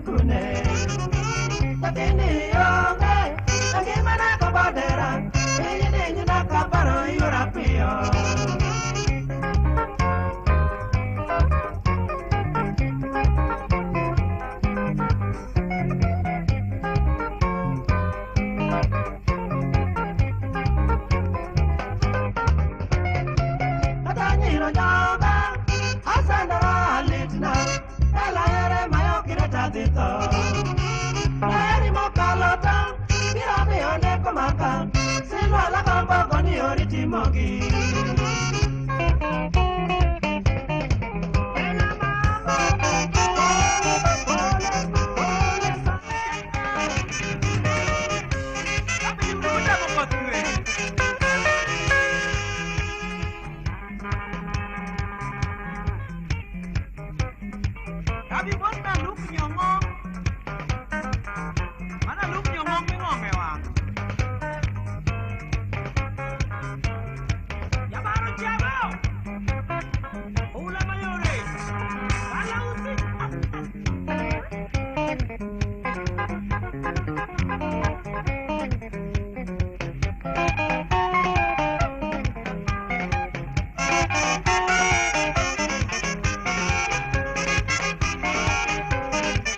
kune. Nyathini onge, to ngimana kobodera, piny dinyna kaparo yora piyo. Atanyiro joga, asandora litna, ela here mayokire tadhito. Aheri mokalo tong', biro miyo neko maka, silwala gombo goni oritimogi.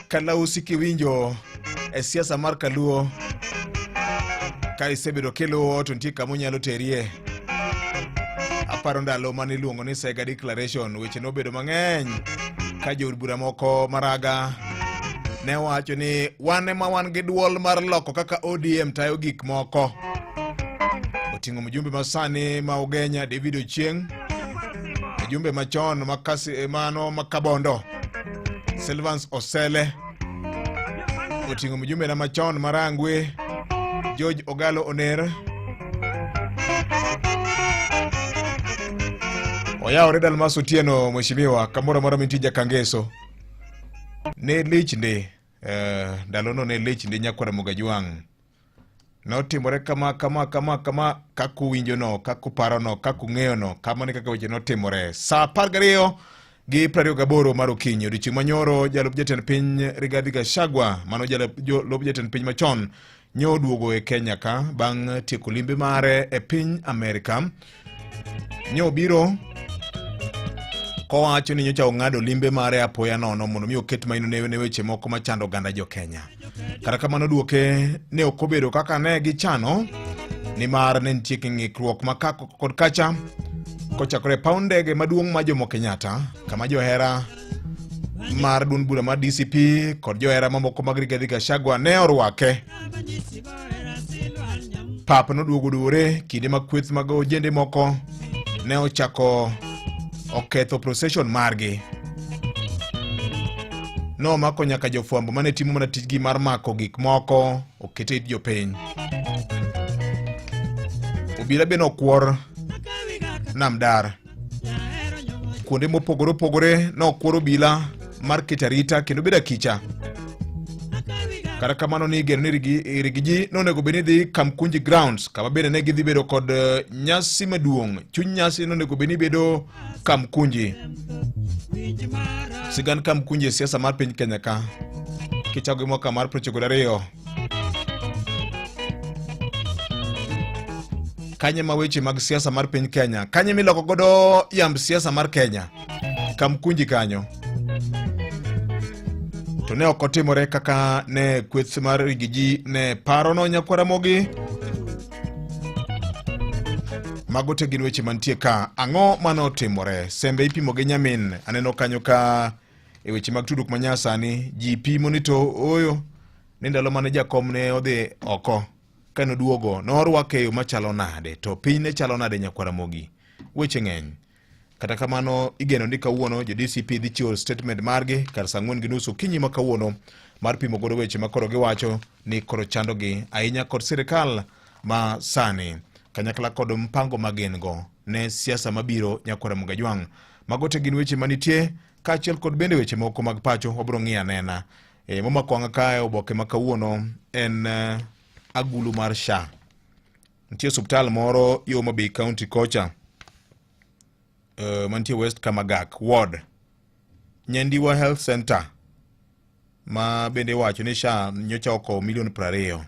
Kalausi kiwinjo e siasa mar Kaluo ka isebedo kiluwo to nitie kama onyalo terie. Aparo ndalo mane iluongo ni Sega Declaration, weche nobedo mang'eny ka jood bura moko maraga ne wacho ni wan ema wan gi duol mar loko kaka ODM tayo gik moko. Oting'o mjumbe masani ma Ugenya David Ochieng', mjumbe machon makasi, mano ma Kabondo Silvans Osele, oting'o mjumbe na machon Marangwe George Ogalo Oner, oyawore Dalmas Otieno, mheshimiwa kamoro amora mintie Jakangeso ne lich ndi ndalono ne lich ndi nyakwara Mogajwang' notimore kama kama kama kama kaka uwinjono kaka uparono kaka ung'eyono kamano e kaka weche notimore saa 12:28 mar okinyi odiochieng' manyoro jalup jatend piny Rigathi Gachagua mano jalup jatend piny machon nyo oduogo e Kenya ka bang' tieko limbe mare e piny Amerika. Nyo obiro kowacho ni nyocha ong'ado limbe mare apoya nono mondo mi oket maino ne weche moko machando oganda jo Kenya. Kata kamano duoke ne ok obedo kaka ne gichano nimar ne nitie ng'ikruok ma kako kod kacha kochakore e paw ndege maduong' ma Jomo Kenyatta kama johera mar duond bura mar DCP kod johera mamoko mag Rigathi Gachagua ne orwake. Pap noduogo duore kinde ma kweth mag ojende moko ne ochako oketho procession margi. Nomako nyaka jofwambo mane timo mana tijgi mar mako gik moko okete it jopiny. Obila be nokwor nam dar kuonde mopogore opogore nokwor obila mar keto arita kendo bedo akicha. Kata kamano ni igeno ni Rigiji nonego bed ni dhi Kamkunji Grounds kama bende ne gidhi bedo kod nyasi maduong'. Chuny nyasi nonego bed ni bedo Kamkunji. Sigand Kamkunji e siasa mar piny Kenya ka kichako gi mwaka mar 92 kanye ma weche mag siasa mar piny Kenya kanye miloko godo yamb siasa mar Kenya Kamkunji kanyo to ne ok otimore kaka ne kweth mar Rigiji ne parono nyakwar Ramogi. Mago te gin weche mantie ka. Ang'o mane otimore? Sembe ipimo gi nyamin. Aneno kanyo ka e weche mag tudruok manyasani ji pimo ni to oyo ni ndalo mane jakom ne odhi oko kane oduogo norwake e yo machalo nade to piny ne chalo nade nyakwar Ramogi. Weche ng'eny. Kata kamano igeno ni kawuono jo DCP dhi chiwo statement margi kar saa 4:30 okinyi ma kawuono mar pimo godo weche ma koro giwacho ni koro chandogi ahinya kod sirikal ma sani kanyakla kod mpango ma gin go ne siasa mabiro nyakwar Ramogi Ajwang'. Mago te gin weche manitie kaachiel kod bende weche moko mag pacho wabiro ng'iyo anena. Momako wang'a kae oboke ma kawuono en agulu mar SHA. Nitie osuptal moro yo Homa Bay County kocha mantie West Kamagak Ward, Nyandiwa Health Center. Ma bende iwacho ni SHA nyocha okowo milion 20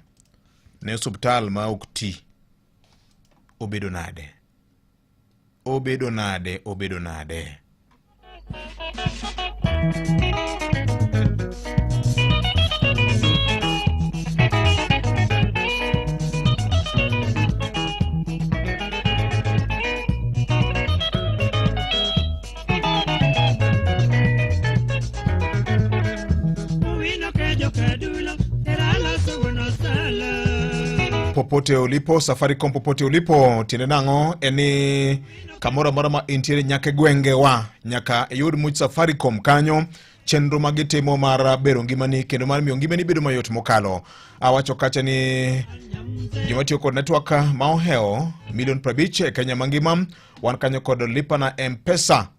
ne osuptal ma ok ti. Obedo nade? Obedo nade? Obedo nade? Popote ulipo Safaricom, popote ulipo, tiende nang'o? En ni kamoro amora ma intiere nyaka e gwengewa nyaka iyud much Safaricom kanyo chenro ma gitimo mar bero ngimani kendo mar miyo ngimani bedo mayot mokalo. Awacho kacha ni joma tiyo kod network ma ohewo milion 50 e Kenya mangima wan kanyo kod lipa na M-Pesa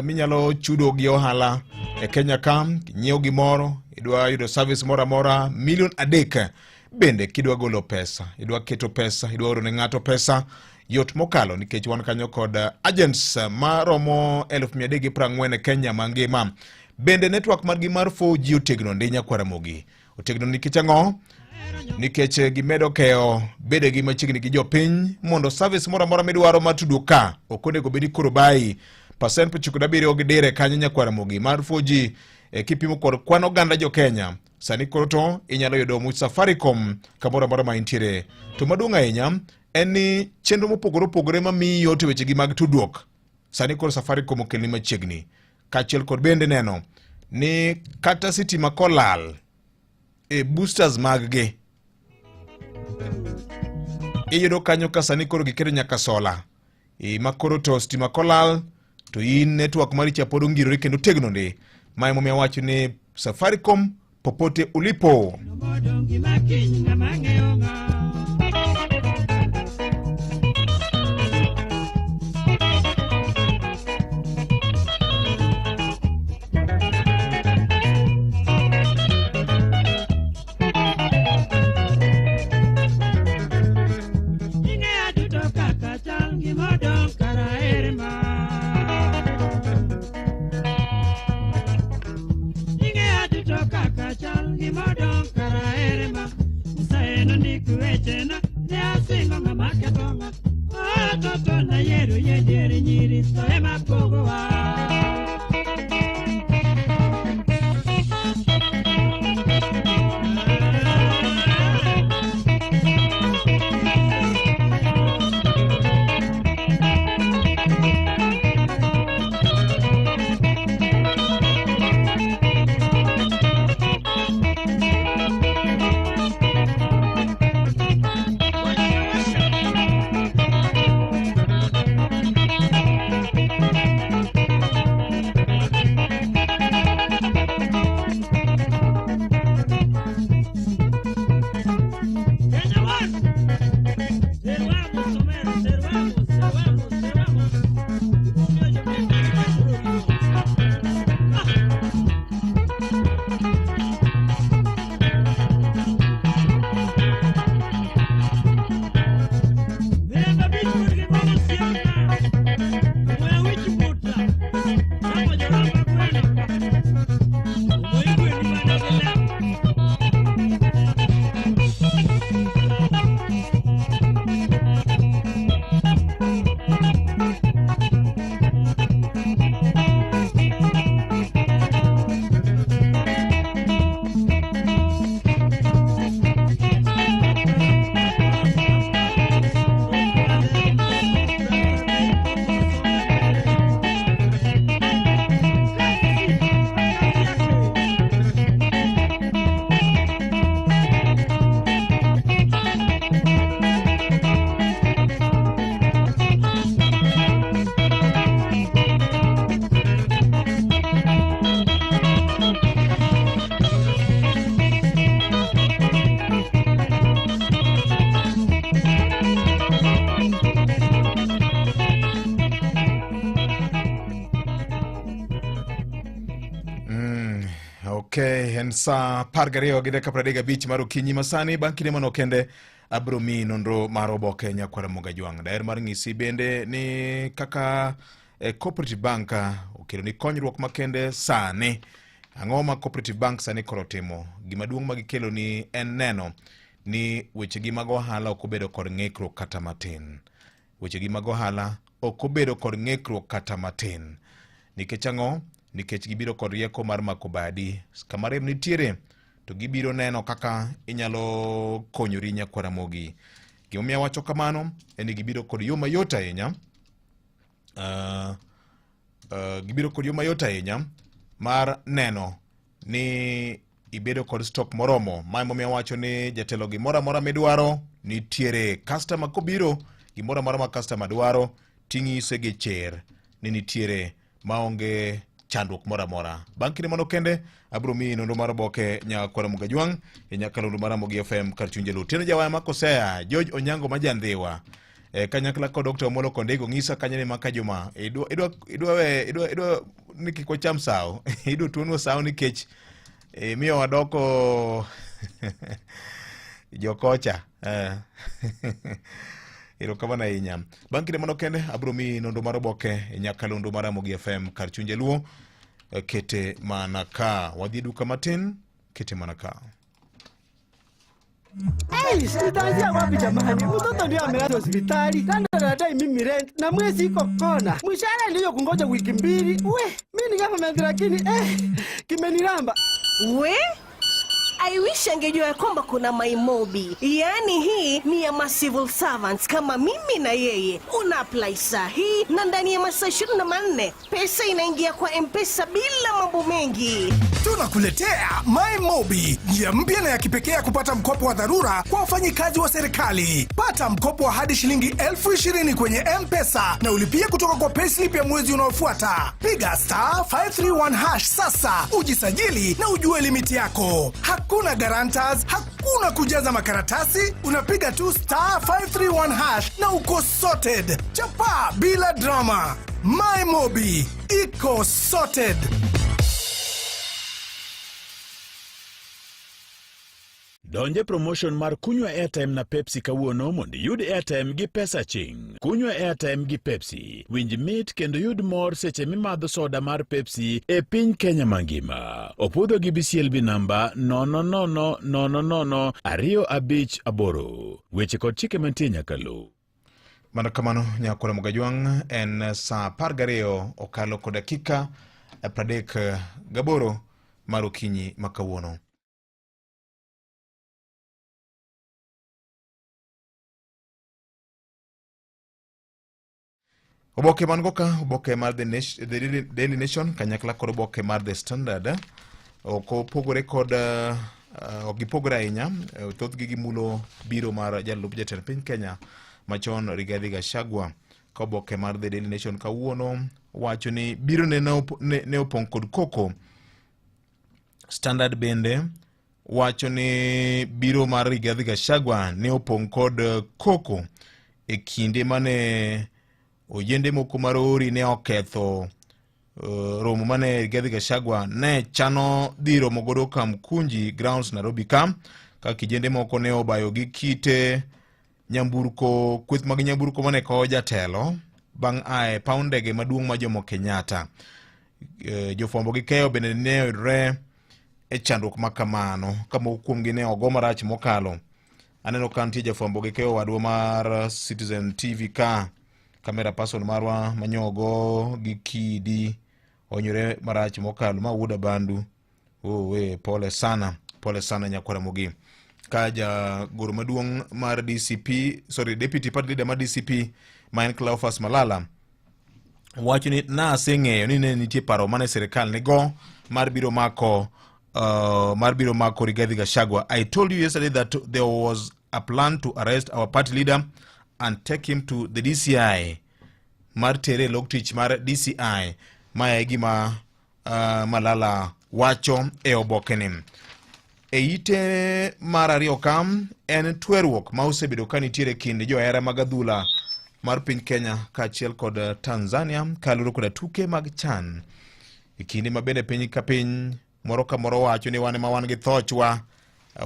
minyalo chudo gi ohala e Kenya ka nyiewo gimoro idwa yudo service moro amora milion 3 bende kidwa golo pesa idwa keto pesa idwa oro ne ng'ato pesa yot mokalo nikech wan kanyo kod agents maromo 340,000 e Kenya mangima. Bende network margi mar 4G otegno ndi nyakwar Ramogi. Otegno nikech ang'o? Nikech gimedo keyo bedegi machiegni gi jopiny mondo service moro amora midwaro mar tudruok ka ok onego bed ni koro bayi. Pasent 97 gidire kanyo nyakwar Ramogi mar 4G kipimo kod kwan oganda jo Kenya. Sani koro to inyalo yudo much Safaricom kamoro amora ma intiere. To maduong' ahinya en ni chenro mopogore opogore mamiyi yot e wechegi mag tudruok sani koro Safaricom okelni machiegni, kaachiel kod bende neno ni kata sitima kolal e boosters maggi iyudo kanyo ka sani koro giketo nyaka sola e, ma koro to stima kolal to in network mari cha pod ongirore kendo tegno ndi. Ma emomiyo awacho ni Safaricom popote ulipo. Okay, en saa 12 gi dakika 35 mar okinyi masani. Bang' kinde manok kende abiro miyi nonro mar oboke nyakwara Moga Jwang'. Daher mar ng'isi bende ni kaka Cooperative Bank okelo ni konyruok makende sani. Ang'o ma Cooperative Bank sani koro timo? Gima duong' ma gikelo ni en neno ni wechegi mag ohala ok obedo kod ng'ikruok kata matin. Wechegi mag ohala ok obedo kod ng'ikruok kata matin. Nikech ang'o? Nikech gibiro kod rieko mar mako badi. Kama rem nitiere to gibiro neno kaka inyalo konyori nyakwar Ramogi. Gimomiyo awacho kamano en ni gibiro kod yo mayot ahinya gibiro kod yo mayot ahinya mar neno ni ibedo kod stock moromo. Ma emomiyo awacho ni jatelo gimoro amora midwaro nitiere. Customer kobiro, gimoro amora ma customer dwaro ting'ise gi chir ni nitiere maonge chandruok moro amora. Bang' kinde mano kende, abiro miyi nonro mar oboke nyakwara Mugajwang' e nyakalondo mar Ramogi FM kar chuny Jaluo. Tieno jawaya ma Kosea, George Onyango ma Jandhiwa, kanyakla kod Dr. Omolo Kondego ng'isa kanyo ni maka juma idwa idwa idwa we idwa idwa ni kik wacham sawo idwa tuonwa sawo nikech miyo wadoko jokocha eh. Erokamano ahinya. Bang' kinde mano kende abiro miyi nonro mar oboke e nyakalondo mar Ramogi FM kar chuny Jaluo. Kete mana ka. Wadhi e duka matin, kete mana ka. Hey, nitaanzia wapi jamani? Mtoto ndio amelazwa hospitali, kando anadai mimi rent na mwezi iko kona, mshahara ndiyo kungoja wiki mbili. We, mimi ni government lakini kimeniramba. We I wish angejua ya kwamba kuna MyMobi, yaani hii ni ya ma civil servants kama mimi na yeye. Una apply saa hii na ndani ya masaa 24 pesa inaingia kwa M-Pesa bila mambo mengi. Tunakuletea MyMobi, njia mpya na ya kipekee ya kupata mkopo wa dharura kwa wafanyikazi wa serikali. Pata mkopo wa hadi shilingi 20,000 kwenye M-Pesa na ulipie kutoka kwa payslip ya mwezi unaofuata. Piga star 531 hash sasa ujisajili na ujue limiti yako. Hakuna guarantors, hakuna kujaza makaratasi, unapiga tu star 531 hash na uko sorted. Chapa bila drama. MyMobi iko sorted. Donje promotion mar kunywa airtime na Pepsi kawuono mondo iyud airtime gi pesa ching. Kunywa airtime gi Pepsi. Winj mit kendo yud mor seche mimadho soda mar Pepsi e piny Kenya mangima. Opudho gi BCLB namba 000000258. Weche kod chike mantie nyaka luw. Mana kamano nyakwara Mugajwang' en saa 12 okalo kod dakika 38 mar okinyi ma kawuono. Oboke man go ka, oboke mar The, Nation, The Daily Nation kanyakla kod oboke mar The Standard ok opogore kod ok gipogore ahinya. Thothgi gimulo biro mar jalup jatend piny Kenya machon Rigathi Gachagua. Ka oboke mar The Daily Nation kawuono wacho ni biro ne, ne, ne opong' kod koko. Standard bende wacho ni biro mar Rigathi Gachagua ne opong' kod koko e kinde mane ojende moko marori ne oketho romo mane Rigathi Gachagua ne chano dhi romo godo Kamkunji Grounds Nairobi ka kijende moko ne obayo gi kite nyamburko, kweth mag nyamburko mane kowo jatelo bang' ae paw ndege maduong' ma Jomo Kenyatta. Jofwambo gi keyo bende ne oyudore e chandruok ma kamano ka moko kuomgi ne ogo marach mokalo. Aneno ka nitie jafwambo gi keyo wadwa mar Citizen TV ka camera person marwa manyogo gi kidi onyore marach mokalo ma wuod Abandu. Owe, pole sana, pole sana nyakwara Mogi. Ka jagoro maduong' mar DCP, sorry, deputy party leader mar DCP ma en Cleophas Malala wacho ni naseng'eyo ni ne nitie paro mane sirikal nigo mar biro mako Rigathi Gachagua. I told you yesterday that there was a plan to arrest our party leader and take him to the DCI. Mar tere lok tich mar DCI. Mae e gima Malala wacho e obokeni. E ite mar ariyo kam en tweruok ma osebedo ka nitiere kind johera mag adhula mar piny Kenya kaachiel kod Tanzania kaluwore koda tuke mag CHAN. E kinde ma bende piny ka piny moro ka moro wacho ni wan ema wan gi thochwa,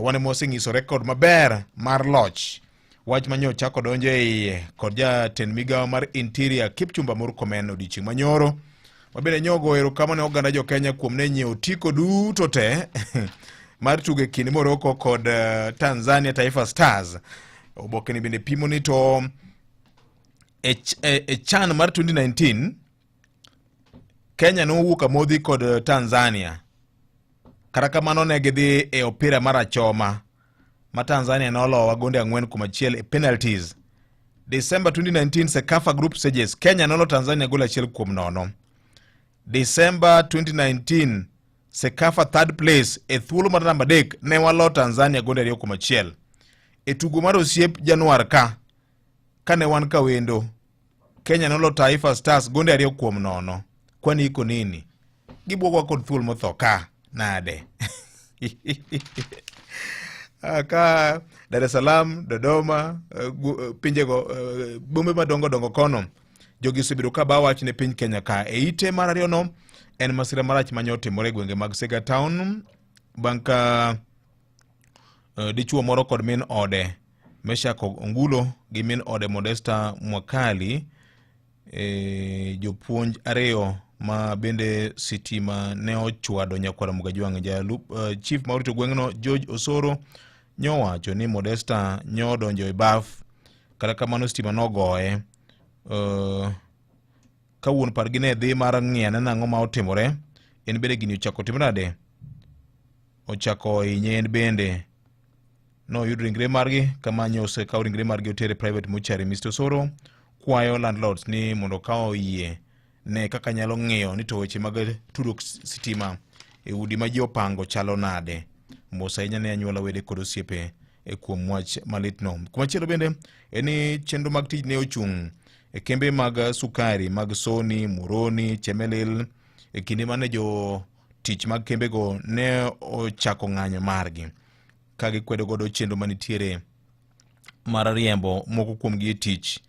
wan ema wasenyiso rekod maber mar loch. Wach ma nyocha odonjo e iye kod jatend migawo mar Interior Kipchumba Murkomen odiochieng' manyoro. Mabende nyogo erokamano ne oganda jo Kenya kuom ne nyiewo otiko duto te mar tugo e kind Morocco kod eh, Tanzania Taifa Stars. Oboke ni bende pimo ni to e, e, e CHAN mar 2019 Kenya nowuok amodhi kod eh, Tanzania. Kata kamano ne gidhi e opira mar achoma ma Tanzania nolowa gonde 4-1 e penalties. December 2019 Sekafa Group Stages Kenya nolo Tanzania gol 1-0. December 2019 Sekafa third place e thuolo mar namba 3 ne walo Tanzania gonde 2-1. E tugo mar osiep Januar ka kane wan kawendo Kenya nolo Taifa Stars gonde 2-0. Kwani iko nini? Gibwogwa kod thuol motho ka nade? Ah, ka Dar es Salaam, Dodoma, eh, eh, pinjego eh, bombe madongo dongo kono jogi osebedo ka ba wach ne piny Kenya ka. E ite mar ariyo no en masira marach manye otimore e gwenge mag Sega Town bang' ka dichuo moro kod min ode Meshak Ongulo gi min ode Modesta Mwakali e, jopuonj ariyo ma bende sitima ne ochwado nyakwar Mugajwang'. Jalup uh, chief ma orito gweng'no George Osoro nyowacho ni Modesta nyodonjo e baf, kata kamano sitima nogoye. Uh, ka wuon pargi ne dhi mar ng'iyo anena ang'o ma otimore, en bende gini ochako timore nade, ochako hinye en bende noyud ringre margi kama nyo osekaw ringre margi oter e private mortuary. Mr. Osoro kwayo landlords ni mondo okaw yie ne kaka nyalo ng'iyo ni to weche mag tudruok sitima e udi ma ji opango chalo nade. Mos ahinya ne anyuola, wede kod osiepe e kuom wach malitno. Kumachielo bende en ni chenro mag tich ne ochung' e kembe mag sukari mag Soni, Muroni, Chemelil e kinde mane jo tich mag kembego ne ochako ng'anyo margi ka gikwedo godo chenro manitiere mar riembo moko kuomgi e tich.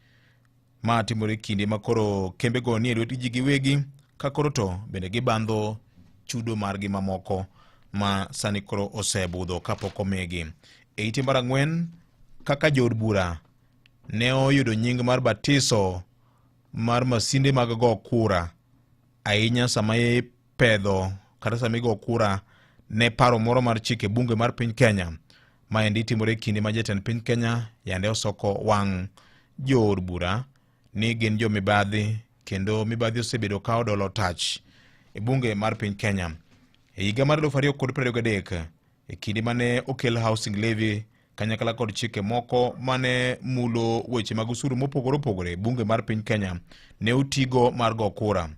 Ma timore kinde ma koro kembego nie lwet ji giwegi ka koro to bende gibandho chudo margi mamoko ma sani koro osebudho kapok omigi. E ite mar ang'wen, kaka jood bura ne oyudo nying mar batiso mar masinde mag go kura ahinya sama ipedho kata sama igo kura ne paro moro mar chike bunge mar piny Kenya. Maendi timore e kinde ma jatend piny Kenya yande osoko wang' jood bura ni gin jo mibadhi kendo mibadhi osebedo ka odolo tach e bunge mar piny Kenya. E higa mar 2023 e kinde mane okel housing levy kanyakla kod chike moko mane mulo weche mag osuru mopogore opogore, bunge mar piny Kenya ne otigo mar go kura.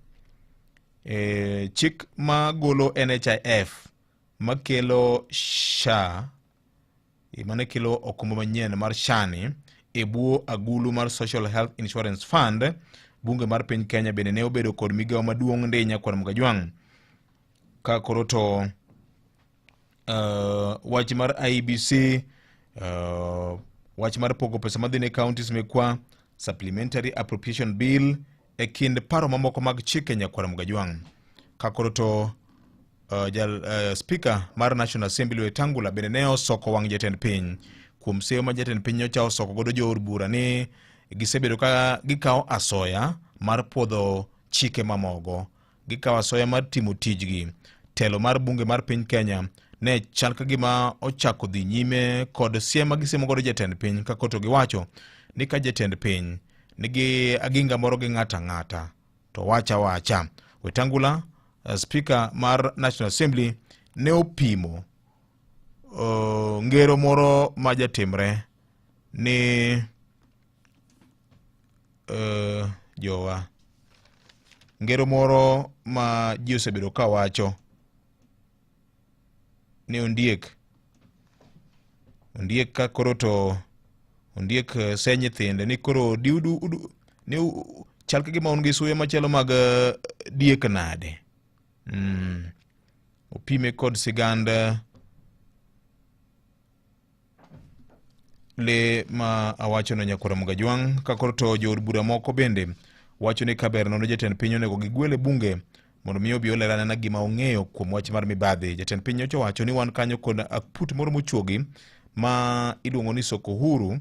E, chik ma golo NHIF makelo SHA e, mane kelo okumba manyien mar SHA ni e bwo agulu mar Social Health Insurance Fund, bunge mar piny Kenya bende ne obedo kod migawo maduong' ndi nyakwar Mgajwang' ka koro to wach mar IEBC, wach mar pogo pesa madhi ne counties mekwa, supplementary appropriation bill e kind paro mamoko mag chike nyakwar Mgajwang'. Ka koro to jal, speaker mar National Assembly Wetangula bende ne osoko wang' jatend piny kuom seyo ma jatend piny nyocha osoko godo jood bura ni gisebedo ka gikawo asoya mar puodho chike mamogo, gikawo asoya mar timo tijgi. Telo mar bunge mar piny Kenya ne chal ka gima ochako dhi nyime kod siem ma gisiemo godo jatend piny ka koto giwacho ni ka jatend piny nigi aginga moro gi ng'ato ang'ata to wacha wacha. Wetangula, speaker mar National Assembly ne opimo ngero moro ma jatimre ni jowa ngero moro ma ji osebedo ka wacho ni ondiek ondiek ka koro to ondiek se nyithinde ni koro diudu udu, ni chal ka gima un gi suya machalo mag diek nade. Opime kod sigand le ma awachono nyakwar Mugajwang' ka koro to jood bura moko bende wacho ni kaber nono jatend piny onego gigwel e bunge mondo mi obi oler anena gima ong'eyo kuom wach mar mibadhi. Jatend piny nyocha owacho ni wan kanyo kod aput moro mochuogi ma iluongo ni Soko Huru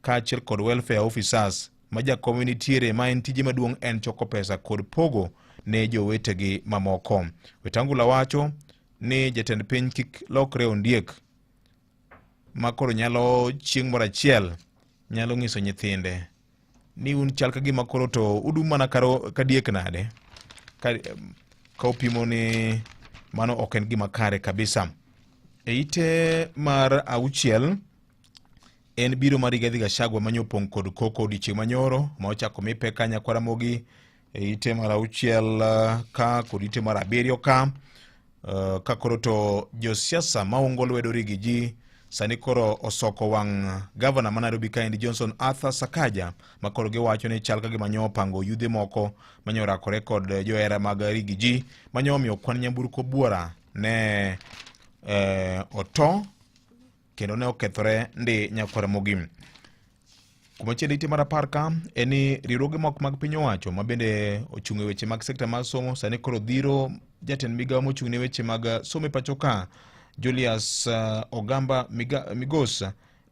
kaachiel kod welfare officers ma jakome nitiere ma en tije maduong' en choko pesa kod pogo ne jowetegi mamoko. Wetangula wacho ni jatend piny kik lokre ondiek ma koro nyalo chieng' moro achiel nyalo nyiso nyithinde ni un chal ka gima koro to udum mana ka diek nade ka opimo ni mano ok en gima kare kabisa. E ite mar auchiel en biro mar Rigathi Gachagua manyo opong' kod koko odiochieng' manyoro ma ochako mi pek ka nyakwar Ramogi e ite mar auchiel ka kod ite mar abiriyo ka. Ka koro to josiasa maungo lwedo Riggy G sani koro osoko wang' gavana ma Nairobi kaendi Johnson Arthur Sakaja ma koro giwacho ni chal ka gima nyo opango yudhe moko manyo orakore kod johera mag Riggy G manyo omiyo kwan nyamburko buora ne oto kendo ne okethore ndi nyakwar Ramogi. Kumachielo ite mar apar ka en ni riwruoge moko mag piny owacho ma bende ochung' e weche mag sekta mar somo sani koro dhiro jatend migawo mochung' ne weche mag somo e pacho ka Julius Ogamba Migos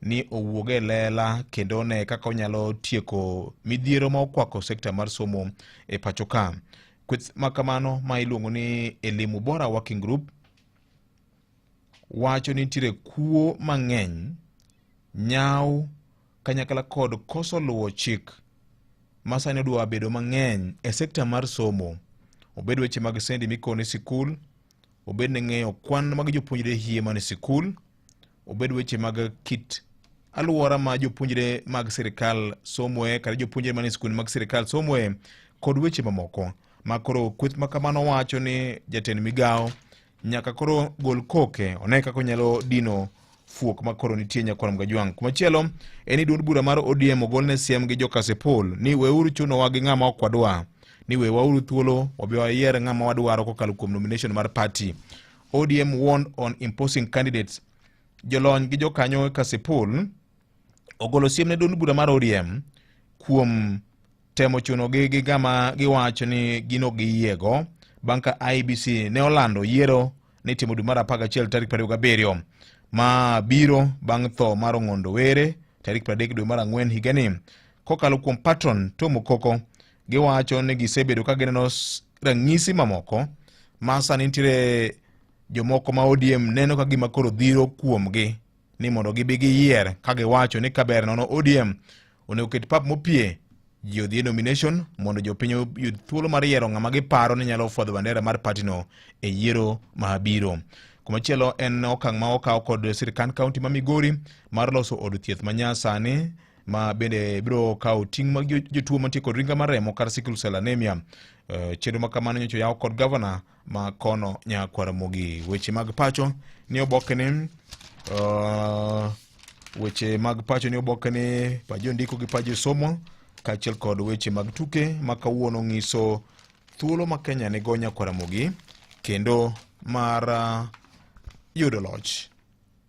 ni owuog e lela kendo one kaka onyalo tieko midhiero ma okwako sekta mar somo e pacho ka. Kweth ma kamano ma iluongo ni Elimu Bora Working Group wacho ni nitiere kuo mang'eny, nyaw kanyakla kod koso luwo chik ma sani odwa bedo mang'eny e sekta mar somo. Obed weche mag sendi mikone sikul, obed ne ng'eyo kwan mag jopuonjre hie man e sikul, obed weche mag kit alwora ma jopuonjre mag sirikal somoe kata jopuonjre man e sikunde mag sirikal somoe kod weche mamoko ma koro kweth ma kamano wacho ni jatend migawo nyaka koro gol koke one kaka onyalo dino fuok ma koro nitie nyakwar Mgajwang'. Kumachielo en ni duond bura mar ODM ogolne siem gi jo-Kasipul ni weuru chunowa gi ng'ama ok wadwa, ni wewauru thuolo wabi wayier ng'ama wadwaro kokalo kuom nomination mar party. ODM warned on imposing candidates. Jolony gi jokanyo Kasipul ogolo siem ne duond bura mar ODM kuom temo chunogi gi gama giwacho ni gino giyiego bang' ka IEBC ne olando yiero ni itimo dwe mar 11 tarik 27 ma biro bang' tho mar Ong'ondo Were tarik 30 dwe mar ang'wen higani. Kokalo kuom patron Tom Okoko, giwacho ni gisebedo ka gineno ranyisi mamoko ma sani nitiere jomoko ma ODM neno ka gima koro dhiro kuomgi ni mondo gibi giyier ka giwacho ni kaber nono ODM onego ket pap mopie ji odhi e nomination mondo jopiny oyud thuolo mar yiero ng'ama giparo ni nyalo fwadho bandera mar partino e yiero mabiro. Kumachielo en okang' ma okaw kod sirkand kaunti ma Migori mar loso od thieth ma nyasani ma bende biro kawo ting' mag jotuo mantie kod ringa mar remo kar sickle cell anemia. Chenro ma kamano nyocha oyaw kod gavana ma kono nyakwar Ramogi. Weche mag pacho ni oboke ni weche mag pacho ni oboke ni pajo ndiko gi pajo somo kaachiel kod weche mag tuke ma kawuono ng'iso thuolo ma Kenya nigo nyakwar Ramogi kendo mar yudo loch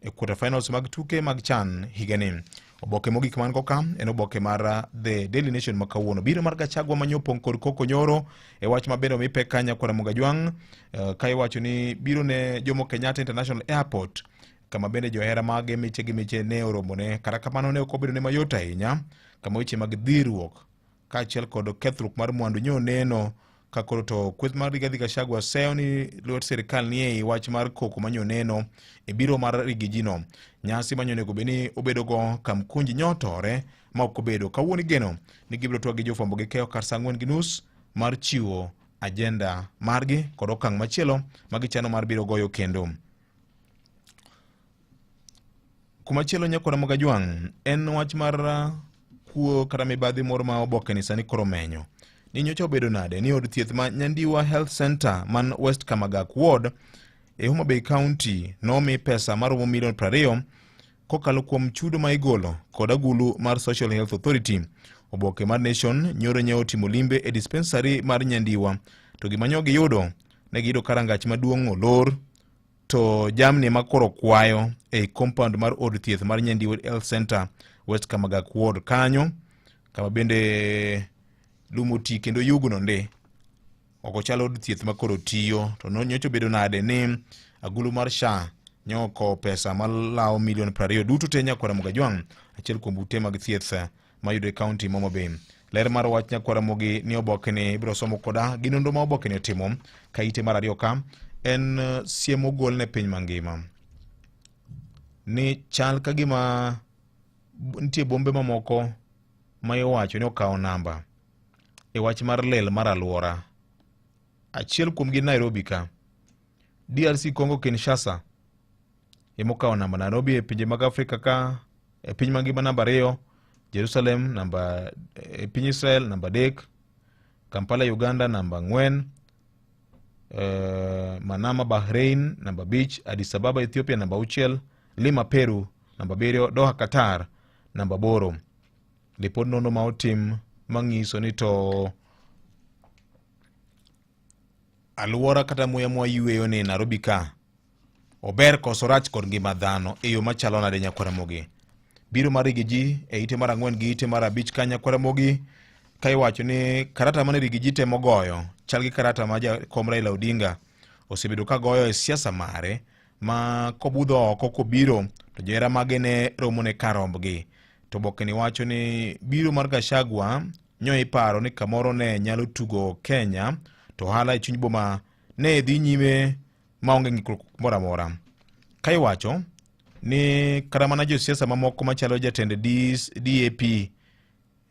e quarter finals mag tuke mag CHAN higani. Oboke mogik man go ka en oboke mar The Daily Nation ma kawuono. Biro mar Gachagua ma nyopong' kod koko nyoro e wach ma bende omi pek ka nyakwar Ramogi Ajwang' ka iwacho ni biro ne Jomo Kenyatta International Airport kama bende johera mage miche gi miche ne oromone. Kata kamano ne ok obedo ne mayot ahinya kama weche mag dhiruok kaachiel kod kethruok mar mwandu nyo neno ka koro to kweth mar Rigathi Gachagua seyo ni lwet sirikal ni ei wach mar koko manyo neno e biro mar Rigiji no. Nyasi manyo onego bed ni obedogo Kamkunji nyotore ma ok obedo. Kawuono igeno ni gibiro twak gi jofwambo gi keyo kar saa 4:30 mar chiwo ajenda margi kod okang' machielo ma gichano mar biro goyo kendo. Kumachielo nyakwar Ramogi Ajwang' en wach mar kuo kata mibadhi moro ma oboke ni sani koro menyo. Ni nyocha obedo nade ni od thieth ma Nyandiwa Health Center man West Kamagak Ward e Homa Bay County nomi pesa maromo milion 20 kokalo kuom chudo ma igolo kod agulu mar Social Health Authority. Oboke mar Nation nyoro ne otimo limbe e dispensary mar Nyandiwa to gima nyo giyudo ne giyudo ka rangach maduong' olor to jamni ma koro kwayo ei compound mar od thieth mar Nyandiwa Health Center West Kamagak Ward kanyo kama bende lum oti kendo yugno ndi ok ochal od thieth ma koro tiyo to nyocha obedo nade ni agulu mar SHA nyokowo pesa malawo milion 20 duto te nyakwar Ramogi Ajwang' achiel kuom ute mag thieth mayudore e kaunti ma Homa Bay. Ler mar wach nyakwar Ramogi ni obokeni ibiro somo koda gi nonro ma obokeni otimo ka ite mar ariyo ka en eh, siem ogol ne piny mangima ni chal ka gima nitie bombe mamoko ma iwacho ni okawo namba e wach mar lel mar alwora. Achiel kuomgi Nairobi ka. DRC Congo Kinshasa emokawo namba Nairobi e pinje mag Afrika ka e piny mangima namba ariyo, Jerusalem namba e piny Israel namba adek, Kampala Uganda namba ang'wen, eh, Manama Bahrain namba abich, Addis Ababa Ethiopia namba auchiel, Lima Peru namba abiriyo, Doha Qatar namba aboro. Lipod nonro ma otim mang'iso ni to alwora kata muya mwayueyo ni Nairobi ka ober koso rach kod ngima dhano e yo machalo nade nyakwar Ramogi. Biro mar Rigiji e ite mar ang'wen gi ite mar abich ka nyakwar Ramogi ka iwacho ni karata mane Rigiji temo goyo chal gi karata ma jakom Raila Odinga osebedo ka goyo e siasa mare ma kobudho oko kobiro to johera mage ne romone kar rombgi. To oboke ni wacho ni biro mar Gachagua nyo iparo ni kamoro ne nyalo tugo Kenya to ohala e chuny boma ne dhi nyime maonge ng'ikruok moro amora. Ka iwacho ni kata mana josiasa mamoko machalo jatend DAP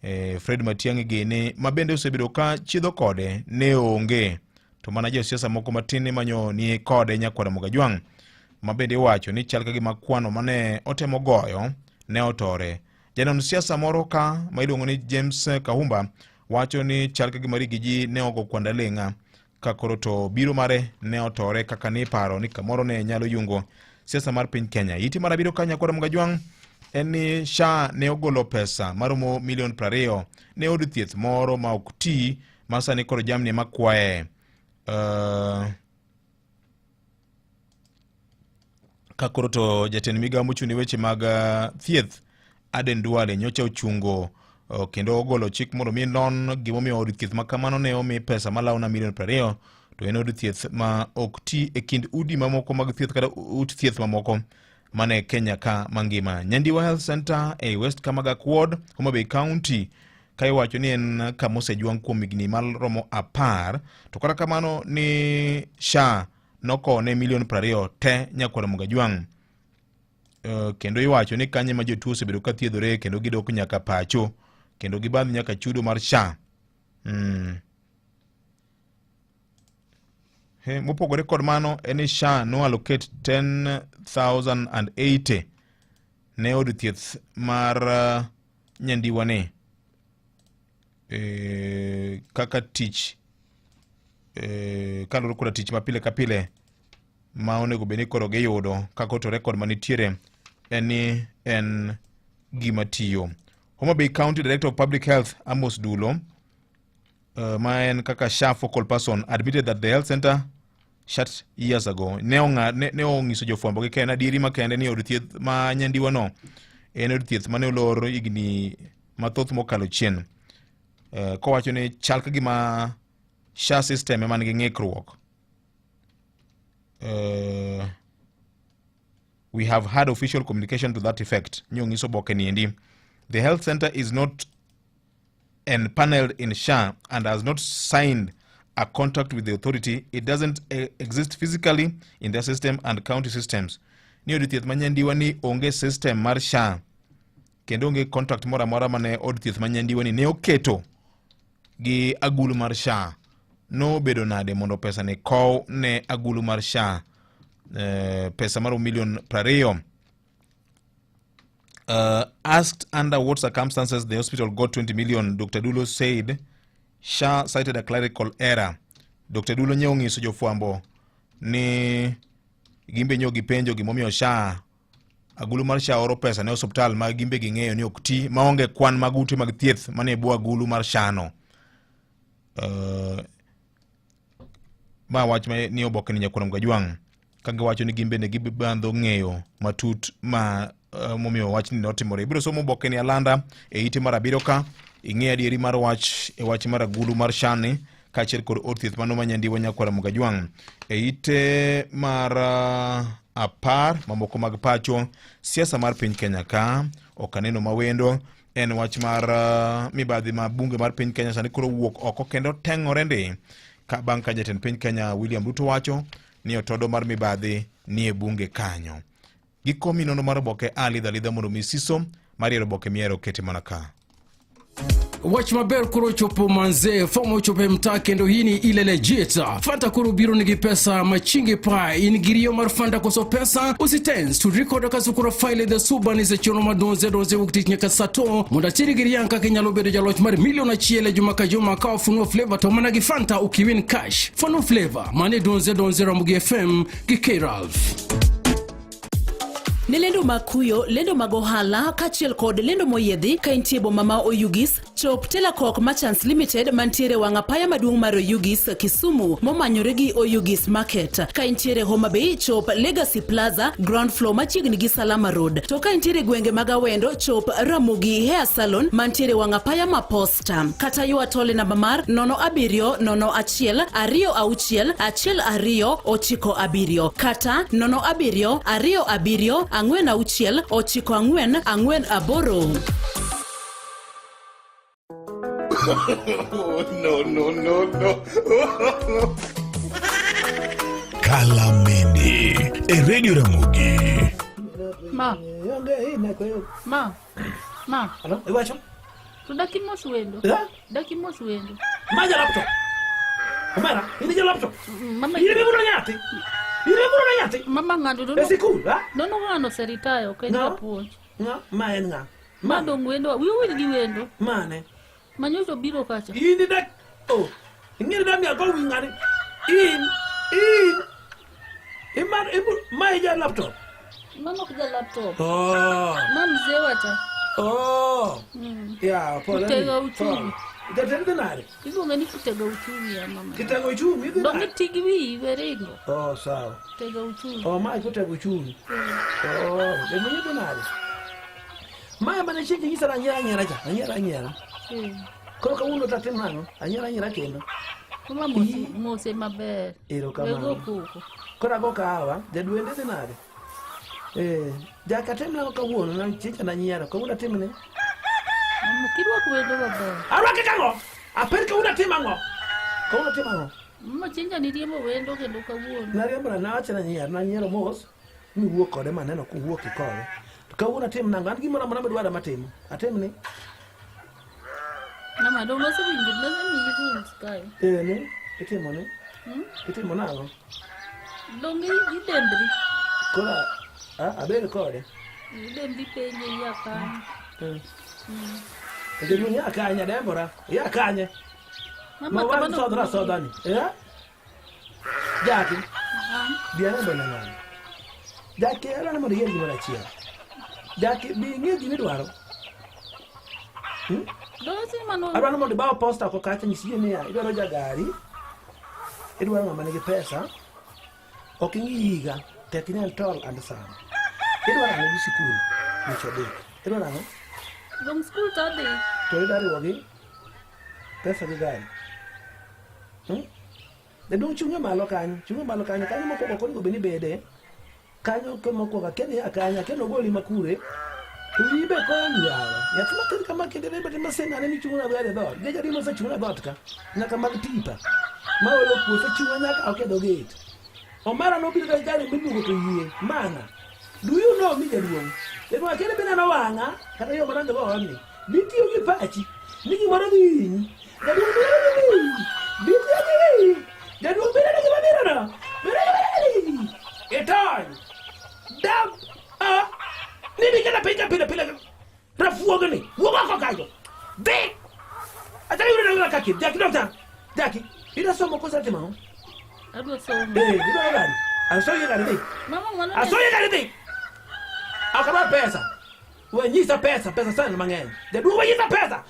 eh, Fred Matiang'i gini ma bende osebedo ka chiedho kode ne onge to mana josiasa moko matin emanyo ni kode nyakwar Mogajwang' ma bende iwacho ni chal ka gima kwano mane otemo goyo ne otore. Janon siasa moro ka ma iluongo ni James Kahumba wacho ni chal ka gima Rigiji ne ogo kwanda ling'a ka koro to biro mare ne otore kaka ne iparo ni kamoro ne nyalo yungo siasa mar piny Kenya. Iti mar abiriyo ka nyakwar Mgajwang' en ni SHA ne ogolo pesa maromo milion 20 ne od thieth moro ma ok ti ma sani koro jamni ema kwaye. Uh, ka koro to jatend migawo mochung' ne weche mag eh, thieth Aden Duale nyocha ochungo eh, kendo ogolo chik mondo mi non gimomiyo od thieth ma kamano ne omi pesa malawo na milion 20 to en od thieth ma ok ti e kind udi mamoko mag thieth kata ut thieth mamoko mane Kenya ka mangima. Nyandiwa Health Center e West Kamagak Ward, Homa Bay County ka iwacho ni en kama osejwang' kuom higni maromo apar to kata kamano ni SHA nokone milion 20 te nyakwar Mugajwang'. Uh, kendo iwacho ni kanye ma jotuo osebedo ka thiedhore kendo gidok nyaka pacho kendo gibadh nyaka chudo mar SHA. Mm. He, mopogore kod mano en ni SHA no allocate 10,080 ne od thieth mar uh, Nyandiwa ni e, kaka tich e, kaluwore koda tich ma pile ka pile ma onego bed ni koro giyudo kaka to rekod manitiere en ni en gima tiyo. Homa Bay County Director of Public Health Amos Dulo uh, ma en kaka SHA focal person admitted that the health center shut years ago ne ong'a ne, ne onyiso jofwambo gi keyo adieri makende ni od thieth ma Nyandiwa no en od thieth mane olor higni mathoth mokalo chien uh, kowacho ni chal ka gima SHA system ema nigi ng'ikruok uh, we have had official communication to that effect nyo nyiso oboke niendi the health center is not empaneled in SHA and has not signed a contract with the authority, it doesn't eh, exist physically in their system and county systems. Ni od thieth ma Nyandiwa ni onge system mar SHA kendo onge contract moro amora mane od thieth ma Nyandiwa ni ne oketo gi agulu mar SHA. Nobedo nade mondo pesa ni kow ne agulu mar SHA eh, pesa maromo milion 20 asked under what circumstances the hospital got 20 million, Dr. Dulo said SHA cited a clerical error. Dr. Dulo nye ong'iso jofwambo ni gimbe nyo gipenjo gimomiyo SHA agulu mar SHA oro pesa ne osuptal ma gimbe ging'eyo ni ok ti maonge kwan mag ute mag thieth manie bwo agulu mar SHA no. Ma wach ma ni oboke ni nyakwar Mgajwang' ka giwacho ni gin bende gibandho ng'eyo matut ma uh, momiyo wachni notimore. Ibiro somo oboke ni alanda e ite mar abiriyo ka ing'e adieri mar wach e wach mar agulu mar shani kaachiel kod od thieth mano ma Nyandiwa nyakwar Mgajwang'. E ite mar uh, apar mamoko mag pacho siasa mar piny Kenya ka ok aneno mawendo. En wach mar mibadhi ma bunge mar piny Kenya sani koro wuok oko kendo teng'ore ndi ka bang' ka jatend piny Kenya William Ruto wacho ni otodo mar mibadhi nie bunge kanyo. Giko minono mar oboke a lidha lidha mondo mi siso mar yiero oboke miero kete mana ka. Wach maber koro ochopo manze, fom ochopo e mtaa kendo hii ni ile legit. Fanta koro biro nigi pesa machingi pa, in gi riyo mar Fanta koso pesa? Usitense to record kasukura file the suban is chenro ma donze donze wuok tich nyaka saa to mondo achiri gi riang kaka inyalo bedo jaloch mar milion achiel e juma ka juma ka ofunua flavor to mana gi Fanta ukiwin cash. Fanu flavor mane donze donze Ramogi FM gi K-Ralph. Ne lendo mag kuyo, lendo mag ohala kaachiel kod lendo moyiedhi ka intie boma ma Oyugis, chop Telakok Merchants Limited mantiere wang' apaya maduong' mar Oyugis, Kisumu momanyore gi Oyugis Market. Ka intiere Homa Bay, chop Legacy Plaza, ground floor machiegni gi Salama Road. To ka intiere gwenge mag Awendo, chop Ramogi Hair Salon mantiere wang' apaya ma Posta. Kata ywa tol e namba mar 07 01 26 12 97 kata 07 27 46 94 48. No, no, no, no. Kalamende e Radio Ramogi. Ma. Ma. Ma. Hello, iwacho? To dak imos wendo? Eh? Dak imos wendo? Ma ja laptop. Omera, in ja laptop. Mama. In ibiro nyathi. In ibiro nyathi. Mama ng'ado E sikul, ha? Nono ng'ano oseriটাyo, ok en Ng'a? japuonj. Ng'a? Ma en ng'a? Ma dong' wendo, wiyi owil gi wendo. Mane? Manyocha obiro kacha. In idak. Oh. Ing'e ni dami ago wi ng'ani. In. In. Ima, ibu, ma e ja laptop. Mano ok ja laptop. Oh. Ma mzee wacha. Oh. Ya, pole. Kitega uchumi. Jatend dhi nade? Iluonge ni kitega uchumi ya mama. Kitega uchumi idhi Dong' nade? iti gi wiyi we ringo. Oh, sawa. Kitega uchumi. Oh, ma kitega uchumi. Oh, jamuny idhi nade? Ma mane chieng' nyisa anyiera anyiera cha, anyiera anyiera. Koro kawuono to atim nang'o? Anyiera anyiera kendo. Mama mose, mose maber. Erokamano. Wego koko. Koro ago kahawa, jadwende dhi nade? Eh, jaka atim nang'o kawuono? Na chieng' nanyiero, kawuono atim ne? Mama kirwako wendo maber. Arwake kang'o? Apenj kawuono atim ang'o? Kawuono atim ang'o? Mama chieng' cha niriembo wendo kendo kawuono. Nariembo na nawacho nanyiero, nanyiero mos. Miwuok kode maneno kowuok ikode. To kawuono atim nang'o? An gimoro amora midwaro matimo. Atim ni? Mama dong nosewinjo nosemiyi rules kae. Eh, ni? Itimo ni? Hmm? Itimo nang'o? Dong idembri. Koro abed kode. Idembri penje iya kanyo. Eh. To jaduong' ya kanye adembora? Ya kanye? Mama Ma wan kamano sodra sodani. Eh? Jaki. Bi ane mbele ng'ani. Jaki adwaro ni mondo iyier gimoro achiel. Jaki bi ing'e gima idwaro. Adwaro ni mondo ibaw posta oko kacha nyis ji niya idwaro jagari, idwaro ng'ama nigi pesa, ok ing'i higa, tek inyal tall and some. Idwaro ang'o gi sikul weche adek. Idwaro ang'o? Dong skul to adhi. To idwa riwo gi pesa gi gari. Hmm? Jaduong' chung'e malo kanyo, chung'e malo kanyo, kanyo mokwongo ok onego bed ni bede. Kanyo ka mokwongo akia ni ya kanye, akia ni ogoli makure. To wiyi be koni yawa. Nyathi matin kama kendo ne bende masenane ni chung'na gari e dhoot. Geche adi mosechung'na e dhoot ka? Nyaka mag tipa. Ma olo kuo osechung'a nyaka oko e dho gate. Omera nobiro gi gari miluongo to yie. Mang'a. Do you know me jaduong'? Jaduong' akia ni bineno wang'a kata yo madonjo go odni. Bitiyo gi pachi ni gimoro dhi hinyi. Jaduong' biro gi wiyi. Bitiyo gi wiyi. Jaduong' biro gi gima biro no. Biro gi gima biro. Itony. Dab. A. Ni ni kata piny ka pile pile. Rafuogni. Wuog oko kanyo. Dhi. Achako yudo nang'o kaki. Jaki dok Jaki. Idwa somo koso timo ang'o? Adwa somo. Eh, idwa gari. Asoyi gari dhi. Mama mano. Asoyi gari dhi. Ok adwar pesa. We nyisa pesa, pesa sana mang'eny. Jaduong' we nyisa pesa.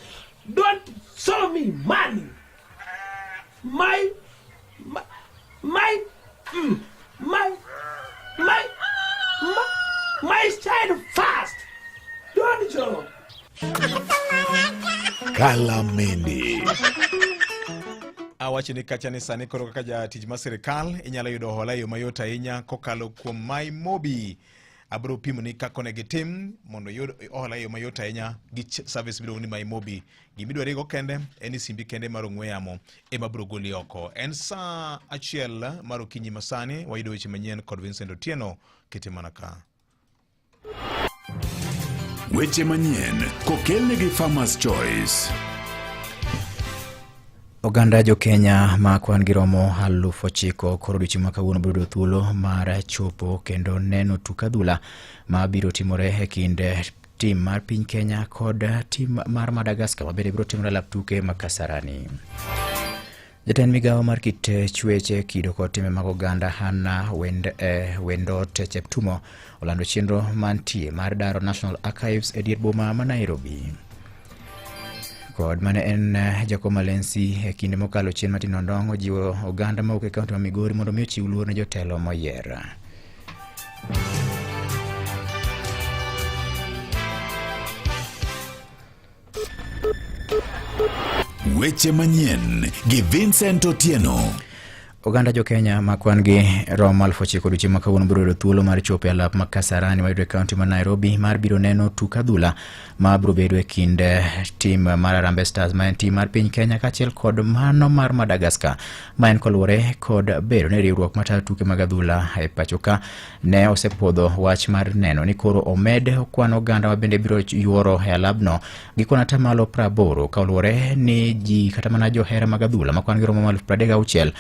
Don't show me money. My my my my my my, my child first. Don't show. Kalamende. Awacho ni kacha ni sani koro kaka jatich mar sirikal inyalo yudo hola e yo mayot ahinya kokalo kuom MyMobi. Abiro pimoni kaka onego itim mondo iyud hola e yo mayot ahinya gi service miluongo ni MyMobi. Gima idwaro igo kende en ni simbi kende mar ong'we yamo ema biro goli oko. En saa achiel mar okinyi masani, wayudo weche manyien kod Vincent Otieno, kete mana ka. Weche manyien kokelnegi Farmers Choice. Oganda jo Kenya ma kwan gi romo 9,000 koro odiochieng' ma kawuono biro yudo thuolo mar chopo kendo neno tuk adhula ma biro timore e kind tim mar piny Kenya kod tim mar Madagascar ma bende biro timore e lap tuke ma Kasarani. Jatend migawo mar kit chwech, kido kod timbe mag oganda Hannah Wend, Wendot Cheptumo olando chenro mantie mar daro National Archives e dier boma ma Nairobi. Kod mane en jakom Alensi e kinde mokalo chien Martin Ondong ojiwo oganda mawuok e kaunti ma Migori mondo mi ochiw luor ne jotelo moyier. Weche manyien gi Vincent Otieno. Oganda jo Kenya ma kwan gi romo 9,000 odiochieng' ma kawuono biro yudo thuolo mar chopo e alap ma Kasarani mayudore e kaunti ma Nairobi mar biro neno tuk adhula ma biro bedo e kind tim mar Harambee Stars ma en tim mar piny Kenya kaachiel kod mano mar Madagascar ma en koluwore kod bedo ni riwruok matayo tuke mag adhula e pachoka ne osepwodho wach mar neno ni koro omed kwan oganda ma bende biro yuoro e alabno gi kwan atamalo 80 ka oluwore ni ji kata mana johera mag adhula ma kwan gi romo 36,000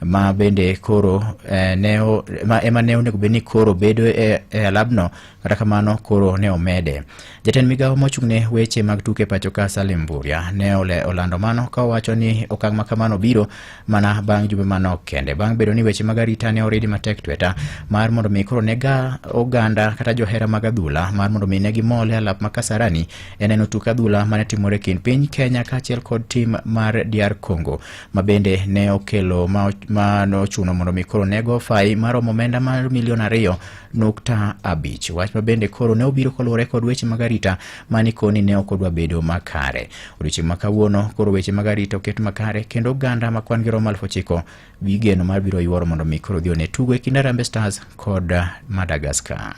ma bende koro ne ma ema ne onego bed ni koro bedo e alabno kata kamano koro ne omede. Jatend migawo mochung'ne weche mag tuke pacho ka Salim Mvurya ne olando mano ka owacho ni okang' ma kamano biro mana bang' jumbe manok kende bang' bedo ni weche mag arita ne oridi matek tweta mar mondo mi koro nega oganda kata johera mag adhula mar mondo mi ne gimol e alap ma Kasarani e neno tuk adhula mane timore kind piny Kenya kaachiel kod tim mar DR Congo ma bende ne okelo ma nochuno mondo mi koro nego fai maromo omenda mar milion 2.5. Wach ma bende koro ne obiro koluwore kod weche mag arita mani koni ne ok odwa bedo makare. Odiochieng' ma kawuono koro weche mag arita oket makare kendo oganda ma kwan gi romo 9,000 igeno mar biro yuoro mondo mi koro odhi one tugo e kind Harambee Stars kod Madagascar.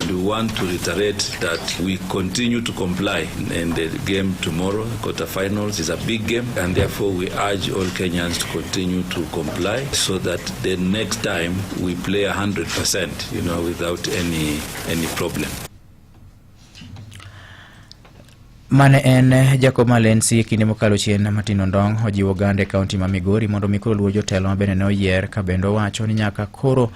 We want to reiterate that we continue to comply in the game tomorrow. Quarterfinals is a big game, and therefore we urge all Kenyans to continue to comply so that the next time we play 100%, without any problem. Mane en Jacob Malensi e kinde mokalo chien Martin Ondong ojiwo oganda e kaunti ma Migori mondo mi koro luor jotelo ma bende ne oyier ka bende owacho ni nyaka koro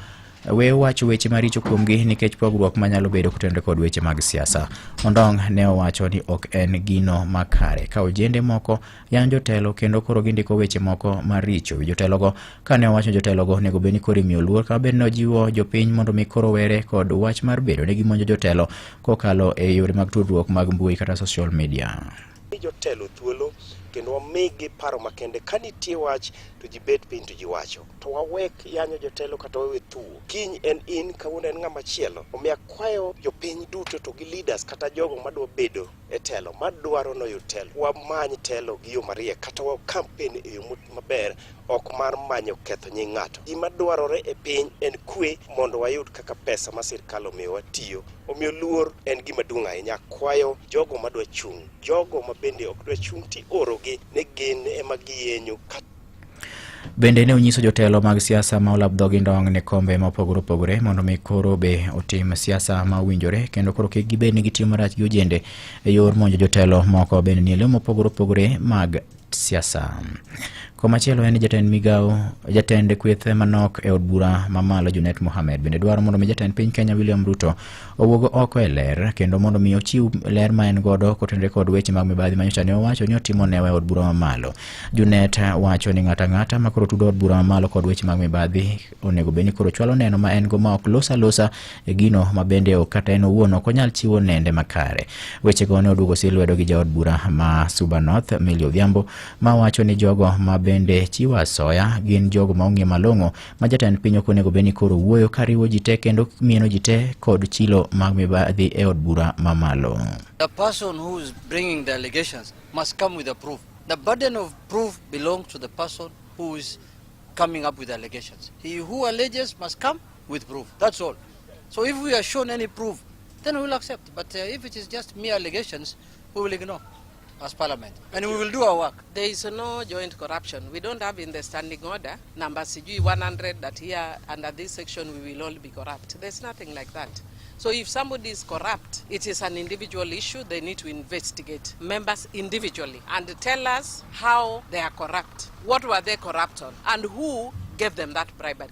we wacho weche maricho kuomgi nikech pogruok manyalo bedo kotenore kod weche mag siasa. Ondong ne owacho ni ok en gino makare ka ojende moko yanyo jotelo kendo koro gindiko weche moko maricho wi jotelogo. Kane owacho jotelogo onego bed ni koro imiyo luor ka bende nojiwo jopiny mondo mi koro were kod wach mar bedo ni gimonjo jotelo kokalo e yore mag tudruok mag mbui kata social media. Mi jotelo thuolo kendo wamigi paro makende ka nitie wach to ji bet piny to ji wacho to wawek yanyo jotelo kata wawe thuo kiny en in kawuono en ng'ama chielo omiyo akwayo jopiny duto to gi leaders kata jogo madwa bedo e telo madwaro noyud telo wamany telo gi yo mariek kata wa campaign e yo maber ok mar manyo ketho nying ng'ato. Gima dwarore e piny en kwe mondo wayud kaka pesa ma sirkal omiyowa tiyo. Omiyo luor en gima duong' ahinya. Akwayo jogo madwa chung', jogo ma bende ok dwa chung' tiorogi ni gin ema giyenyo. Bende ne onyiso jotelo mag siasa ma olap dhogi ndong' ne kombe ma opogore opogore mondo mi koro be otim siasa ma owinjore kendo koro kik gibed ni gitiyo marach gi ojende e yor monjo jotelo moko bende nie lemo mopogore opogore mag siasa. Komachielo en jatend migawo jatend kweth manok e od bura mamalo Junet Mohamed bende dwaro mondo mi jatend piny Kenya William Ruto owuog oko e ler kendo mondo mi ochiw ler ma en godo kotenore kod weche mag mibadhi manyocha ne owacho ni otimo newa e od bura mamalo. Junet wacho ni ng'ato ang'ata ma koro tudo od bura mamalo kod weche mag mibadhi onego bed ni koro chwalo neno ma en go ma ok los alosa e gino ma bende ok kata en owuon ok onyal chiwo nende makare. Wechego ne oduogo sir lwedo gi jaod bura ma Suba North Millie Odhiambo ma wacho ni jogo ma bende chiwo asoya gin jogo ma ong'e malong'o ma jatend piny ok onego bed ni koro wuoyo ka riwo ji te kendo mieno ji te kod chilo mag mibadhi e od bura mamalo. The person who is bringing the allegations must come with a proof. The burden of proof belongs to the person who is coming up with allegations. He who alleges must come with proof. That's all. So if we are shown any proof, then we will accept. But if it is just mere allegations, we will ignore as parliament. And we will do our work. There is no joint corruption. We don't have in the standing order number sijui 100 that here under this section we will all be corrupt. There's nothing like that. So if somebody is corrupt, it is an individual issue. They need to investigate members individually and tell us how they are corrupt. What were they corrupt on? And who gave them that bribery?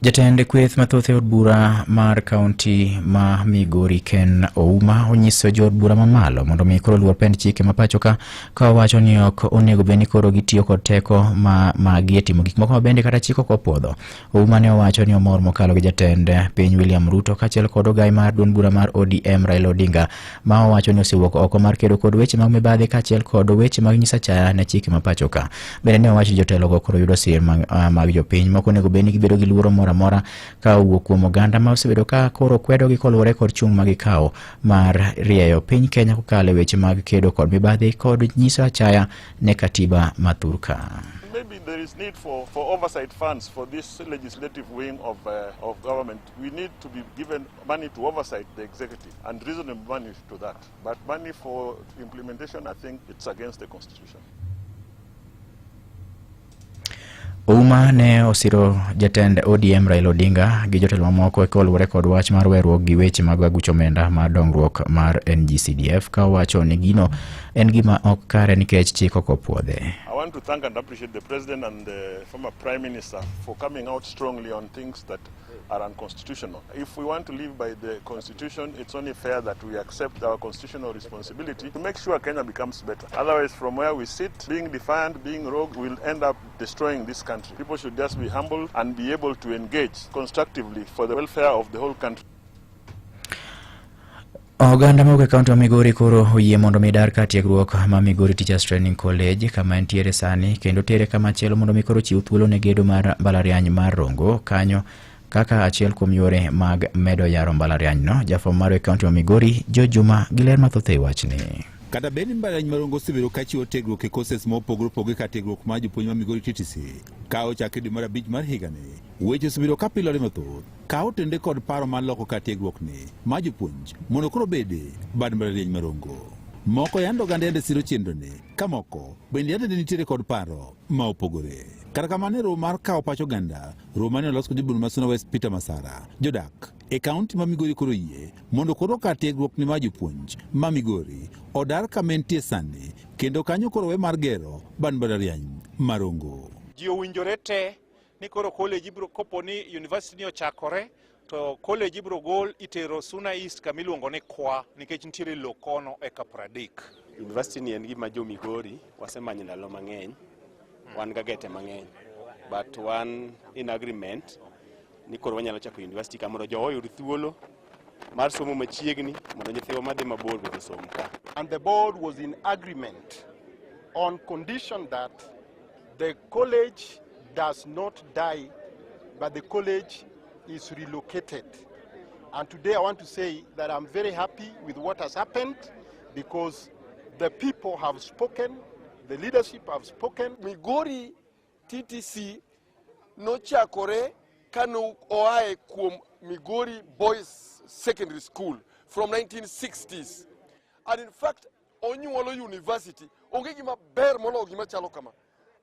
Jatend kweth mathoth e od bura mar kaunti ma Migori Ken Ouma onyiso jood bura mamalo mondo mi koro luor pend chike ma pacho ka ka owacho ni ok onego bed ni koro gitiyo kod teko ma magi e timo gik moko mabende kata chik ok opuodho. Ouma ne owacho ni omor mokalo gi jatend piny William Ruto kaachiel kod ogai mar duond bura mar ODM Raila Odinga ma owacho ni osewuok oko mar kedo kod weche mag mibadhi kaachiel kod weche mag nyiso achaya ne chike ma pacho ka. Bende ne owacho ni jotelogo koro yudo sir mag, mag jopiny mok onego bed ni gibedo gi luoro moro amora ka owuok kuom oganda ma osebedo ka koro kwedogi koluwore kod chung' ma gikawo mar rieyo piny Kenya kokalo e weche mag kedo kod mibadhi kod nyiso achaya ne katiba ma thurka. Maybe there is need for oversight funds for this legislative wing of government. We need to be given money to oversight the executive and reasonable money to that. But money for implementation, I think it's against the constitution. Ouma ne osiro jatend ODM Raila Odinga gi jotelo mamoko koluwore kod wach mar weruok gi weche mag aguch omenda mar dongruok mar NGCDF ka owacho ni gino en gima ok kare nikech chik ok opuodhe. I want to thank and appreciate the President and the former Prime Minister for coming out strongly on things that are unconstitutional. If we want to live by the Constitution, it's only fair that we accept our constitutional responsibility to make sure Kenya becomes better. Otherwise, from where we sit, being defiant, being rogue, will end up destroying this country. People should just be humble and be able to engage constructively for the welfare of the whole country. Oganda mawuok e kaunti ma Migori koro oyie mondo mi dar kar tiegruok ma Migori Teachers Training College kama entiere sani kendo tere kama chielo mondo mi koro chiw thuolo ne gedo mar mbalariany mar Rongo kanyo kaka achiel kuom yore mag medo yaro mbalarianyno. Jafwambo marwa e kaunti ma Migori George Juma gi ler mathoth e wachni. Kata bed ni mbalariany ma Rongo osebedo ka chiwo tiegruok e courses mopogore opogore ka tiegruok mar jopuonj ma Migori TTC ka ochakre dwe mar abich mar higani, weche osebedo ka pilore mathoth ka otende kod paro mar loko kar tiegruokni mar jopuonj mondo koro obede bad mbalariany ma Rongo. Moko yande oganda yande siro chenroni ka moko bende yande ne nitiere kod paro ma opogore. Kata kamano e romo mar kawo pach oganda, romo mane olos kod jabura ma Suna West Peter Masara, jodak e kaunti ma Migori koro yie mondo koro kar tiegruokni mar jopuonj ma Migori odar kama entie sani kendo kanyo koro we mar gero bad mbalariany ma Rongo. Ji owinjore te ni koro college ibro kopo ni university ni ochakore to college ibro gol itero Suna East kama iluongo ni Kwa nikech nitiere lowo kono eka 30. University ni en gima jo Migori wasemanyo ndalo mang'eny, wan gagete mang'eny, but wan in agreement ni koro wanyalo chako university ka mondo jowa oyud thuolo mar somo machiegni mondo nyithiwa madhi mabor bende osom ka. And the board was in agreement on condition that the college does not die, but the college is relocated. And today I want to say that I'm very happy with what has happened because the people have spoken, the leadership have spoken. Migori TTC nochakore kano oae kuom Migori Boys Secondary School from 1960s. And in fact, onyuolo university, onge gima ber moloyo gima chalo kama.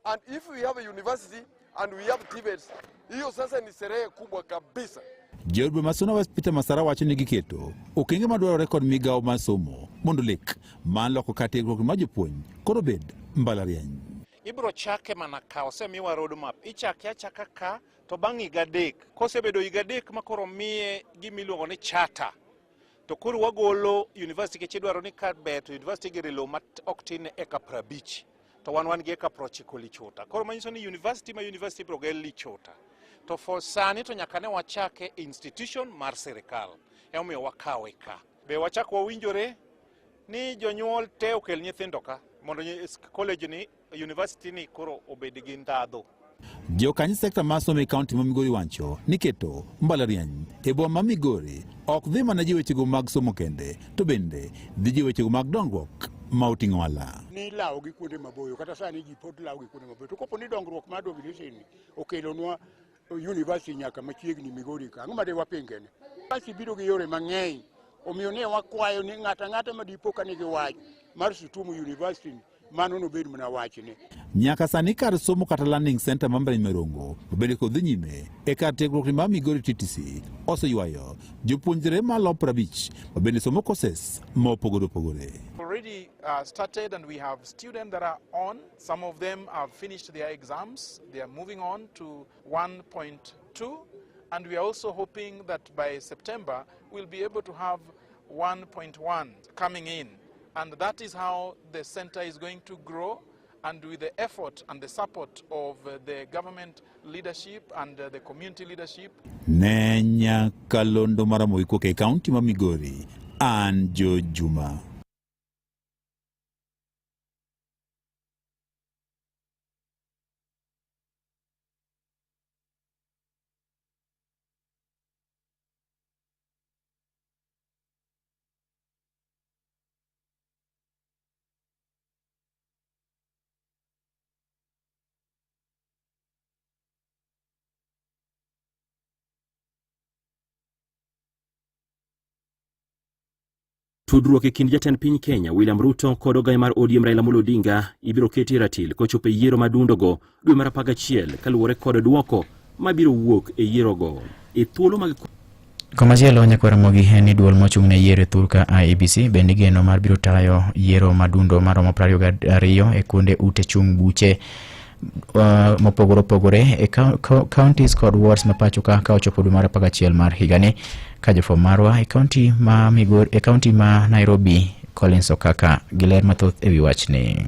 And if we have a university and we have TVETs, hiyo sasa ni sherehe kubwa kabisa. Jood bura ma Suna West Peter Masara wacho ni giketo okenge madwarore kod migawo mar somo mondo lek mar loko kar tiegruok mar jopuonj koro bed mbalariany. Ibro chake mana ka osemiwa road map, ichake achaka ka to bang' higa 3 kosebedo higa 3 ma koro miye gima iluongo ni charter to koro wagolo university nikech idwaro ni ka ber to university igero e lowo ma ok tin ne eka 50 to wan gi eka 90 Lichota. Koro manyiso ni university ma university ibro ger Lichota. To for sani to nyaka ne wachake institution mar sirikal. Emomiyo wakawe ka. Be wachak wawinjore ni jonyuol te okel nyithindo ka mondo college ni university ni koro obed gi ndhadhu. Jokanyo sekta mar somo e kaunti ma Migori wacho ni keto mbalariany e boma ma Migori ok dhi mana ji wechego mag somo kende to bende dhi ji wechego mag dongruok ma oting'o ohala. Ni lawo gi kuonde maboyo kata sani ji pod lawo gi kuonde maboyo to kopo ni dongruok mar WTC ni okelonwa University nyaka machiegni Migori ka, ang'o ma de wapingene? University biro gi yore mang'eny, omiyo ne wakwayo ni ng'ato ang'ata ma dipo ka nigi wach mar Sutumu University mano nobed mana wachne. Nyaka sani kar somo kata learning center ma Mbalariany Marongo obedo kod dhi nyime e kar tiegruok ni mar Migori TTC oseywayo jopuonjre malo 50 ma bende somo courses mopogore opogore. Already started and we have students that are on. Some of them have finished their exams. They are moving on to 1.2, and we are also hoping that by September we'll be able to have 1.1 coming in. And that is how the center is going to grow, and with the effort and the support of the government leadership and the community leadership. Ne nyakalondo mar Ramogi kowuok e kaunti ma Migori, an George Juma. Tudruok e kind jatend piny Kenya William Ruto kod ogaye mar ODM Raila Amolo Odinga ibiro keti e ratil kochopo e yiero madundogo dwe mar 11 kaluwore kod duoko mabiro wuok e yierogo. E thuolo mag Komachielo nyakwar Ramogi en ni duol mochung' ne yiero e thurka IEBC bende igeno mar biro tayo yiero madundo maromo 22 e kuonde ute chung' buche mopogore opogore e counties kod wards ma pacho ka ka ochopo dwe mar 11 mar higani ka jofwamb marwa e kaunti ma Migori e kaunti ma Nairobi Collins Okaka gi ler mathoth e wi wachni.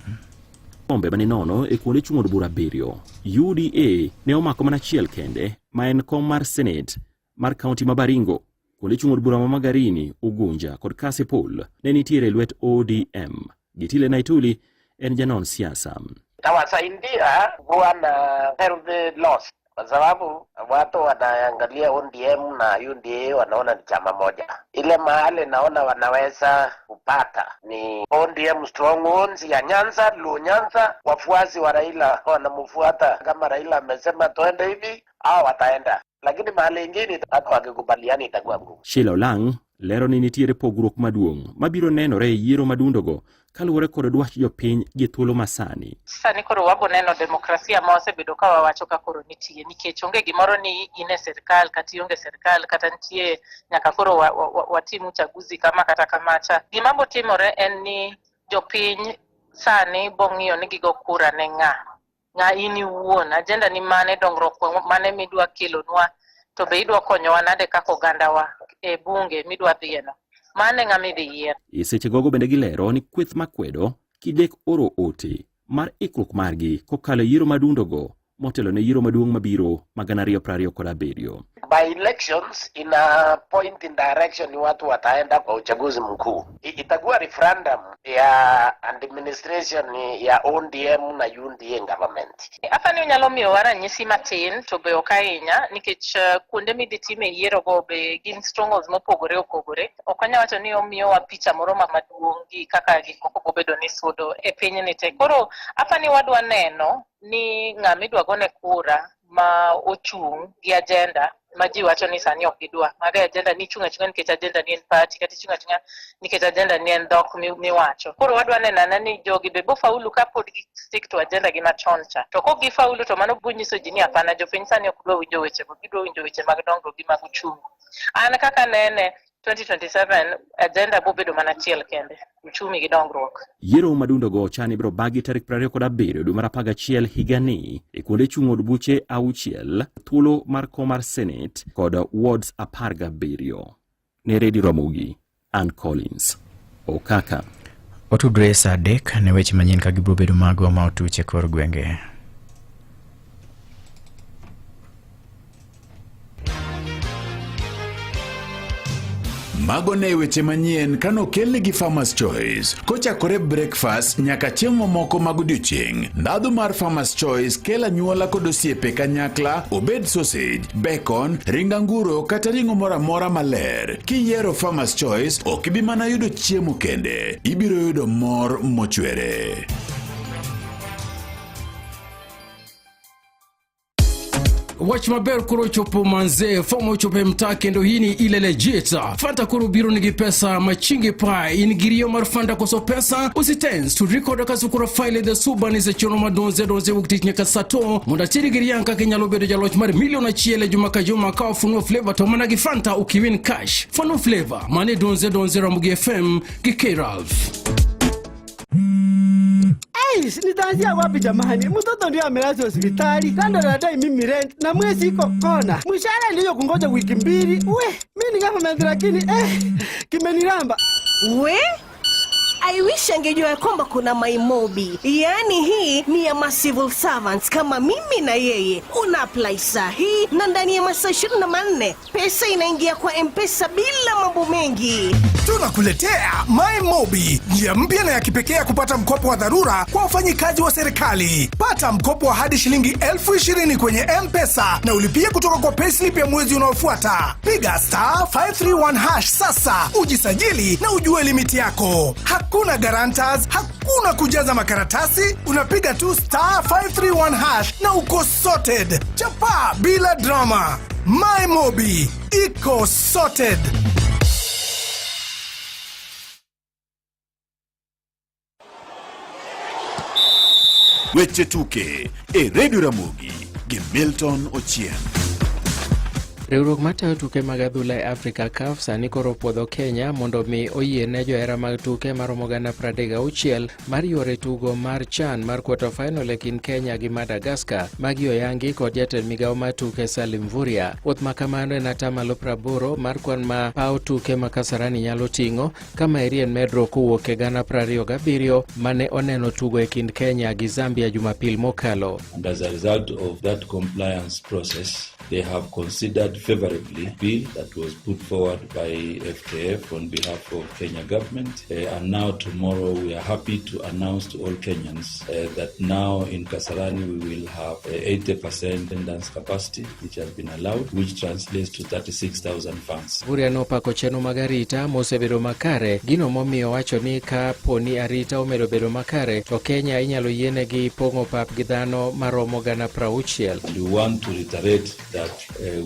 Kombe mane nono e kuonde chung' od bura abiriyo, UDA ne omako mana achiel kende ma en kom mar Senate mar kaunti ma Baringo. Kuonde chung' od bura ma Magarini, Ugunja kod Kasipul ne nitiere e lwet ODM. Gitile Naituli en janon siasa. Tawasaidia kuwa na healthy loss kwa sababu watu wanaangalia ODM na UDA wanaona ni chama moja. Ile mahali naona wanaweza kupata ni ODM strongholds ya Nyanza, Luo Nyanza. Wafuasi wa Raila wanamfuata, kama Raila amesema tuende hivi, hao wataenda, lakini mahali ingine hata wakikubaliana itakuwa ngumu. Sheila Olang' lero ni nitiere pogruok maduong' mabiro nenore e yiero madundogo kaluwore kod dwach jopiny gi thuolo masani. Sani koro wabo neno demokrasia ma wasebedo ka wawacho ka koro nitie, nikech onge gimoro ni in e sirkal kata ionge sirkal kata nitie nyaka koro watim uchaguzi kama kata kamacha. Gima bo timore en ni jopiny sani bo ng'iyo ni gigo kura ne ng'a. Ng'a in iwuon, agenda ni mane, dongruok mane midwa kelonwa, to be idwa konyowa nade kaka ogandawa e bunge midwa dhiyeno. Mane ng'a midhi yier. E seche gogo bende gilero ni kweth makwedo kidek oro ote mar ikruok margi kokalo e yiero madundogo motelo ne yiero maduong' mabiro ma gana ariyo piero ariyo kod abiriyo. By elections ina point in direction ni watu wataenda kwa uchaguzi mkuu. Itakuwa referendum ya administration ya ODM na UDA government. Apani unyalo miyowa ranyisi matin to be ok ahinya nikech kuonde midhi time yierogo be gin strongholds mopogore opogore. Ok wanyal wacho ni omiyowa picha moro maduong' gi kaka gik moko bobedo ni sudo e pinyni te. Koro apani wadwa neno ni ng'ama idwa gone kura ma ochung' gi agenda ma ji wacho ni sani ok gidwa. Mago e agenda ni ichung' achung'a nikech agenda ni en party kata ichung' achung'a nikech agenda ni en dhok miwacho. Koro wadwa neno anena ni jogi be bo faulu ka pod gi stick to agenda gi machon cha. To kok gifaulu to mano bo nyiso ji ni hapana, jopiny sani ok dwa winjo wechego, gidwa winjo weche mag dongruok gi mag uchumi. An kaka nene 2027 agenda bobedo mana achiel kende, uchumi gi dongruok. Yiero madundogo ochan ibiro bagi tarik 27 dwe mar 11 higani e kuonde chung' od buche auchiel, thuolo mar kom mar Senate kod wards 17. Ne Redio Ramogi, Ann Collins, Okaka. Otudre saa 3 ne weche manyien ka gibiro bedo mago ma otuch e kor gwenge. Mago ne weche manyien kanokelni gi Farmers Choice. Kochakore breakfast nyaka chiemo mamoko mag odiochieng', ndhadhu mar Farmers Choice kelo anyuola kod osiepe kanyakla, obed sausage, bacon, ring anguro kata ring'o moro amora maler. Kiyiero Farmers Choice, ok ibi mana yudo chiemo kende, ibiro yudo mor mochwere. Wach maber koro ochopo manze, fom ochopo e mtaa kendo hii ni ile legit. Fanta koro biro nigi pesa machingi pa, in gi riyo mar Fanta koso pesa? Usitense to record kasukura file the suban is a chono madonze donze wuok tich nyaka sato mondo ateri gi riang kaka inyalo bedo jaloch mar milion achiel e juma ka juma ka ofuno flavor to mana gi Fanta ukiwin cash. Funo flavor mane donze donze Ramogi FM gi K-Ralph. Eish, nitaanzia wapi jamani? Mtoto ndio amelazwa hospitali, kando anadai mimi rent na mwezi iko kona, mshahara ndiyo kungoja wiki mbili. We, mimi ni government lakini kimeniramba. We I wish angejua ya kwamba kuna MyMobi, yaani hii ni ya ma civil servants kama mimi na yeye. Una apply saa hii na ndani ya masaa 24 pesa inaingia kwa M-Pesa bila mambo mengi. Tunakuletea MyMobi, njia mpya na ya kipekee ya kupata mkopo wa dharura kwa wafanyikazi wa serikali. Pata mkopo wa hadi shilingi 20,000 kwenye M-Pesa na ulipie kutoka kwa payslip ya mwezi unaofuata. Piga star 531 hash sasa ujisajili na ujue limiti yako. Hakuna guarantors, hakuna kujaza makaratasi, unapiga tu star 531 hash na uko sorted. Chapa bila drama. MyMobi iko sorted. Weche tuke e Radio Ramogi gi Milton Ochieng. Riwruok matayo tuke mag adhula e Afrika CAF sani koro puodho Kenya mondo mi oyie ne johera mag tuke maromo gana 36 mar yore tugo mar CHAN mar quarter final e kind Kenya gi Madagascar. Magi oyangi kod jatend migawo mar tuke Salim Mvurya. Wuoth ma kamano en atamalo 80 mar kwan ma paw tuke ma Kasarani nyalo ting'o ka maeri en medruok kowuok e gana 27 mane oneno tugo e kind Kenya gi Zambia Jumapil mokalo. And as a result of that compliance process, they have considered favorably bill that was put forward by FKF on behalf of Kenya government. And now tomorrow we are happy to announce to all Kenyans that now in Kasarani we will have 80% attendance capacity, which has been allowed, which translates to 36,000 fans. Mvurya nopako chenro mag arita mosebedo makare, gino momiyo wacho ni ka poni arita omedo bedo makare to Kenya inyalo yienegi pong'o pap gi dhano maromo gana 60. And we want to reiterate that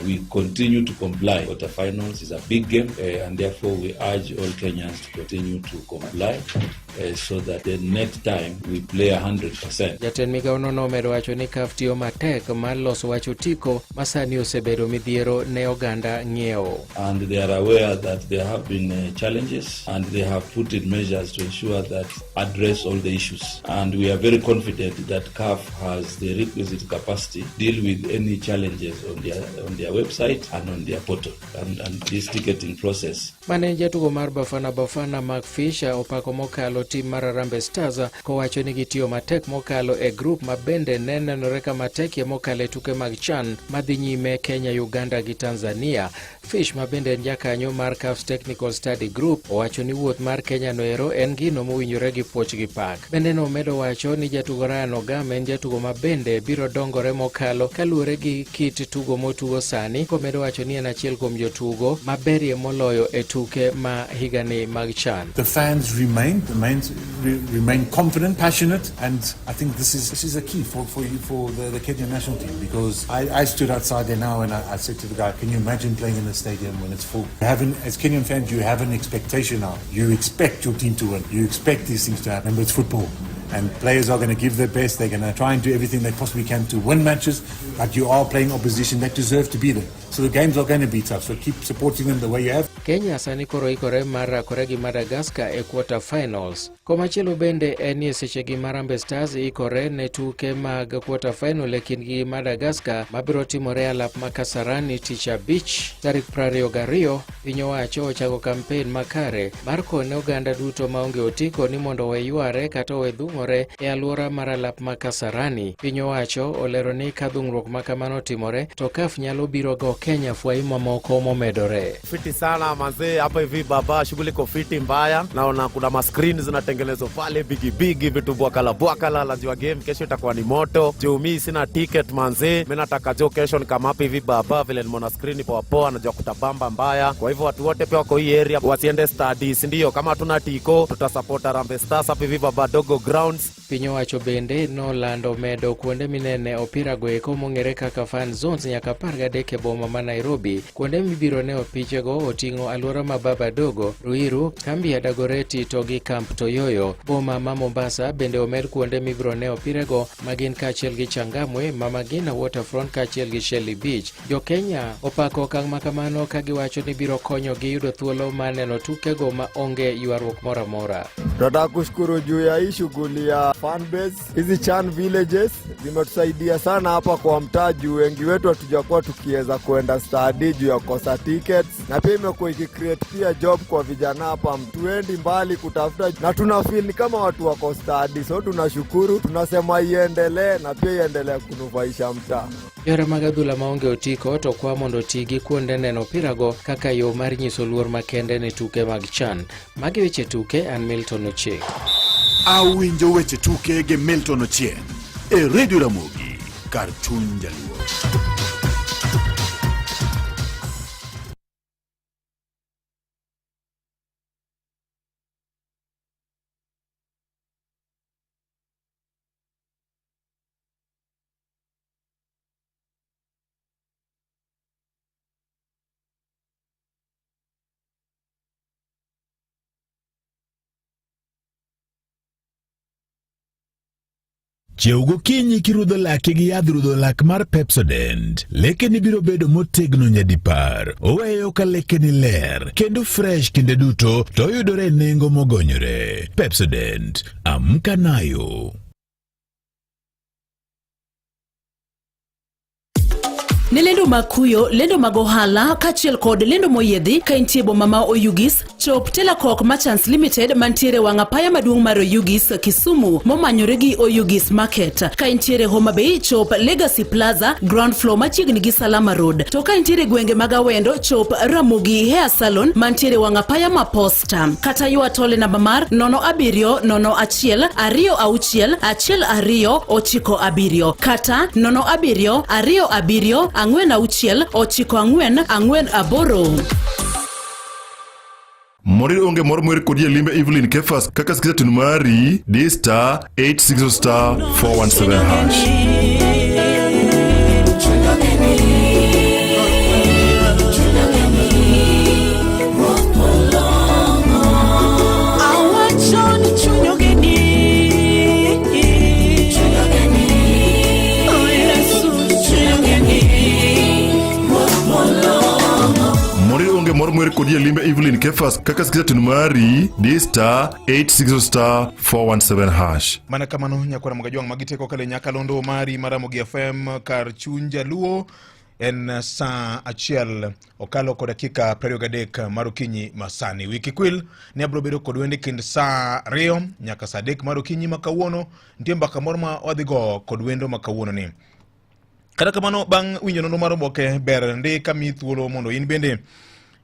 we continue to comply. Quarterfinals is a big game, and therefore we urge all Kenyans to continue to comply so that the next time we play 100%. Jatend migawono nomedo wacho ni CAF tiyo matek mar loso wach otiko ma sani osebedo midhiero ne oganda ng'iewo. And they are aware that there have been challenges, and they have put in measures to ensure that address all the issues. And we are very confident that CAF has the requisite capacity to deal with any challenges on their website and on their portal and this ticketing process. Mane jatugo mar Bafana Bafana Mark Fisher opako mokalo tim mar Harambee Stars kowacho ni gitiyo matek mokalo e grup ma bende ne nenore kama tekie mokalo e tuke mag CHAN madhi nyime Kenya, Uganda gi Tanzania. Fish ma bende en jakanyo mar CAF's Technical Study Group owacho ni wuoth mar Kenya noero en gino mowinjore gi puoch gi pak. Bende nomedo wacho ni jatugo Ryan Ogam en jatugo ma bende biro dongore mokalo kaluwore gi kit tugo motugo sani, komedo wacho ni en achiel kuom jotugo maberie moloyo e tuke ma higani mag CHAN. The fans remain confident, passionate, and I think this is a key for you, for the Kenyan national team, because I stood outside there now and I said to the guy, "Can you imagine playing in the stadium when it's full?" As Kenyan fans, you have an expectation now. You expect your team to win. You expect these things to happen. Remember, it's football. And players are going to give their best. They're going to try and do everything they possibly can to win matches. But you are playing opposition that deserve to be there. So the games are going to be tough. So keep supporting them the way you have. Kenya sani koro ikore mar rakore gi Madagascar e quarter finals. Komachielo bende en ni e sechegi ma Harambee Stars ikore ne tuke mag quarter final e kindgi gi Madagascar mabiro timore e alap ma Kasarani tich abich tarik 22. Piny owacho ochako kampen makare mar kone oganda duto maonge otiko ni mondo owe yware kata owe dhung'ore e alwora mar alap ma Kasarani. Piny owacho olero ni ka dhung'ruok ma kamano otimore to CAF nyalo biro go Kenya fwai mamoko momedore. Fiti sana manzee, hapa hivi baba, shughuli iko fiti mbaya. Naona kuna mascreen zinatengenezwa pale bigi bigi, vitu bwakala bwakala. Najua game kesho itakuwa ni moto juu mi sina ticket manzee, mi nataka jo kesho nikama hapa hivi baba, vile nimeona screen poa poa, najua kutabamba mbaya. Kwa hivyo watu wote pia wako hii area wasiende studies, ndio kama hatuna tiko tutasupport Harambee Stars hapa hivi baba dogo grounds. Piny owacho bende nolando medo kuonde minene opira go eko mong'ere kaka fan zones nyaka 13 e boma ma Nairobi. Kuonde mibiro ne opichego oting'o alwora ma Baba Dogo, Ruiru, kambi ya Dagoretti to gi Camp Toyoyo. Boma ma Mombasa bende omed kuonde mibiro ne opirego ma gin kaachiel gi Changamwe, Mama Ngina Waterfront kaachiel gi Shelly Beach. Jo-Kenya opako okang' ma kamano ka giwacho ni biro konyogi yudo thuolo mar neno tukego ma onge ywaruok moro amora. Tunataka kushukuru juu ya hii shughuli ya fan base. Hizi Chan villages zimetusaidia sana hapa kwa mtaa juu wengi wetu hatujakuwa tukiweza kuenda stadi juu ya kukosa tickets, na pia imekuwa ikicreate pia job kwa vijana hapa, tuendi mbali kutafuta na tuna feel ni kama watu wako stadi, so tunashukuru, tunasema iendelee na pia iendelee kunufaisha mtaa. Johera mag adhula maonge otiko to kwa mondo oti gi kuonde neno opirago kaka yo mar nyiso luor makende ne tuke mag CHAN. Magi weche tuke, an Milton Ochieng. Awinjo weche tuke gi Milton Ochieng e Radio Ramogi kar chuny jaluo. Chiew gokinyi kirudho laki gi yadh rudho lak mar Pepsodent. Lekeni biro bedo motegno nyadipar. Oweyo ka lekeni ler kendo fresh kinde duto to oyudore e nengo mogonyore. Pepsodent, amka nayo. Ne lendo mag kuyo, lendo mag ohala kaachiel kod lendo moyiedhi ka intie boma ma Oyugis, chop Telakok Merchants Limited mantiere wang' apaya maduong' mar Oyugis, Kisumu momanyore gi Oyugis Market. Ka intiere Homa Bay, chop Legacy Plaza, ground floor machiegni gi Salama Road. To ka intiere gwenge mag Awendo, chop Ramogi Hair Salon mantiere wang' apaya ma Posta. Kata ywa tole namba mar 07 01 26 12 97 kata 07 27 46 94 48. Morir onge mor moher kodi e limbe Evelyn Kefas kaka sikiza tune mari D star 860 star 417 hash. Morir onge mor moher kodi e limbe Evelyn Kefas kaka sikiza tune mari D star 860 star 417 hash. Mana kamano nyakwara Mogajwang' magi teko kale nyakalondo mari mar Ramogi FM kar chuny jaluo en saa achiel okalo kod dakika 23 mar okinyi masani. Wiki kwil ne abiro bedo kod wende kind saa 2 nyaka saa 3 mar okinyi ma kawuono. Nitie mbaka moro ma wadhi go kod wendo ma kawuono ni. Kata kamano bang' winjo nonro mar oboke ber ndi ka miyi thuolo mondo in bende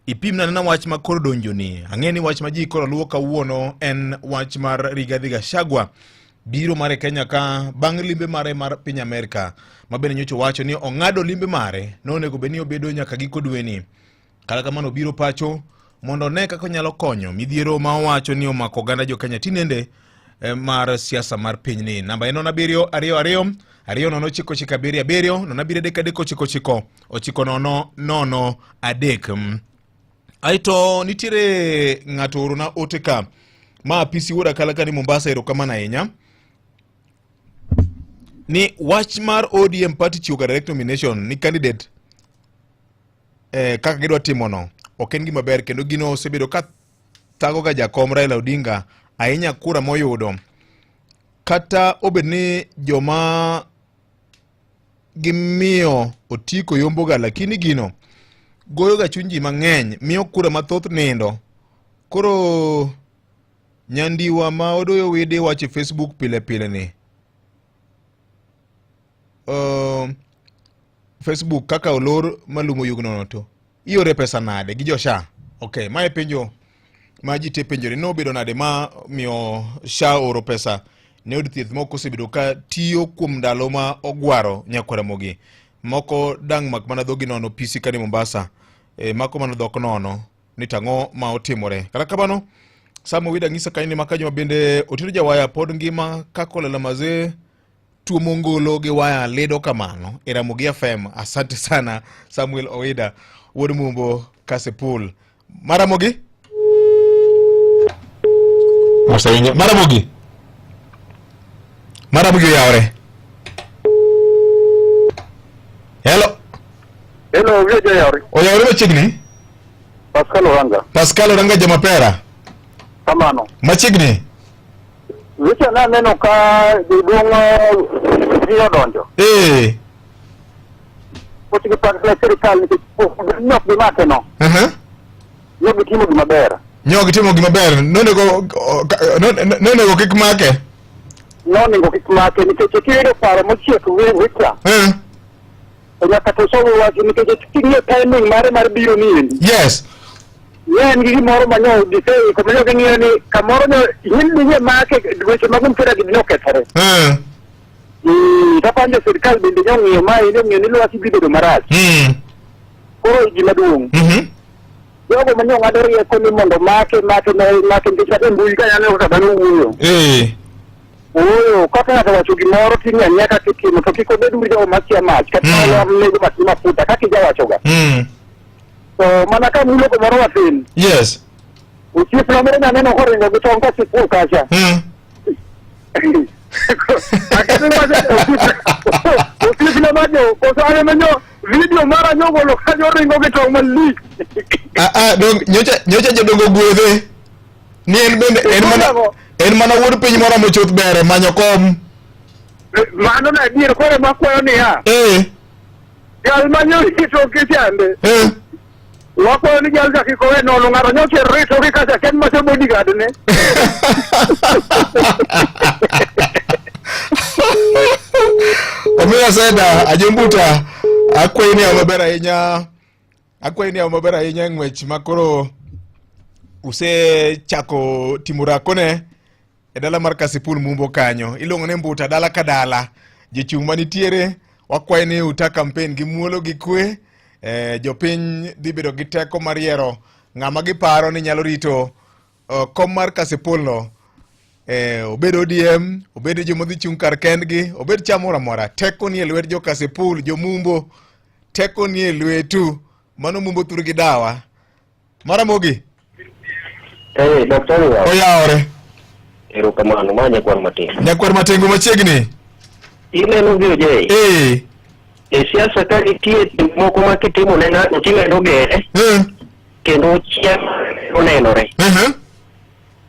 ipim anena wach ma koro donjoni. Ang'e ni wach ma ji koro luwo kawuono en wach mar Rigathi Gachagua biro mare Kenya ka bang' limbe mare mar piny Amerka ma bende nyocha owacho ni ong'ado limbe mare nonego bed ni obedo nyaka giko dweni. Kata kamano obiro pacho mondo one kaka onyalo konyo midhiero ma owacho ni omako oganda jo Kenya tinende mar siasa mar pinyni. Namba en 07 22 2 0 9 9 7 7 0 7 3 3 9 9 9 0 3. Aeto nitiere ng'ato orona ote ka ma apisi wuod Akala ka ni Mombasa, erokamano ahinya. Ni wach mar ODM party chiwo ga direct nomination ni candidate kaka gidwa timono ok en gima ber kendo gino osebedo ka thago ga jakom Raila Odinga ahinya kura moyudo kata obed ni joma gimiyo otiko yomboga lakini gino goyoga chuny ji mang'eny miyo kura mathoth nindo koro nyandiwa ma odoyo wede wacho e Facebook pile pile ni Facebook kaka olor malumo yugno to iore pesa nade gi jo SHA? Okay, mae penjo ma ji te penjore nobedo nade ma miyo SHA oro pesa ne od thieth moko osebedo ka tiyo kuom ndalo ma ogwaro nyakwar Ramogi moko dang' mak mana dhogi nono pisi kani Mombasa mako mana dhok nono ni tang'o ma otimore. Kata kamano Sam Owida ng'isa kanyo ni makanyo bende Otieno Jawaya pod ngima kaka olala mazee tuo mongolo gi waya lido kamano e Ramogi FM. Asante sana Samuel Owida wuod Mumbo Kasipul. Maramogi? Moseinyo. Maramogi? Maramogi oyawre. Hello. Hello, Vijay Oyawre. Oyawre machiegni? Pascal Oranga. Pascal Oranga Jamapera. Kamano. Machiegni? Weche ne aneno ka jaduong' ji odonjo. Eh. Pok gipak ne sirikal nikech pok ne ok gimake no. Ne gitimo gima ber. Nyo gitimo gima ber. Nonego nonego kik make. Nonego kik make nikech kiyudo paro mochiek wika. To nyaka to somo wach nikech king'iyo timing mare mar biro ni endi. Yes. Ne en gi gimoro ma nyo giseiko ma nyo ging'iyo ni kamoro nyo in dinye make weche mag mpira gi nokethore. Kapanjo sirikal bende nyo ng'iyo mae nyo ng'iyo ni lwasi dhi bedo marach. Koro gima duong'. Jogo ma nyo ng'ado rieko ni mondo make make make nikech kata e mbui ka aneno kaka dhano wuoyo. Ooyo, kaka ng'ato wacho gimoro ting'e ang'iya kaka itimo to kik obed uru jogo makia mach kata nego mach gi mafuta kaka ijawachoga. To mana ka mulo kumoro matin. Yes. Osiepna moro naneno koringo gi tong' kosipul kacha. Osiepna majo koso an ema nyo video mara nyogolo kanyo ringo gi tong' malich. Ah ah dong nyocha nyocha jodongo gwedhe. Ni en bende en mana en mana wuod piny moromo chuth bere manyo kom. Mano na adier koro ema akwayo niya. Jal ma nyorito kichande. Wakwayo ni jal cha kik owe nono ng'ato nyocha rito gi kacha ken macho bodyguard ne. Omiyo Seda Ajumbuta akwayi ni yaw maber ahinya akwayi ni yaw maber ahinya e ng'wech ma koro usechako timo rakone e dala mar Kasipul Mumbo kanyo. Iluongo ni Mbuta dala ka dala. Jochung' manitiere wakwayi ni uta kampen gi muolo gi kwe. Jopiny dhi bedo gi teko mar yiero ng'ama giparo ni nyalo rito kom mar Kasipul no. Obed ODM, obed joma dhi chung' kar kendgi, obed chama moro amora. Teko ni e lwet jo Kasipul, jo Mumbo. Teko ni e lwetu. Mano Mumbo thur gi dawa. Maramogi. Eh, daktari wa. Oyawore. Erokamano, ma nyakwar matin. Nyakwar Matengo machiegni. Ineno VJ? Eh. E siasa ka nitie tim moko ma kitimo ne ng'ato timedo gere. Kendo chia onenore.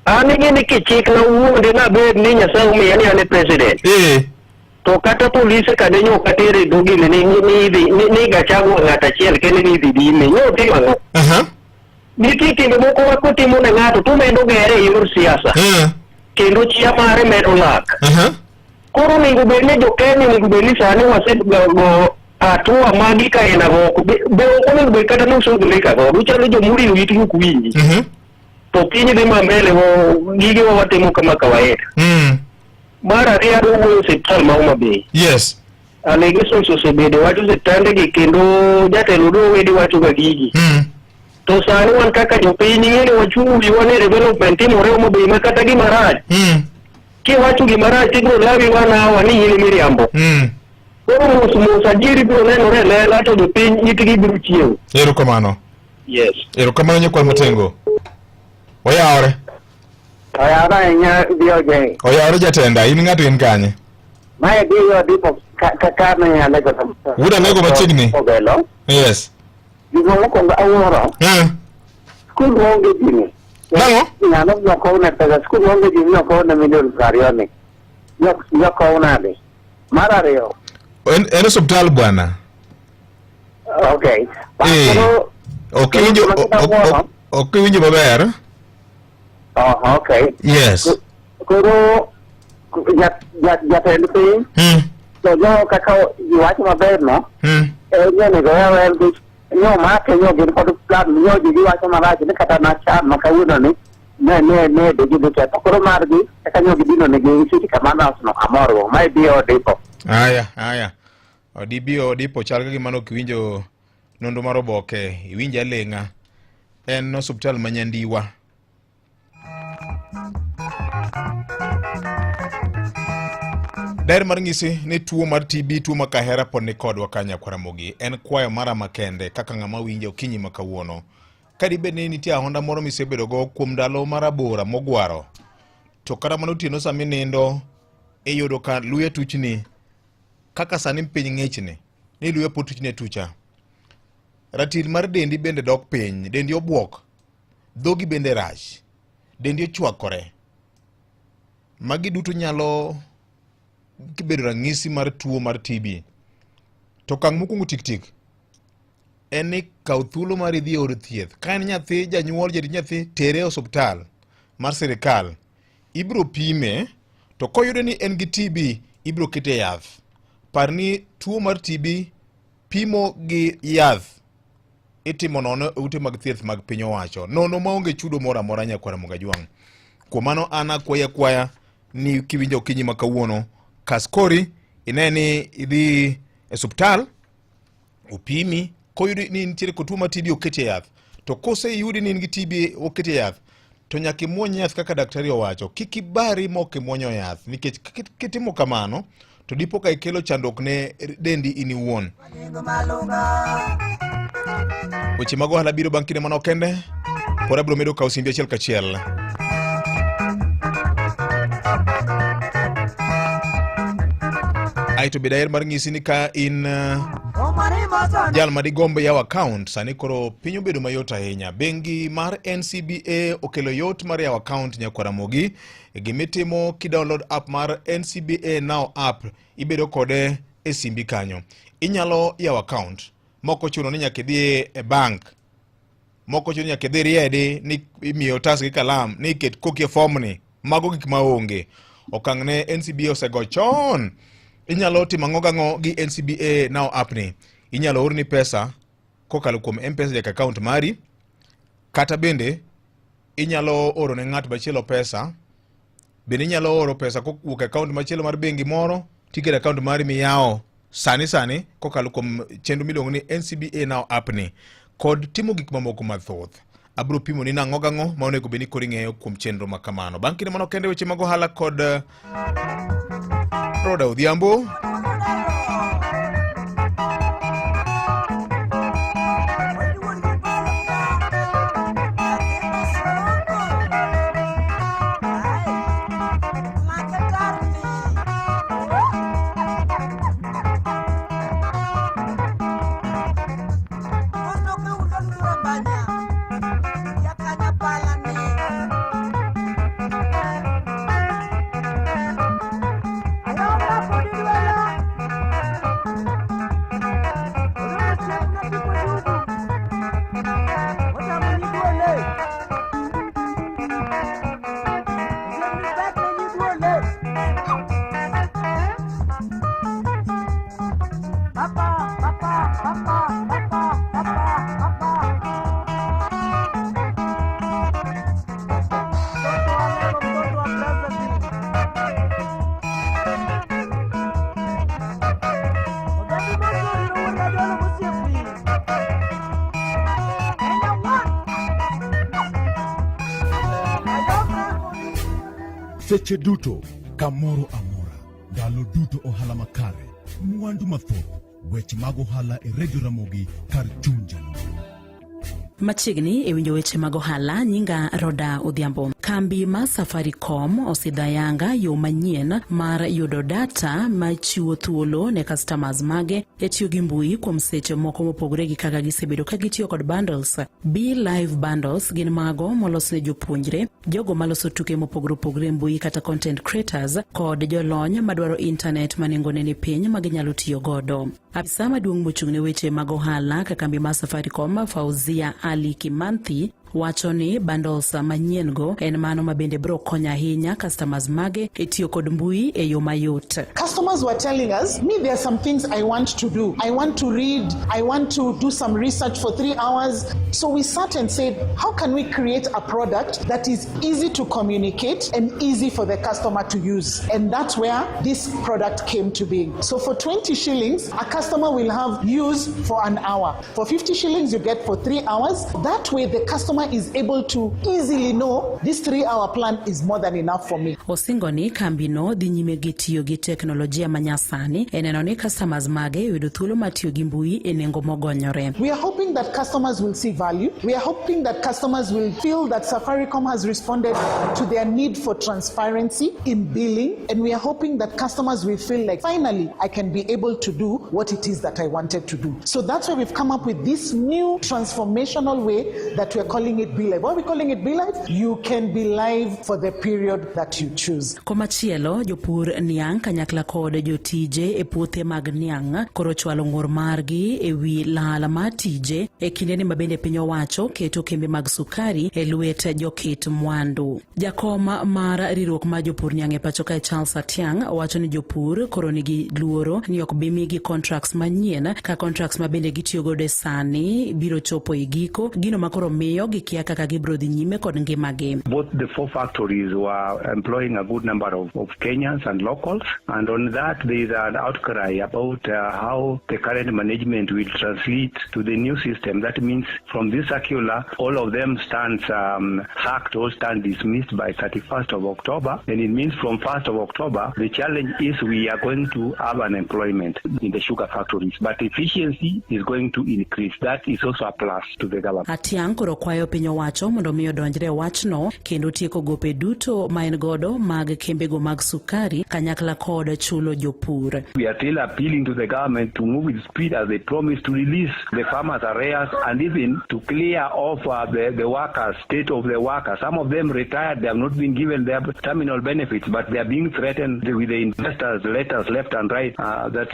An ing'e ni kichik na wuonde nabed ni Nyasaye omiya ni an e president. To kata polise ka ne nyo ok atere dogine ni ni ni ni, ni Gachagua ng'at achiel kende ni idhi dine. Nyo otimo ang'o? Nitie timbe moko ma kotimo ne ng'ato to omedo gere e yor siasa. Kendo chia mare medo lak. Koro onego bed ni jo Kenya onego bed ni sani wasego hatua magi ka inago ok be ok onego bed kata ni usogore ka godo uchalo jomurino itgi ok winji. To piny dhi ma mbele wo gigewa watimo kama kawaida. Mar ariyo adwa wuoyo osiptal ma Homa Bay. Yes. Allegations osebedo wach osiptande gi kendo jatelo do wedi wacho ga gigi. To sani wan kaka jopiny ing'e ni wachung' wiwa ni development timore Homa Bay ma kata gima rach. Kiwacho gima rach tibiro lawi wan awa ni in miriambo. Koro mos mos adieri biro nenore e lela to jopiny itgi biro chiewo. Erokamano. Yes. Erokamano nyakwar Matengo. Oyawore. Oyawore ahinya BOJ. Oyawore jatenda, in ng'ato in kanye? Mae biyo dipo ka ka ka ne alego. Wuod Alego machiegni. Ogelo. Yes. Gima mokwongo awuoro. Skul maonge ji ni. Nang'o? Ng'ano nokowne pesa skul maonge ji ni nokowne milion 20 ni. Nyokow nade? Mar ariyo. En, en osiptal bwana. Okay. Eh. Ok iwinjo ok iwinjo maber. Oh, okay. Yes. Koro jatend piny to nyo kaka iwacho maber no nyo onego oyaw nikech nyo make nyo gin kod plan nyo ji giwacho marach ni kata nachan ma kawuono ni ne ne ne de gidhi ketho koro margi kaka nyo gidino negi city commanders no amorgo mae biyo odipo. Aya, aya. Odibiyo odipo chal ka gima nok iwinjo nonro mar oboke, iwinjo aleng'a. En osuptal ma Nyandiwa. Daher mar nyisi ni tuo mar TB, tuo ma kahera pod ni kodwa ka nyakwar Ramogi. En kwayo mara makende kaka ng'ama winjo okinyi ma kawuono. Ka dibed ni nitie ahonda moro misebedogo kuom ndalo marabora mogwaro, to kata mana otieno sama inindo iyudo ka luya tuchni kaka sani piny ng'ichni ni luya pod tuchni atucha. Ratil mar dendi bende dok piny, dendi obuok, dhogi bende rach, dendi ochwakore. Magi duto nyalo bedo ranyisi mar tuo mar TB. To okang' mokwongo tik tik en ni kaw thuolo mar idhi e od thieth. Ka en nyathi, janyuol, jarit nyathi, tere e osuptal mar sirikal. Ibiro pime to koyude ni en gi TB, ibiro kete e yath. Par ni tuo mar TB pimo gi yath itimo nono e ute mag thieth mag piny owacho nono maonge chudo moro amora nyakwar Ramogi Ajwang'. Kuom mano an akwayi akwaya ni kiwinjo okinyi ma kawuono kas kori ine ni idhi e osuptal opimi koyudi ni nitiere kod tuo mar TB oketi e yath to koseyudi ni in gi TB oketi e yath to nyaka imuony yath kaka daktari owacho kik ibari mok imuonyo yath nikech kitimo kamano to dipo ka ikelo chandruok ne dendi in iwuon. Weche mag ohala biro bang' kinde manok kende pod abiro medo kawo simbi achiel kachiel. Aeto be daher mar nyisi ni ka in jal ma digomb yawo account sani koro piny obedo mayot ahinya. Bengi mar NCBA okelo yot mar yawo account nyakwar Ramogi. Gimitimo kidownload app mar NCBA Now app ibedo kode e simbi kanyo. Inyalo yawo account mok ochuno ni nyaka idhi e bank mok ochuno ni nyaka idhi riedi ni imiyo otas gi kalam ni iket koki e form ni. Mago gik ma onge. Okang' ne NCBA osego chon. Inyalo timo ang'o gang'o gi NCBA Now app ni. Inyalo orni pesa kokalo kuom M-Pesa nyaka account mari kata bende inyalo oro ne ng'at machielo pesa bende inyalo oro pesa kowuok e account machielo mar bengi moro tiketo e account mari miyawo sani sani kokalo kuom chenro miluongo ni NCBA Now app ni kod timo gik mamoko mathoth. Abiro pimo ni nang'o gang'o ma onego bed ni koro ing'eyo kuom chenro ma kamano. Bang' kinde mano kende weche mag ohala kod Roda Odhiambo. Seche duto, kamoro amora, ndalo duto ohala makare, mwandu mathoth, weche mag ohala e Radio Ramogi kar chuny jaluo. Machiegni e winjo weche mag ohala, nyinga Roda Odhiambo. Kambi mar Safaricom osidho ayanga yo manyien mar yudo data machiwo thuolo ne customers mage e tiyo gi mbui kuom seche moko mopogore gi kaka gisebedo ka gitiyo kod bundles. Be Live Bundles gin mago molos ne jopuonjre, jogo maloso tuke mopogore opogore e mbui kata content creators kod jolony madwaro internet ma nengone ni piny ma ginyalo tiyo godo. Afisa maduong' mochung' ne weche mag ohala ka kambi mar Safaricom Fauzia Ali Kimanthi wacho ni bundles manyien go en mano ma bende biro konyo ahinya customers mage e tiyo kod mbui e yo mayot. Customers were telling us, me, there are some things I want to do. I want to read. I want to do some research for 3 hours. So we sat and said, how can we create a product that is easy to communicate and easy for the customer to use? And that's where this product came to be. So for 20 shillings, a customer will have use for an hour. For 50 shillings, you get for 3 hours. That way, the customer customer is able to easily know this 3-hour plan is more than enough for me. Osingo ni kambino dhi nyime gi tiyo gi teknolojia manyasani e neno ni customers mage oyudo thuolo mar tiyo gi mbui e nengo mogonyore. We are hoping that customers will see value. We are hoping that customers will feel that Safaricom has responded to their need for transparency in billing. And we are hoping that customers will feel like, finally, I can be able to do what it is that I wanted to do. So that's why we've come up with this new transformational way that we're calling it Be Live. Why are we calling it Be Live? You can be live for the period that you choose. Komachielo, jopur niang' kanyakla kod jotije e puothe mag niang' koro chwalo ng'ur margi e wi lal mar tije e kindeni ma bende piny owacho keto kembe mag sukari e lwet joket mwandu. Jakom mar riwruok mar jopur niang' e pacho kae Charles Atiang' wacho ni jopur koro nigi luoro ni ok bi migi contracts manyien ka contracts ma bende gitiyo godo e sani biro chopo e giko, gino ma koro miyo gikia kaka gibiro dhi nyime kod ngimagi. Both the four factories were employing a good number of Kenyans and locals, and on that there is an outcry about how the current management will translate to the new system. That means from this circular, all of them stands sacked or stand dismissed by 31st of October, and it means from 1st of October, the challenge is we are going to have unemployment in the sugar factories, but efficiency is going to increase. That is also a plus to the government. Atiang' koro kwayo piny owacho mondo mi odonjre e wachno kendo tieko gope duto ma en godo mag kembego mag sukari kanyakla kod chulo jopur. We are still appealing to the government to move with speed as they promised to release the farmers' arrears and even to clear off the workers, state of the workers. Some of them retired, they have not been given their terminal benefits, but they are being threatened with the investors' letters left and right that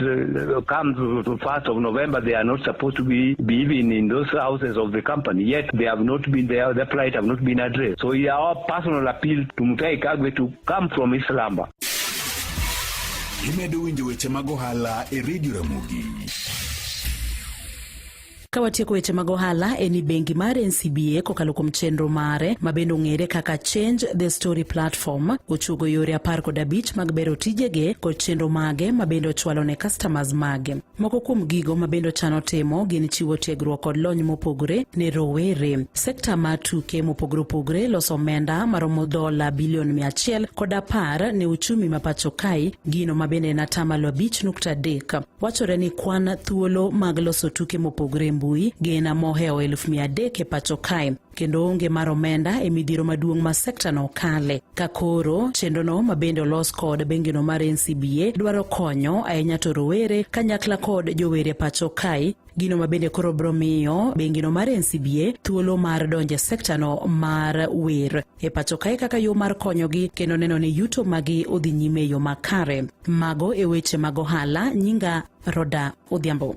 come to 1st of November, they are not supposed to be even in those houses of the company, yet they have not been there, their plight have not been addressed. So our personal appeal to Mutahi Kagwe to come from his slumber. Imedo winjo weche mag ohala e Radio Ramogi. Ka watieko weche mag ohala en ni bengi mar NCBA kokalo kuom chenro mare ma bende ong'ere kaka Change the Story Platform ochuogo yore 15 mag bero tijege kod chenro mage ma bende ochwalo ne customers mage. Moko kuom gigo ma bende ochano timo gin chiwo tiegruok kod lony mopogore ne rowere. Sekta mar tuke mopogore opogore loso omenda maromo dola bilion 110 ne uchumi ma pacho kae, gino ma bende en 5.3%. Wachore ni kwan thuolo mag loso tuke mopogore e mbui gin mohewo 300,000 e pacho kae, kendo onge mar omenda e midhiero maduong' ma sekta no kale. Ka koro chenrono ma bende olos kod bengino mar NCBA dwaro konyo ahinya to rowere kanyakla kod jowere pacho kae, gino ma bende koro biro miyo bengino mar NCBA thuolo mar donjo e sekta no mar wer e pacho kae kaka yo mar konyogi kendo neno ni yuto magi odhi nyime e yo makare. Mago e weche mag ohala. Nyinga Roda Odhiambo.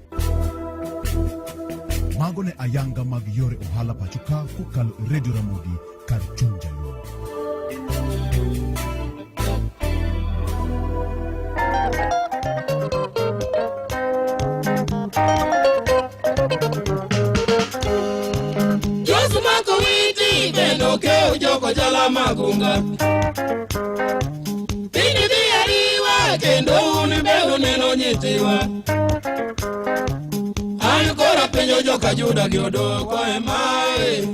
Mago ne ayanga mag yore ohala pacho ka kokalo e Radio Ramogi kar chuny Jaluo. Josu mako witi bendo keu joko jala magunga. Piny dhi ariwa kendo un be uneno nyithiwa. An koro apenjo joka Juda gi odoko e mae.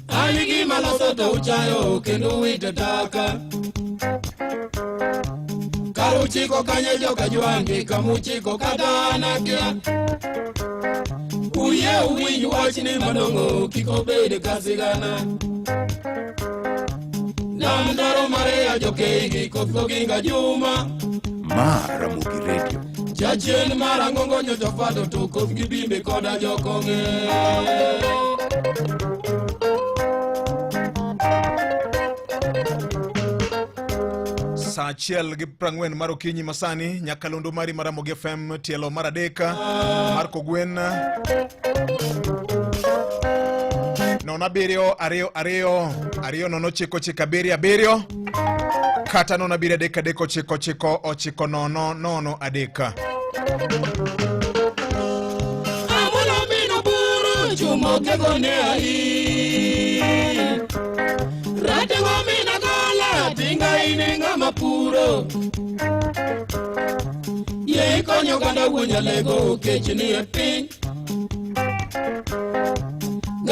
An gima loso to uchayo kendo uwito taka. Kar uchiko kanye joka Jwangi kamuchiko kata an akia. Uyie uwinj wachni madongo kik obed ka sigana. Nam dwaro Maria jokeigi koth Oginga Juma. Ma Ramogi Radio. Jachien mar ang'ongo nyocha fado to koth gi bimbe koda jokong'e. Saa 1:40 mar okinyi masani nyakalondo mari mar Ramogi FM tielo mar 3 mar kogwen 0 7 2 2 2 0 9 9 7 7 kata 0 7 3 3 9 9 9 0 0 3. Amolo mino buru chumo kego ne ai. Ratego mina gola tinga ine ng'ama puro. Yie ikonyo oganda wuon jalego kech ni e piny.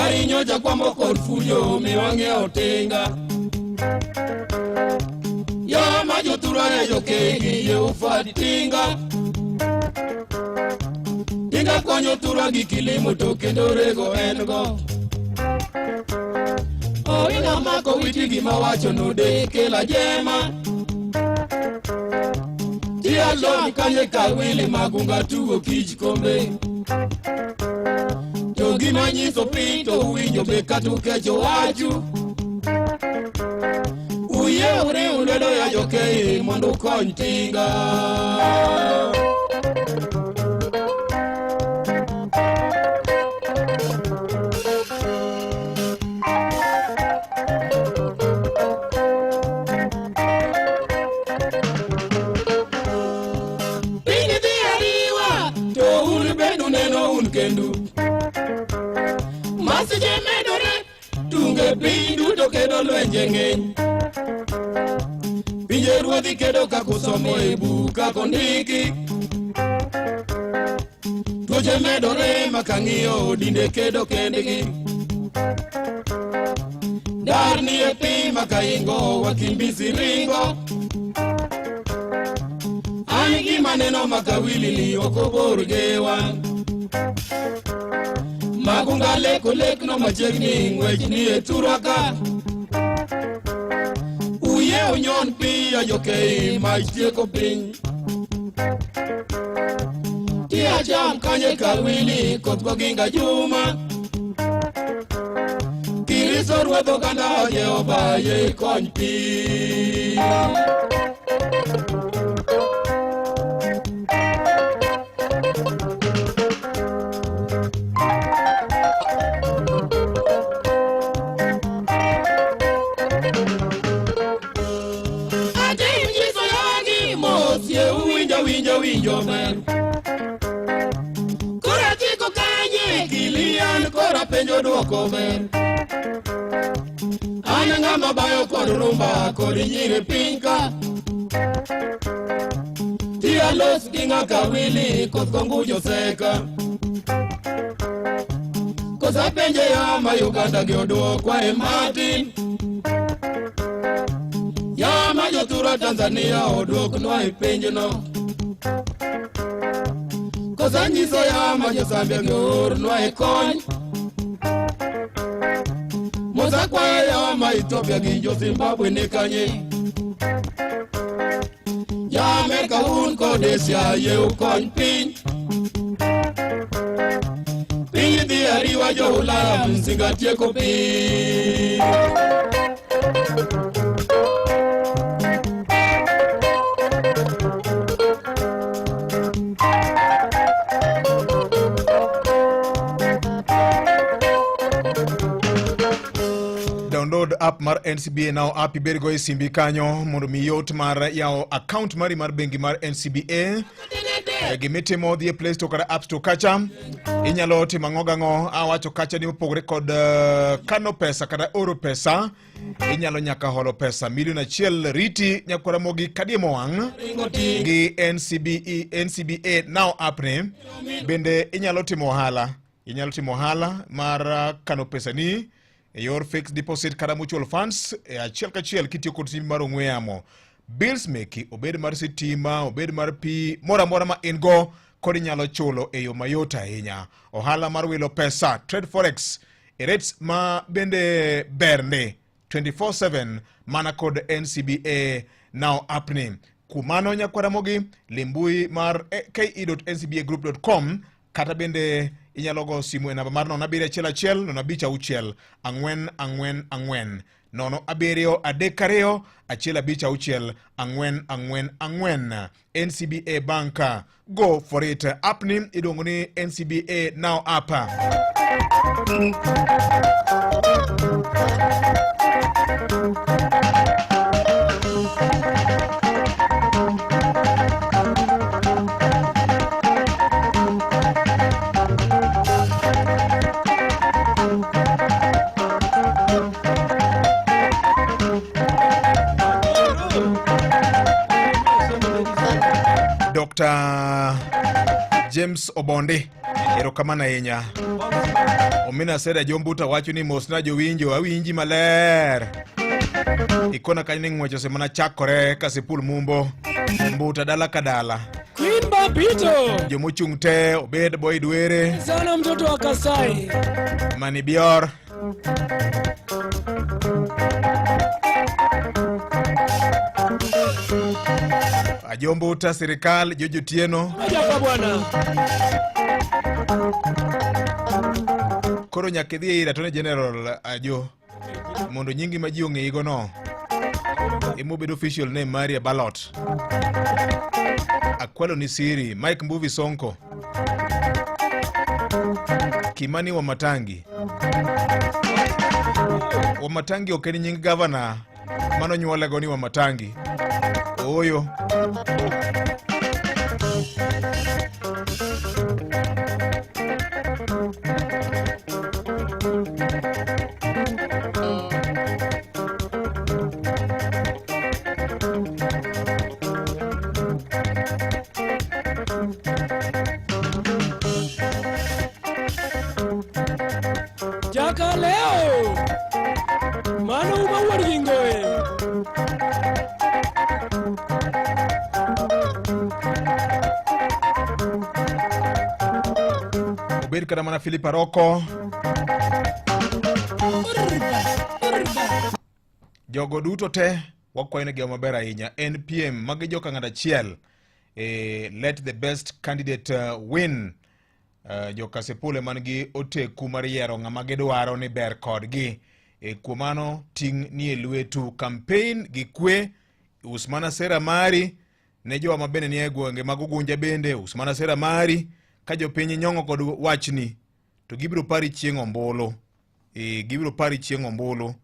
Gari nyocha kwambo kod fujo mi wang'iewo tinga. Yo ma jothurwa e jokegi yie ufwat tinga. Tinga konyo thurwa gi kilimo to kendo rego en go. Owino mako witi gima wacho no de kela jema. Tia lon kanye ka wili magunga tugo kich kombe. To gima nyiso piny to uwinjo be kata ukecho wachu. Uyie uriw lwedo ya jokei mondo ukony tinga. Piny dhi ariwa to un bende uneno un kendu. Masiche medore tunge piny duto kedo lwenje ng'eny. Pinje ruodhi kedo kaka osomo e buk kaka ondiki. Tuoche medore ma kang'iyo dinde kedo kendgi. Dar ni e piny ma kaingo wakimbisi ringo. An gima neno makawili ni ok obor gewa. Magunga leko lekno machiegni ng'wech ni e thurwa ka. Uyie unyon piyo jokei mach tieko piny. Tia cham kanye kawili koth goginga juma. Kiriso ruodh oganda Jehova yie ikony piny. Atim nyiso yagi mos ye uwinjo winjo winjo ber. Koro achiko kanye Kilian koro apenjo duoko ber. An ng'ama bayo kod rumba kod nyiri piny ka. Tia los gi ng'aka wili koth kongujo seka. Kosa penje ya ma Uganda gi oduokwa e Martin. Ya ma jothurwa Tanzania oduoknwa e penjno. Kosa nyiso ya ma jo-Zambia gi oornwa e kony. Musa kwayo ya ma Ethiopia gi jo-Zimbabwe ni kanye. Ja Amerka un kod Asia yie ukony piny. Piny dhi ariwa jo Ulaya msinga tieko piny. Download app mar NCBA Now app ibedgo e simbi kanyo mondo mi yot mar yawo account mari mar bengi mar NCBA. Gimitimo dhi e Play Store kata App Store kacha inyalo timo ang'o gang'o awacho kacha ni opogore kod kano pesa kata oro pesa inyalo nyaka holo pesa milion achiel riti nyakwara mogi kadiemo wang' gi NCBE, NCBA Now app ni bende inyalo timo ohala inyalo timo ohala mar kano pesani e yor fixed deposit kata mutual funds e achiel kachiel kitiyo kod simbi mar ong'we yamo. Bills meki obed mar sitima, obed mar pi, moro amora ma in go kod inyalo chulo e yo mayot ahinya. Ohala mar wilo pesa, trade forex, e rates ma bende berne 24/7 mana kod NCBA Now app ni. Kuom mano nyakwara mogi limbui mar ke.ncbagroup.com kata bende inyalo go simu e namba mar 0711 056 444 07 32 156 444. NCBA Bank, go for it. App ni iluongo ni NCBA Now app. Dr. James Obondi, erokamano ahinya. Omina Seda Jombuta wacho ni mosna jowinjo, awinji maler. Ikona kanyo ni ng'wech osemana chakore Kasipul Mumbo, Mbuta dala ka dala. Queen Babito. Jomochung' te obed Boyd Were, Sana mtoto wa Kasai. Mani Bior, Ajombuta sirikal Jojo Tieno. Moja bwana. Koro nyaka idhi ir Attorney General Ajo mondo nyingi ma ji ong'eyigo no ema obed official name mari e ballot. Akwalo ni siri Mike Mbuvi Sonko, Kimani Wamatangi. Wamatangi ok en nying gavana manonyuolego ni Wamatangi. Ooyo. Jaka leo. Mano uma wuod gi ngoe. Obed kata mana Philip Aroko. Jogo duto te wakwayo ni maber ahinya. NPM magi joka ng'at achiel. Let the best candidate win. Joka Sepule man gi oteku mar yiero ng'ama gidwaro ni ber kodgi. Kuom mano ting' nie lwetu. Campaign gi kwe, us mana sera mari ne jowa ma bende nie gwenge mag Ugunja bende us mana sera mari. Ka jopiny nyong'o kod wachni to gibiro pari chieng' ombulu. Gibiro pari chieng' ombulu.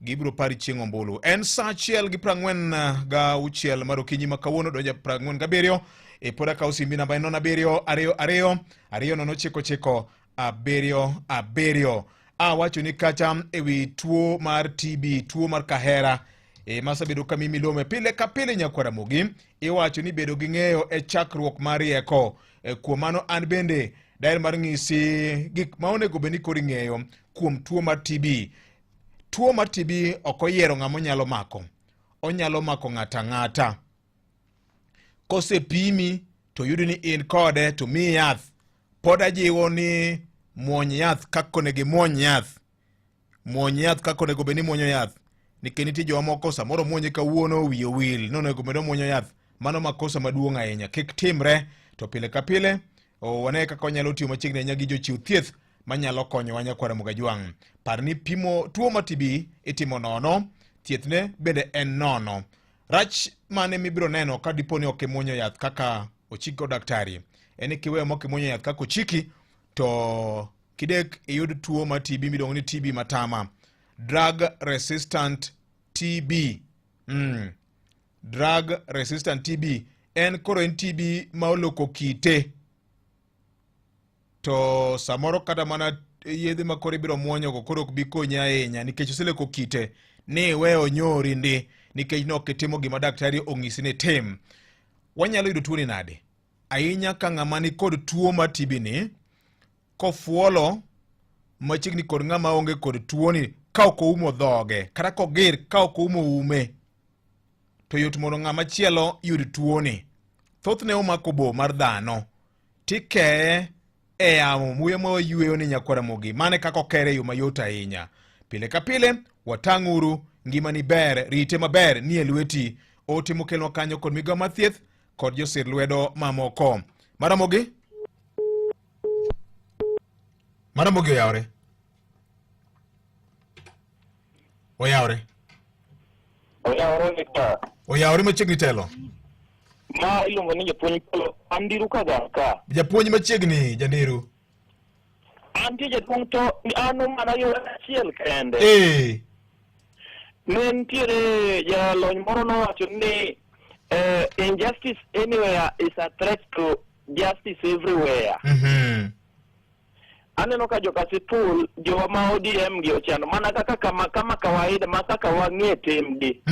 Gibiro pari chieng' ombulu. En saa achiel gi prang'wen gauchiel mar okinyi ma kawuono donjo 47. Pod akawo simbi namba en 0 7 2 2 2 0 9 9 7 7. Awacho ni kacha ewi tuo mar TB, tuo mar kahera, masebedo ka mimi lome pile ka pile nyakwar Ramogi. Iwacho ni bedo gi ng'eyo e chakruok mar rieko. Kuom mano an bende daher mar ng'isi gik ma onego bed ni koro ing'eyo kuom tuo mar TB. Tuo mar TB ok oyiero ng'ama onyalo mako. Onyalo mako ng'ato ang'ata. Kosepimi to yudi ni in kode to miyi yath. Pod ajiwo ni muony yath kaka onego imuony yath. Muony yath kaka onego bed ni imuonyo yath. Nikech nitie joma moko samoro muonye kawuono wiye owil ni onego bed ni omuonyo yath. Mano makosa maduong' ahinya. Kik timre to pile ka pile wane kaka wanyalo tiyo machiegni ahinya gi jochiw thieth manyalo konyowa nyakwar Ramogi Ajwang'. Par ni pimo tuo mar TB itimo nono, thiethne bende en nono. Rach mane mibiro neno ka dipo ni ok imuonyo yath kaka ochiki kod daktari? En ni kiweyo mok imuonyo yath kaka ochiki to kidek iyud tuo mar TB miluongo ni TB matama, drug resistant TB. Drug resistant TB en koro en TB ma oloko kite. To samoro kata mana yedhe ma koro ibiro muonyogo koro ok bi konyi ahinya nikech oseleko kite ni iweyo nyori ndi nikech ne ok itimo gima daktari onyisi ni tim. Wanyalo yudo tuoni nade? Ahinya ka ng'ama ni kod tuo mar TB ni kofuolo machiegni kod ng'ama onge kod tuoni ka ok oumo dhoge kata kogir ka ok oumo ume to yot mondo ng'ama chielo yud tuoni. Thothne omako bo mar dhano tikeye e yamo muya ma wayweyo ni nyakwar Ramogi. Mano e kaka okere e yo mayot ahinya. Pile ka pile watang'uru, ngimani ber, rite maber nie lweti. Ote mokelnwa kanyo kod migawo mar thieth kod josir lwedo mamoko. Maramogi? Maramogi oyawore? Oyawore? Oyawore Victor. Oyawore machiegni telo. Ma iluongo ni japuonj Polo. An Ndiru Kagaka. Japuonj machiegni Jandiru. Antie jaduong' to an mana yo achiel kende. Ne nitiere jalony moro nowacho ni injustice anywhere is a threat to justice everywhere. Aneno ka joka Sipul jowa ma ODM gi ochando mana kaka kama kama kawaida ma kaka wang'e timgi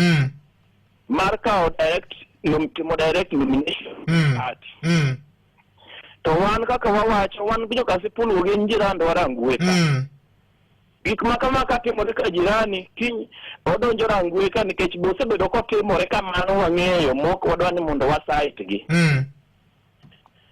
mar kawo direct timo direct nomination party. To wan kaka wawacho, wan jo Kasipul gin jirandwa Rangwe ka. Gik ma kama ka timore ka jirani, kiny odonjo Rangwe ka nikech be osebedo kotimore kamano wang'eyo mok wadwa ni mondo wasait gi.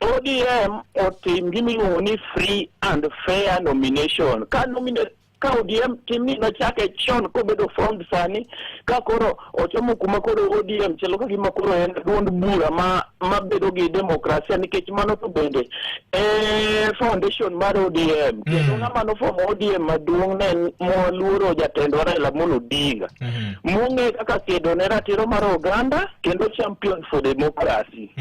ODM otim gima iluongo ni free and fair nomination. Ka nominate ka ODM timni nochake chon kobedo formed sani ka koro ochomo kuma koro ODM chalo ka gima koro en duond bura ma mabedo gi demokrasia nikech mano to bende e foundation mar ODM kendo ng'ama nofomo ODM maduong' ne en moluoro jatendwa Raila Amolo Odinga mong'e kaka kedo ne ratiro mar oganda kendo champion for democracy.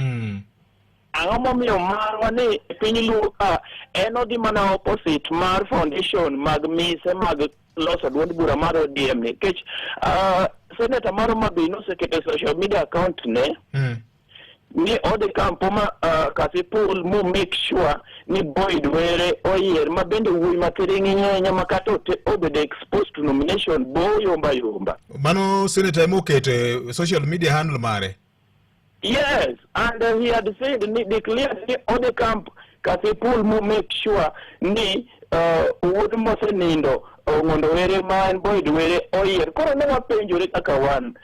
Ang'o momiyo marwa ni e piny Luo ka en odhi mana opposite mar foundation mag mise mag loso duond bura mar ODM ni nikech senator mar Homa Bay noseketo e social media account ne ni odhi kampo ma Kasipul mo make sure ni Boyd Were oyier ma bende wuoyi ma thiring'inyi ahinya ma kata obedo exposed to nomination bo yomba yomba. Mano senator ema oketo e social media handle mare. Yes, and he had said ni declared ni odhi camp Kasipul mo make sure ni wuod mosenindo Ong'ondo Were ma en Boyd Were oyier. Koro ne wapenjore kaka wan.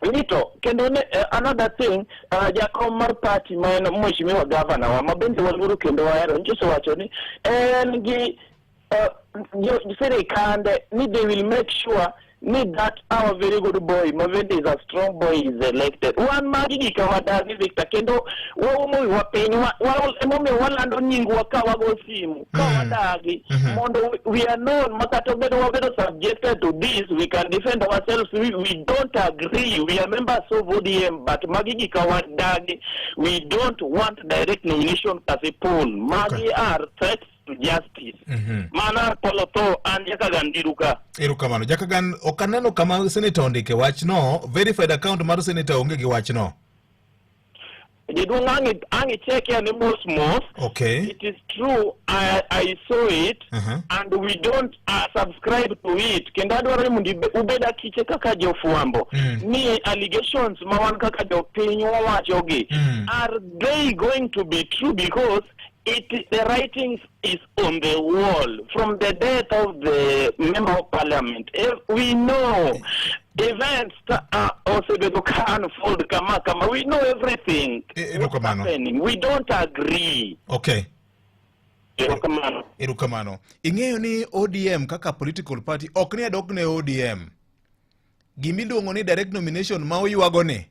Nito, kendo ne, another thing, jakom mar party ma en mheshimiwa governor wa, ma bende waluoro kendo wahero, nyicho osewacho ni en gi sirikande ni they will make sure ni that our very good boy ma bende is a strong boy is elected. Wan magi gika wadagi Victor, kendo waumo wiwa piny, emomiyo walando nyingwa ka wago simu, ka wadagi, mondo we are known, ma kata obedo wabedo subjected to this, we can defend ourselves. We don't agree, we are members of ODM, but magi gika wadagi, we don't want direct nomination Kasipul. Magi are threats to justice. Mana Apollo tho an Jakagan Diruka. Erokamano. Jakagan, ok aneno kama senator ondike wachno. Verified account mar senator onge gi wachno. Jaduong' ang' icheke ane mos mos. It is true, I saw it and we don't subscribe to it. Kendo adwaro ni mondo ubed akiche kaka jofwambo. Ni allegations ma wan kaka jopiny wawachogi. Are they going to be true? Because the writings is on the wall from the death of the member of parliament. If we know events osebedo ka unfold kama kama, we know everything Erokamano. happening. We don't agree. Erokamano. Erokamano. Ing'eyo ni ODM kaka political party ok ni adok ne ODM. Gimiluongo ni direct nomination ma oywago ni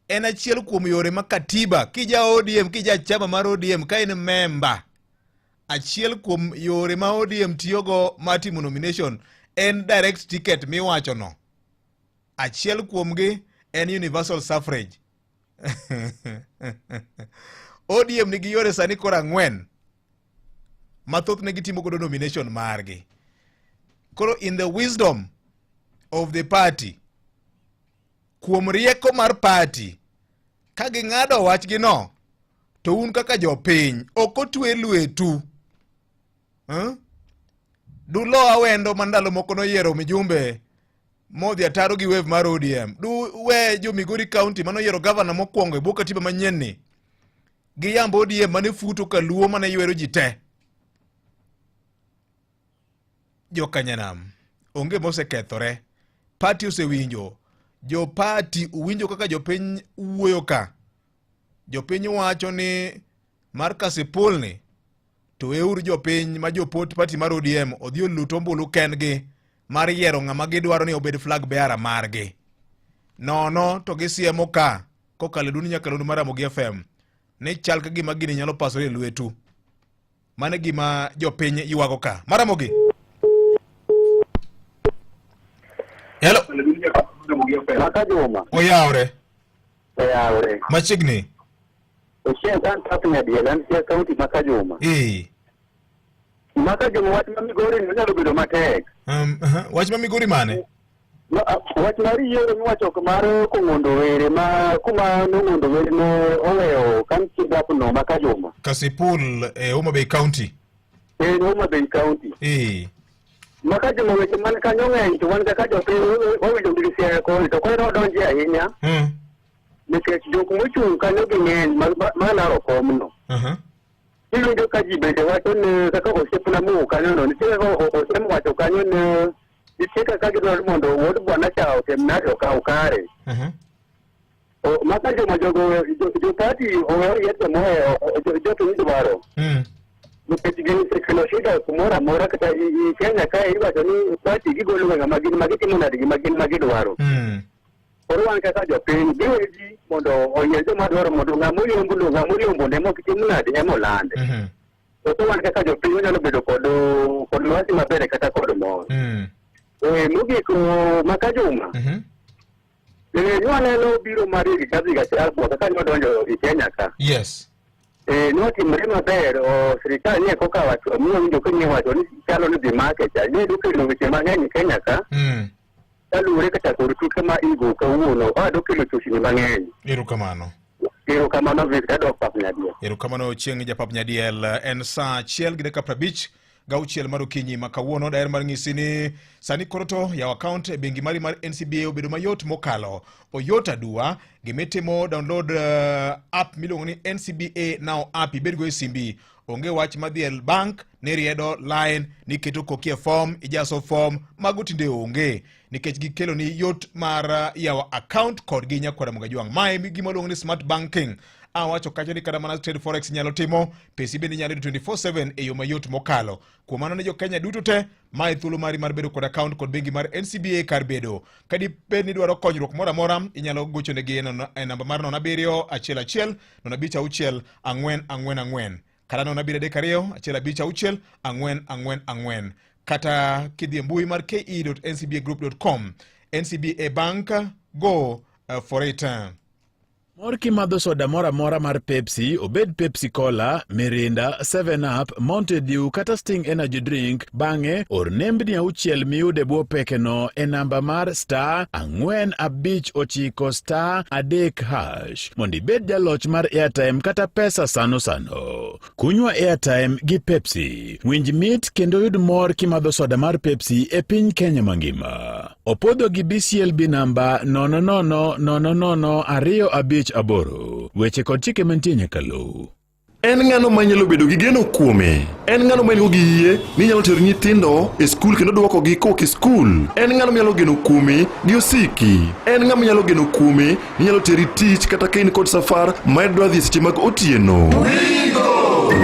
en achiel kuom yore ma katiba kija ODM, kija chama mar ODM ka in member, achiel kuom yore ma ODM tiyogo mar timo nomination en direct ticket miwachono. Achiel kuomgi en universal suffrage. ODM nigi yore sani koro ang'wen ma thothne gitimo godo nomination margi. Koro in the wisdom of the party, kuom rieko mar party, ka ging'ado wachgi no, to un kaka jopiny ok otwe lwetu. Dulo awendo ma ndalo moko noyiero mijumbe modhi ataro gi wave mar ODM. Du we jo Migori County manoyiero gavana mokwongo e bwo katiba manyien ni gi yamb ODM mane futo kaluo mane ywero ji te. Jokanyanam onge mosekethore. Party osewinjo. Jo party uwinjo kaka jopiny wuoyo ka. Jopiny wacho ni mar Kasipul ni to weuru jopiny ma jopot party mar ODM odhi olut ombulu kendgi mar yiero ng'ama gidwaro ni obed flag bearer margi. Nono to gisiemo ka kokalo e duond nyakalondo mar Ramogi FM ni chal ka gima gini nyalo pasore e lwetu. Mano e gima jopiny ywago ka. Maramogi. Hello. Kaka Juma. Oyawre. Oyawre. Machiegni. Ochieng' an Tap Nyadiel, an Siaya County ma Kajuma. Ma Kajuma wach ma Migori ni onyalo bedo matek. Wach ma Migori mane? Wach mar yiero miwacho mar Kong'ondo Were ma kuma nong'ondo Were ne oweyo ka nitie gap no ma Kajuma. Kasipul e Homa Bay County. Homa Bay County. Ma Kajuma weche man kanyo ng'eny to wan kaka jopiny wawinjo gi Siaya koni to koro odonje ahinya. Nikech jok mochung' kanyo ging'eny ma laro komno. Iwinjo ka ji bende wacho ni kaka osiepna mowuok kanyono, nitie kaka osem wacho kanyo ni nitie kaka gidwaro mondo wuod bwana cha otem nade okaw kare. Maka joma jogo jo party owe oyier joma jopiny dwaro. Nikech gin osekelo shida kumoro amora kata i Kenya kae iwacho ni party gigolo ga ng'ama gin ma gitimo nade gima gin ma gidwaro. Koro wan kaka jopiny giwe ji mondo oyier joma dwaro mondo ng'ama oyombo no ng'ama oyombo ne mok tim nade ema olande. To wan kaka jopiny wanyalo bedo kod lwasi maber kata kod mor. Mogik maka Juma. Nwaneno biro mar Rigathi Gachagua kaka nodonjo e Kenya ka. Notimore maber o sirikal nie koka wacho miwinjo ka nie wacho ni chalo ni dhi make cha. Ne dokelo weche mang'eny e Kenya ka. Kaluwore kata kod tuke ma igo kawuono, dokelo chochni mang'eny. Erokamano. Erokamano Victor adok pap nyadiel. Erokamano chieng' japap nyadiel. En saa 1:56 mar okinyi ma kawuono. Daher mar ng'isi ni sani koro to yawo account e bengi mari mar NCBA obedo mayot mokalo. Oyot aduwa. Gimitimo download app miluongo ni NCBA Now app ibedgo e simbi. Onge wach madhi e bank ni riedo line ni keto koki e form ijaso form mago tinde onge nikech gikelo ni yot mar yawo account kodgi nyakwara Mugajwang'. Mae gima luongo ni smart banking. Awacho kacha ni kata mana trade forex nyalo timo pesi bende nyalo yudo 24/7 e yo mayot mokalo. Kuom mano ne jo Kenya duto te, mae thuolo mari mar bedo kod account kod bengi mar NCBA kar bedo. Ka dibed ni idwaro konyruok moro amora, inyalo gochonegi e namba mar 07 11 056 444 kata 0732 156 444 kata kidhi e mbui mar ke.ncbagroup.com. NCBA Bank, go for it. Mor kimadho soda moro amora mar Pepsi, obed Pepsi Cola, Mirinda, 7up, Mountain Dew kata Sting Energy Drink, bang'e or nembni auchiel miyudo e bwo pekeno e namba mar star 459 star 3 hash mondo ibed jaloch mar airtime kata pesa sano sano. Kunywa airtime gi Pepsi. Winj mit kendo yud mor kimadho soda mar Pepsi e piny Kenya mangima. Opodho gi BCLB namba 0000258. Weche kod chike mantie nyaka luw. En ng'ano manyalo bedo gi geno kuome? En ng'ano ma nigo gi yie ni nyalo tero nyithindo e skul kendo duokogi kowuok e skul? En ng'ano manyalo geno kuome gi osiki? En ng'ama nyalo geno kuome ni nyalo teri tich kata ka in kod safar ma idwa dhi e seche mag otieno?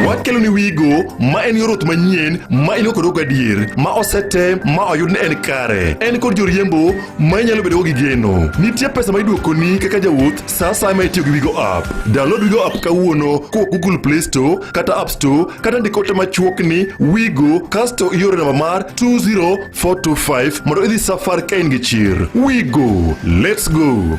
Wakelo ni Wigo ma en yor wuoth manyien ma in go kod gadier ma osetem ma oyud ni en kare. En kod joriembo ma inyalo bedo go gi geno. Nitie pesa ma iduokoni kaka jawuoth sa asaya ma itiyo gi Wigo app. Download Wigo app kawuono kowuok Google Play Store kata App Store kata ndik ote machuok ni Wigo kasto ioro namba mar 20425 mondo idhi safar ka in gi chir. Wigo, let's go.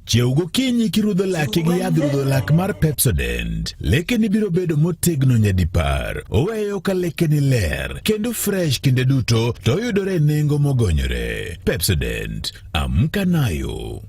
Chiew gokinyi kirudho laki gi yadh rudho lak mar Pepsodent. Lekeni biro bedo motegno nyadipar. Oweyo ka lekeni ler kendo fresh kinde duto to oyudore e nengo mogonyore. Pepsodent, amka nayo.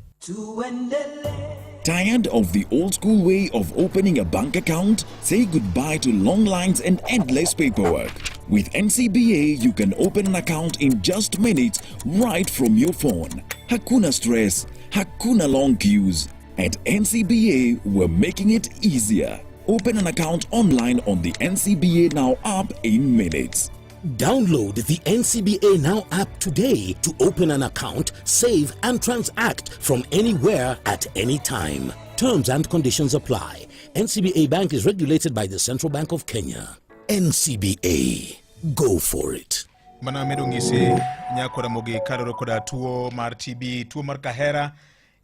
Tired of the old school way of opening a bank account? Say goodbye to long lines and endless paperwork. With NCBA, you can open an account in just minutes right from your phone. Hakuna stress, hakuna long queues. At NCBA, we're making it easier. Open an account online on the NCBA Now app in minutes. Download the NCBA Now app today to open an account, save, and transact from anywhere at any time. Terms and conditions apply. NCBA Bank is regulated by the Central Bank of Kenya. NCBA. Go for it. Mana medo ng'isi nyako Ramogi kaluwore koda tuo mar TB, tuo mar kahera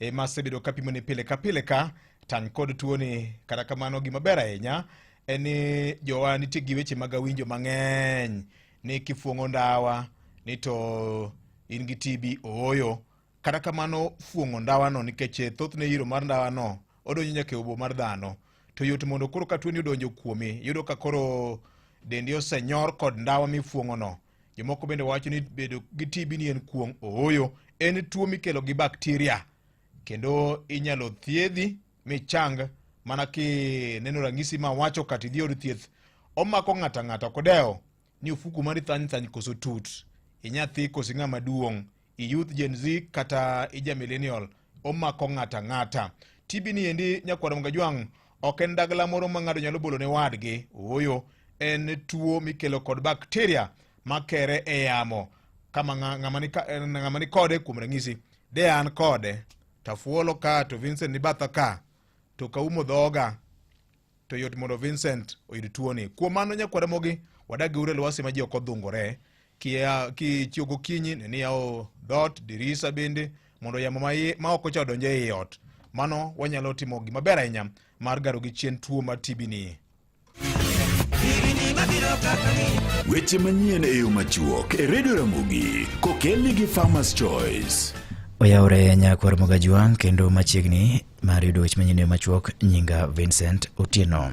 ema asebedo kapimo ni pile ka pile ka tang' kod tuoni. Kata kamano gima ber ahinya en ni jowa nitie gi weche mag awinjo mang'eny ni kifuong'o ndawa ni to in gi TB ooyo. Kata kamano fuong'o ndawano nikech thothne iro mar ndawano odonjo nyaka e obo mar dhano to yot mondo koro ka tuoni odonjo kuomi yudo ka koro dendi osenyor kod ndawa mifuong'ono. Jomoko bende wacho ni bedo gi TB ni en kuong' ooyo. En tuo mikelo gi bakteria kendo inyalo thiedhi michang mana kineno ranyisi ma wacho kata idhi od thieth. Omako ng'ato ang'ata ok odewo ni ofuku mari thany thany koso tut, inyathi koso ing'ama duong', i youth Gen Z kata ija millennial, omako ng'ato ang'ata. TB ni endi nyakwar Mgajwang' Ok en dagla moro ma ng'ato nyalo bolo ne wadgi. Ooyo, en tuo mikelo kod bakteria makere e yamo. Kama ng'ama ni ng'ama ni kode kuom ranyisi, de an kode tafuolo ka to Vincent ni batha ka to kaumo dhoga to yot mondo Vincent oyud tuoni. Kuom mano nyakwar Ramogi, wadag gi ure lwasi ma ji ok odhungore. Kichiew gokinyi ne ni yawo dhoot, dirisa bende mondo yamo ma oko cha odonj ei ot. Mano wanyalo timo gima ber ahinya mar garo gi chien tuo mar TB ni. Weche manyien e yo machuok e Redio Ramogi kokelni gi Farmers Choice. Oyawre nyakwar Mogajwang' kendo machiegni mar yudo weche manyien e yo machuok nyinga Vincent Otieno.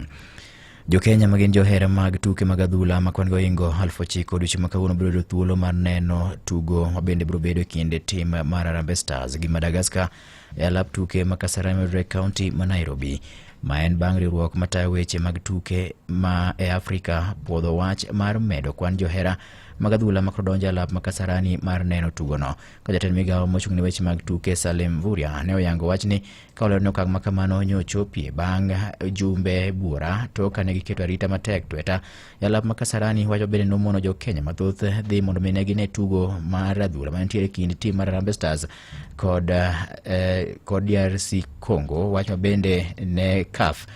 Jokenya ma gin johera mag tuke mag adhula ma kwan-gi ohingo 9,000 odiochieng' ma kawuono biro yudo thuolo mar neno tugo ma bende biro bedo e kind tim mar Harambee Stars gi Madagascar e alap tuke ma Kasarani mayudore e kaunti ma Nairobi. Ma en bang' riwruok matayo weche mag tuke ma e Afrika puodho wach mar medo kwan johera mag adhula ma koro donjo e alap ma Kasarani mar neno tugono. Ka jatend migawo mochung' ne weche mag tuke Salim Mvurya ne oyango wachni ka olero ni okang' ma kamano nyochopie bang' jumbe buora to kane giketo arita matek tweta e alap ma Kasarani wacho bende nomono jo Kenya mathoth dhi mondo mi ne gine tugo mar adhula mantiere kind tim mar Harambee Stars kod DRC Congo wach ma bende ne CAF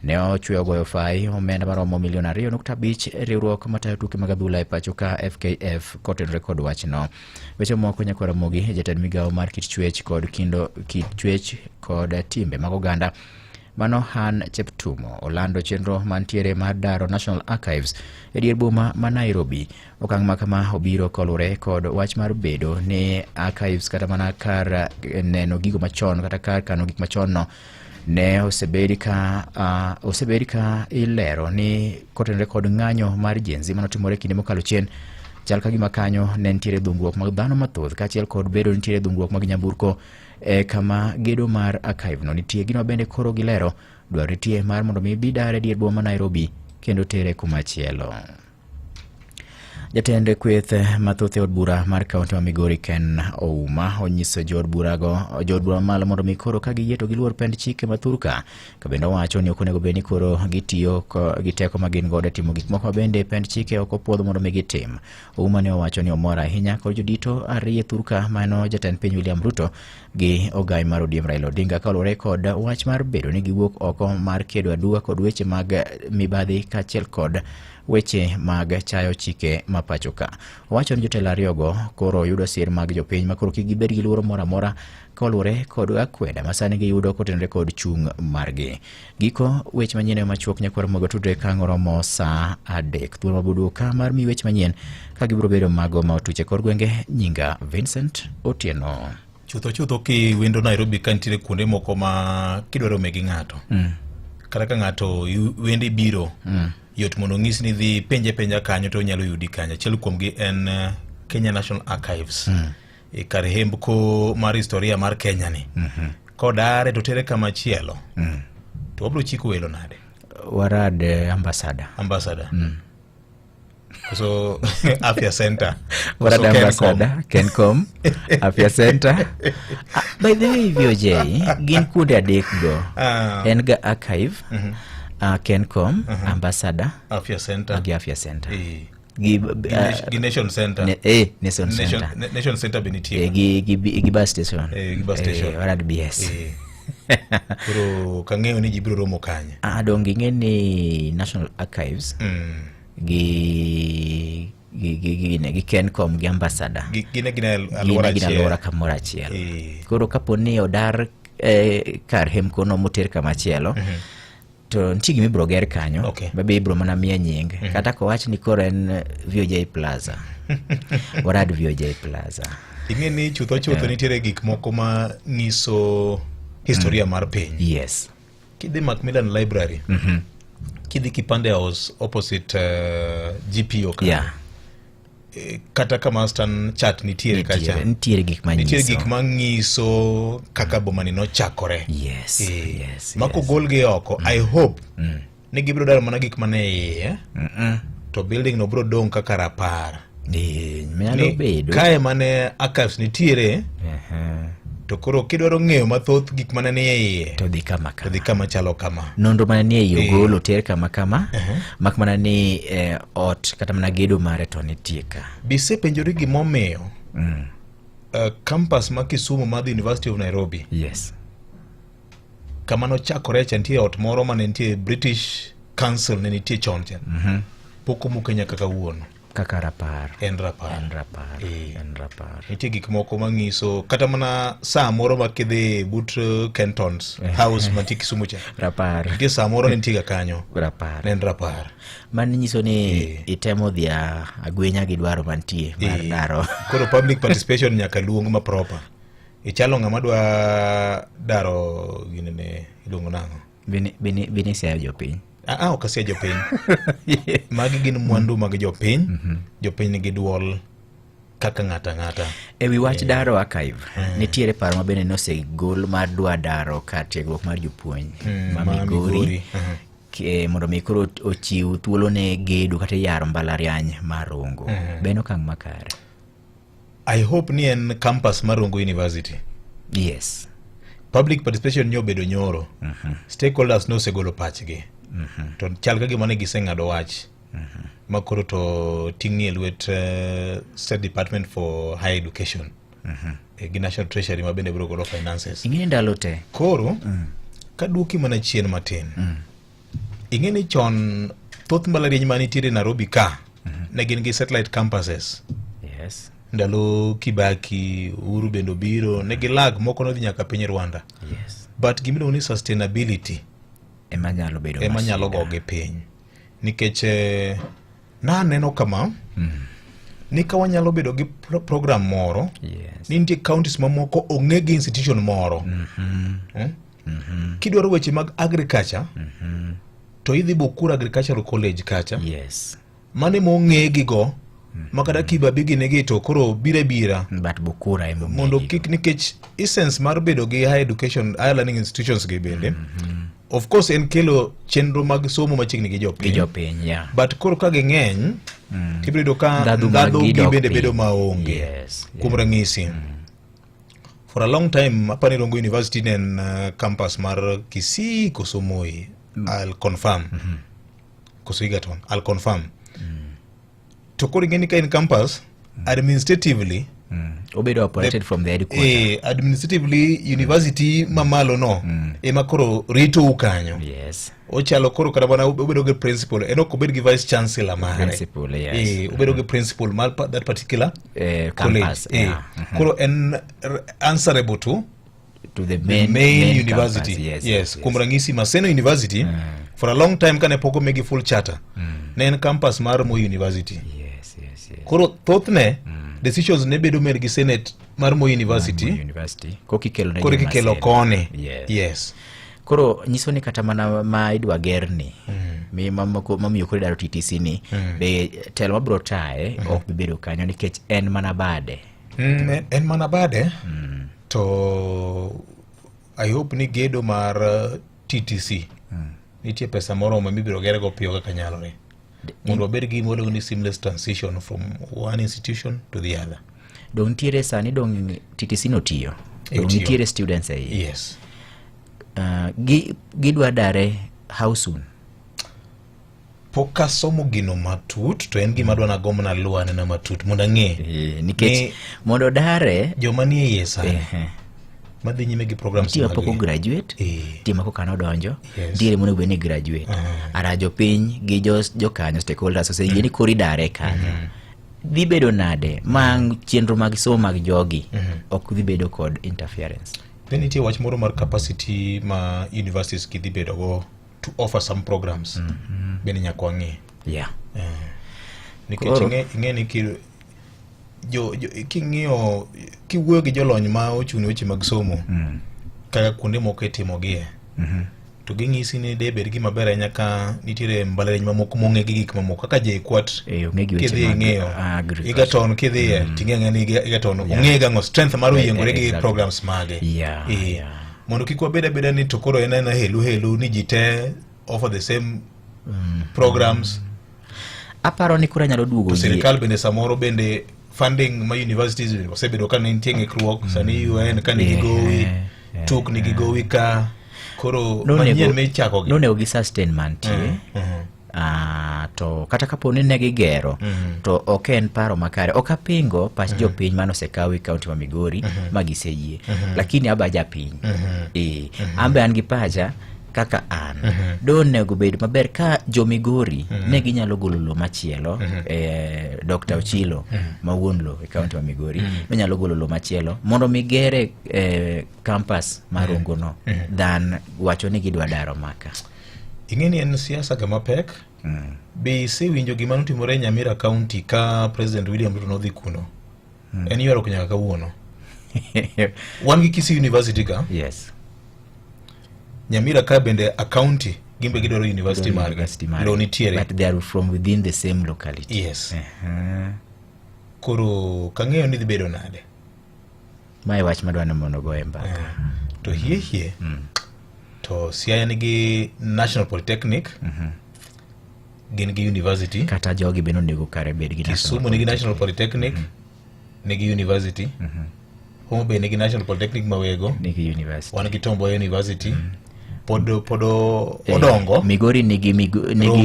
ne ochweyo goyo fai omenda maromo milion 2.5 riwruok matayo tuke mag adhula e pacho ka FKF kotenore kod wachno. Weche moko nyakwar Ramogi, jatend migawo mar kit chwech kod kindo kit chwech kod timbe mag oganda mano Han Cheptumo olando chenro mantiere mar daro National Archives e dier boma ma Nairobi. Okang' ma kama obiro koluwore kod wach mar bedo ni archives kata mana kar neno gigo machon kata kar kano gik machon no ne osebed ka osebed ka ilero ni kotenore kod ng'anyo mar Gen Z manotimore kinde mokalo chien chal ka gima kanyo ne nitiere dhungruok mag dhano mathoth kaachiel kod bedo nitiere dhungruok mag nyamburko e kama gedo mar archive no nitie. Gino bende koro gilero dwaro nitie mar mondo mi bi dare dier boma ma Nairobi kendo tere kumachielo. Jatend kweth mathoth e od bura mar kaunti ma Migori Ken Ouma onyiso jood burago jood bura mamalo mondo mi koro ka giyie to giluor pend chike ma thurka ka bende owacho ni ok onego bed ni koro gitiyo gi teko ma gin godo e timo gik moko ma bende pend chike ok opuodho mondo mi gitim. Ouma ne owacho ni omor ahinya kod jodito ariyo e thurka mano jatend piny William Ruto gi ogai mar ODM Raila Odinga kaluwore kod wach mar bedo ni giwuok oko mar kedo aduwa kod weche mag mibadhi kaachiel kod weche mag chayo chike ma pacho ka. Owacho ni jotelo ariyogo koro yudo sir mag jopiny ma koro kik gibed gi luoro moro amora kaluwore kod akweda ma sani giyudo kotenore kod chung' margi. Giko weche manyien e machuok nyakwar mogo tudre ka ang' oromo saa 3. Thuolo mabudu ka mar mi weche manyien ka gibiro bedo mago ma otuche kor gwenge. Nyinga Vincent Otieno. Chutho chutho kiwendo Nairobi ka nitiere kuonde moko ma kidwaro megi ng'ato kata ka ng'ato wende biro yot mondo ong'is ni dhi penje penja kanyo to onyalo yudi kanyo. Achiel kuomgi en Kenya National Archives e kar hembko mar historia mar Kenya ni kodare to tere kama chielo to wabiro chiko welo nade? Warad ambassador. Ambassador. Koso Afya Center. Warad Koso Kencom. ambassador, Kencom, Afya Center. By the way, VOJ, gin kuonde adek go. En ga archive, Kencom, ambassador, Afya Center. gi Afya Center. Gi, gi Nation Center. Nation Center. Nation Center be nitie. Gi bus station. Gi bus station. Warad BS. Koro kang'eyo ni ji biro romo kanye. Donge ing'e ni National Archives gi Kencom gi ambassador. Gin gin e alwora Gin achiel. alwora kamoro achiel. Koro kapo ni odar kar hemkono moter kama chielo, to nitie gima ibiro ger kanyo ma be ibiro mana miye nying. Kata kowach ni koro en VOJ Plaza. Warad VOJ Plaza. Ing'e ni chutho chutho nitiere gik moko ma nyiso historia mar piny. Yes. Kidhi Macmillan Library, kidhi Kipande House opposite GPO ka. Kata kama Stan Chart nitiere kacha. Nitiere gik ma Nitiere nyiso. gik ma nyiso kaka bomani nochakore. Ma kogolgi oko, I hope ni gibiro daro mana gik mane iye. To building no biro dong' kaka rapar. Nyalo Ni bedo. Kae mane archives nitiere, To koro kidwaro ng'eyo mathoth gik mane nie iye to dhi kama to dhi kama chalo kama. Nonro mane nie iye Eh. ogol oter kama kama mak mana ni ot kata mana gedo mare to nitie ka. Bisepenjori gimomiyo campus ma Kisumu mar the University of Nairobi. Yes. Kama nochakore cha nitie ot moro mane nitie British Council ne nitie chon cha. Pok omuke nyaka kawuono. Kaka rapar. En rapar. En rapar. En rapar. Nitie gik moko mang'iso kata mana saa moro ma kidhi but Kentons House mantie Kisumu cha. Rapar. Nitie saa moro ne nitie ga kanyo. Rapar. Ne en rapar. Mano nyiso ni itemo dhi agwenya gi dwaro mantie mar daro. Koro public participation nyaka luong ma proper. Ichalo ng'ama dwa daro ginene iluongo nang'o? Bini siayo jopiny. Ah, ok asia jopiny. Magi gin mwandu mag jopiny. Jopiny nigi duol kaka ng'ato ang'ata. E wi wach daro archive, nitiere paro ma bende nosegol mar dwa daro kar tiegruok mar jopuonj ma ma Migori. Migori. Mondo mi koro ochiw thuolo ne gedo kata yaro mbalariany mar Rongo. Be en okang' makare? I hope ni en campus mar Rongo University. Yes. Public participation nyo obedo nyoro. Stakeholders nosegolo pachgi. To chal ka gima ne giseng'ado wach. Ma koro to ting'ni e lwet State Department for Higher Education. Gi National Treasury ma bende biro golo finances. Ing'e ni ndalo te. Koro, kaduoki mana chien matin. Ing'e ni chon thoth mbalariany manitiere Nairobi ka ne gin gi satellite campuses. Yes. Ndalo Kibaki, Uhuru bende obiro, ne gilag moko nodhi nyaka piny Rwanda. Yes. But gimiluongo ni sustainability ema nyalo bedo ema nyalo gogi piny. Nikech naneno kama ni ka wanyalo bedo gi program moro ni nitie counties mamoko ong'e gi institution moro. Kidwaro weche mag agriculture to idhi Bukuru Agricultural College kacha. Yes. Mane mong'e gigo ma kata kibabi gini to koro bira bira. But Bukura ema ong'e mondo kik nikech essence mar bedo gi higher education, higher learning institutions gi bende. Of course en kelo chenro mag somo machiegni gi jopiny. Gi jopiny, yeah. But koro ka ging'eny tibiro yudo ka Ndhadhu ndhadhu margi gi dok bende piny. bedo maonge. Yes, Kuom ranyisi. For a long time apani Rongo University ne en campus mar Kisii koso Moi. I'll confirm. Koso Egerton, I'll confirm. To koro ing'e ni ka in campus administratively Obedo operated from the headquarter. Administratively university mamalo no ema koro ritou kanyo. Yes. Ochalo koro kata mana obedo gi principal, en ok obed gi vice chancellor mare. Principal, yes. Obedo gi principal mar that particular college. Campus, yeah. Koro en answerable to To the the main, main main university. campus. Yes, yes. yes, Kuom ranyisi Maseno University for a long time kane pok omigi full charter ne en campus mar Moi University. Yes, yes, yes. Koro thothne decisions ne bedo made gi Senate mar Moi University. Moi University. Kok ikelo ne Koro joma ikelo Maseno. koni. Yes. Yes. Koro nyiso ni kata mana ma idwa gerni mi mamoko mamiyo koro idaro TTC ni be telo mabiro taye ok bi bedo kanyo nikech en mana bade. En mana bade to I hope ni gedo mar TTC nitie pesa moromo mibiro gergo piyo kaka nyalore mondo wabed gi gima iluongo ni seamless transition from one institution to the other. Dong nitiere sani dong TTC no tiyo. E, Dong otiyo. nitiere students e iye. Yes. Gidwa dare how soon? Pok asomo gino matut to en gima adwa nagombo naluw anena matut mondo ang'e. Nikech mondo dare joma nie iye sani madhi nyime gi programs nitie mapok mag gi. ograduate, nitie ma koka nodonjo, Yes. nitiere monego bed ni graduate. Ara jopiny gi jokanyo stakeholders oseyie ni koro idare kanyo. Dhi bedo nade ma chenro mag somo mag jogi ok dhi bedo kod interference? Then nitie wach moro mar capacity ma universities gi dhi bedo go to offer some programs. Bende nyaka wang'i. Yeah. Nikech Koro- ing'e ni king'iyo kiwuoyo gi jolony ma ochung' ne weche mag somo kaka kuonde moko itimogie to ging'isi ni de bed gima ber ahinya ka nitiere mbalariany mamoko mong'e gi gik mamoko kaka JKUAT ong'e gi weche kidhi mag ing'eyo agriculture. Egerton kidhiye ting'e ang'e ni Egerton ong'e gang'o strength mar oyiengore gi programs mage. Mondo kik wabed abeda ni to koro en aena helu helu ni ji te offer the same programs. Aparo ni koro anyalo duogo To yie. sirikal bende samoro bende Funding ma universities osebedo ka nitie ng'ikruok sani UN ka nigi gowi tuk nigi gowi ka koro manyien michako gi nonego gi sustain mantie Ah, to kata kapo ni ne gigero to ok en paro makare ok apingo pach jopiny mane osekaw e kaunti ma Migori ma giseyie lakini aba japiny eh an be an gi pacha kaka an donego bed maber ka jo Migori ne ginyalo golo lowo machielo eh, Dr. Ochilo ma wuon lowo e kaunti ma Migori ne nyalo golo lowo machielo mondo mi gere eh, campus mar Rongo no than wacho ni gidwa daro maka ing'e ni en siasa ga mapek be isewinjo gima notimore e Nyamira County ka President William Ruto nodhi kuno en ywaruok nyaka kawuono wan gi Kisii University ka yes Nyamira ka bende a county gin be gidwaro university Gidwaro margi university margi. lowo nitiere but they are from within the same locality yes koro kang'eyo ni dhi bedo nade mae wach madwa ni mondo ogoye mbaka to hie hie to Siaya nigi National Polytechnic gin gi university kata jogi bende onego kare bed gi National Kisumu nigi National Polytechnic nigi university Homa Bay nigi National Polytechnic Mawego nigi university wan gi Tom Mboya University pod pod Eh, odongo Migori nigi nigi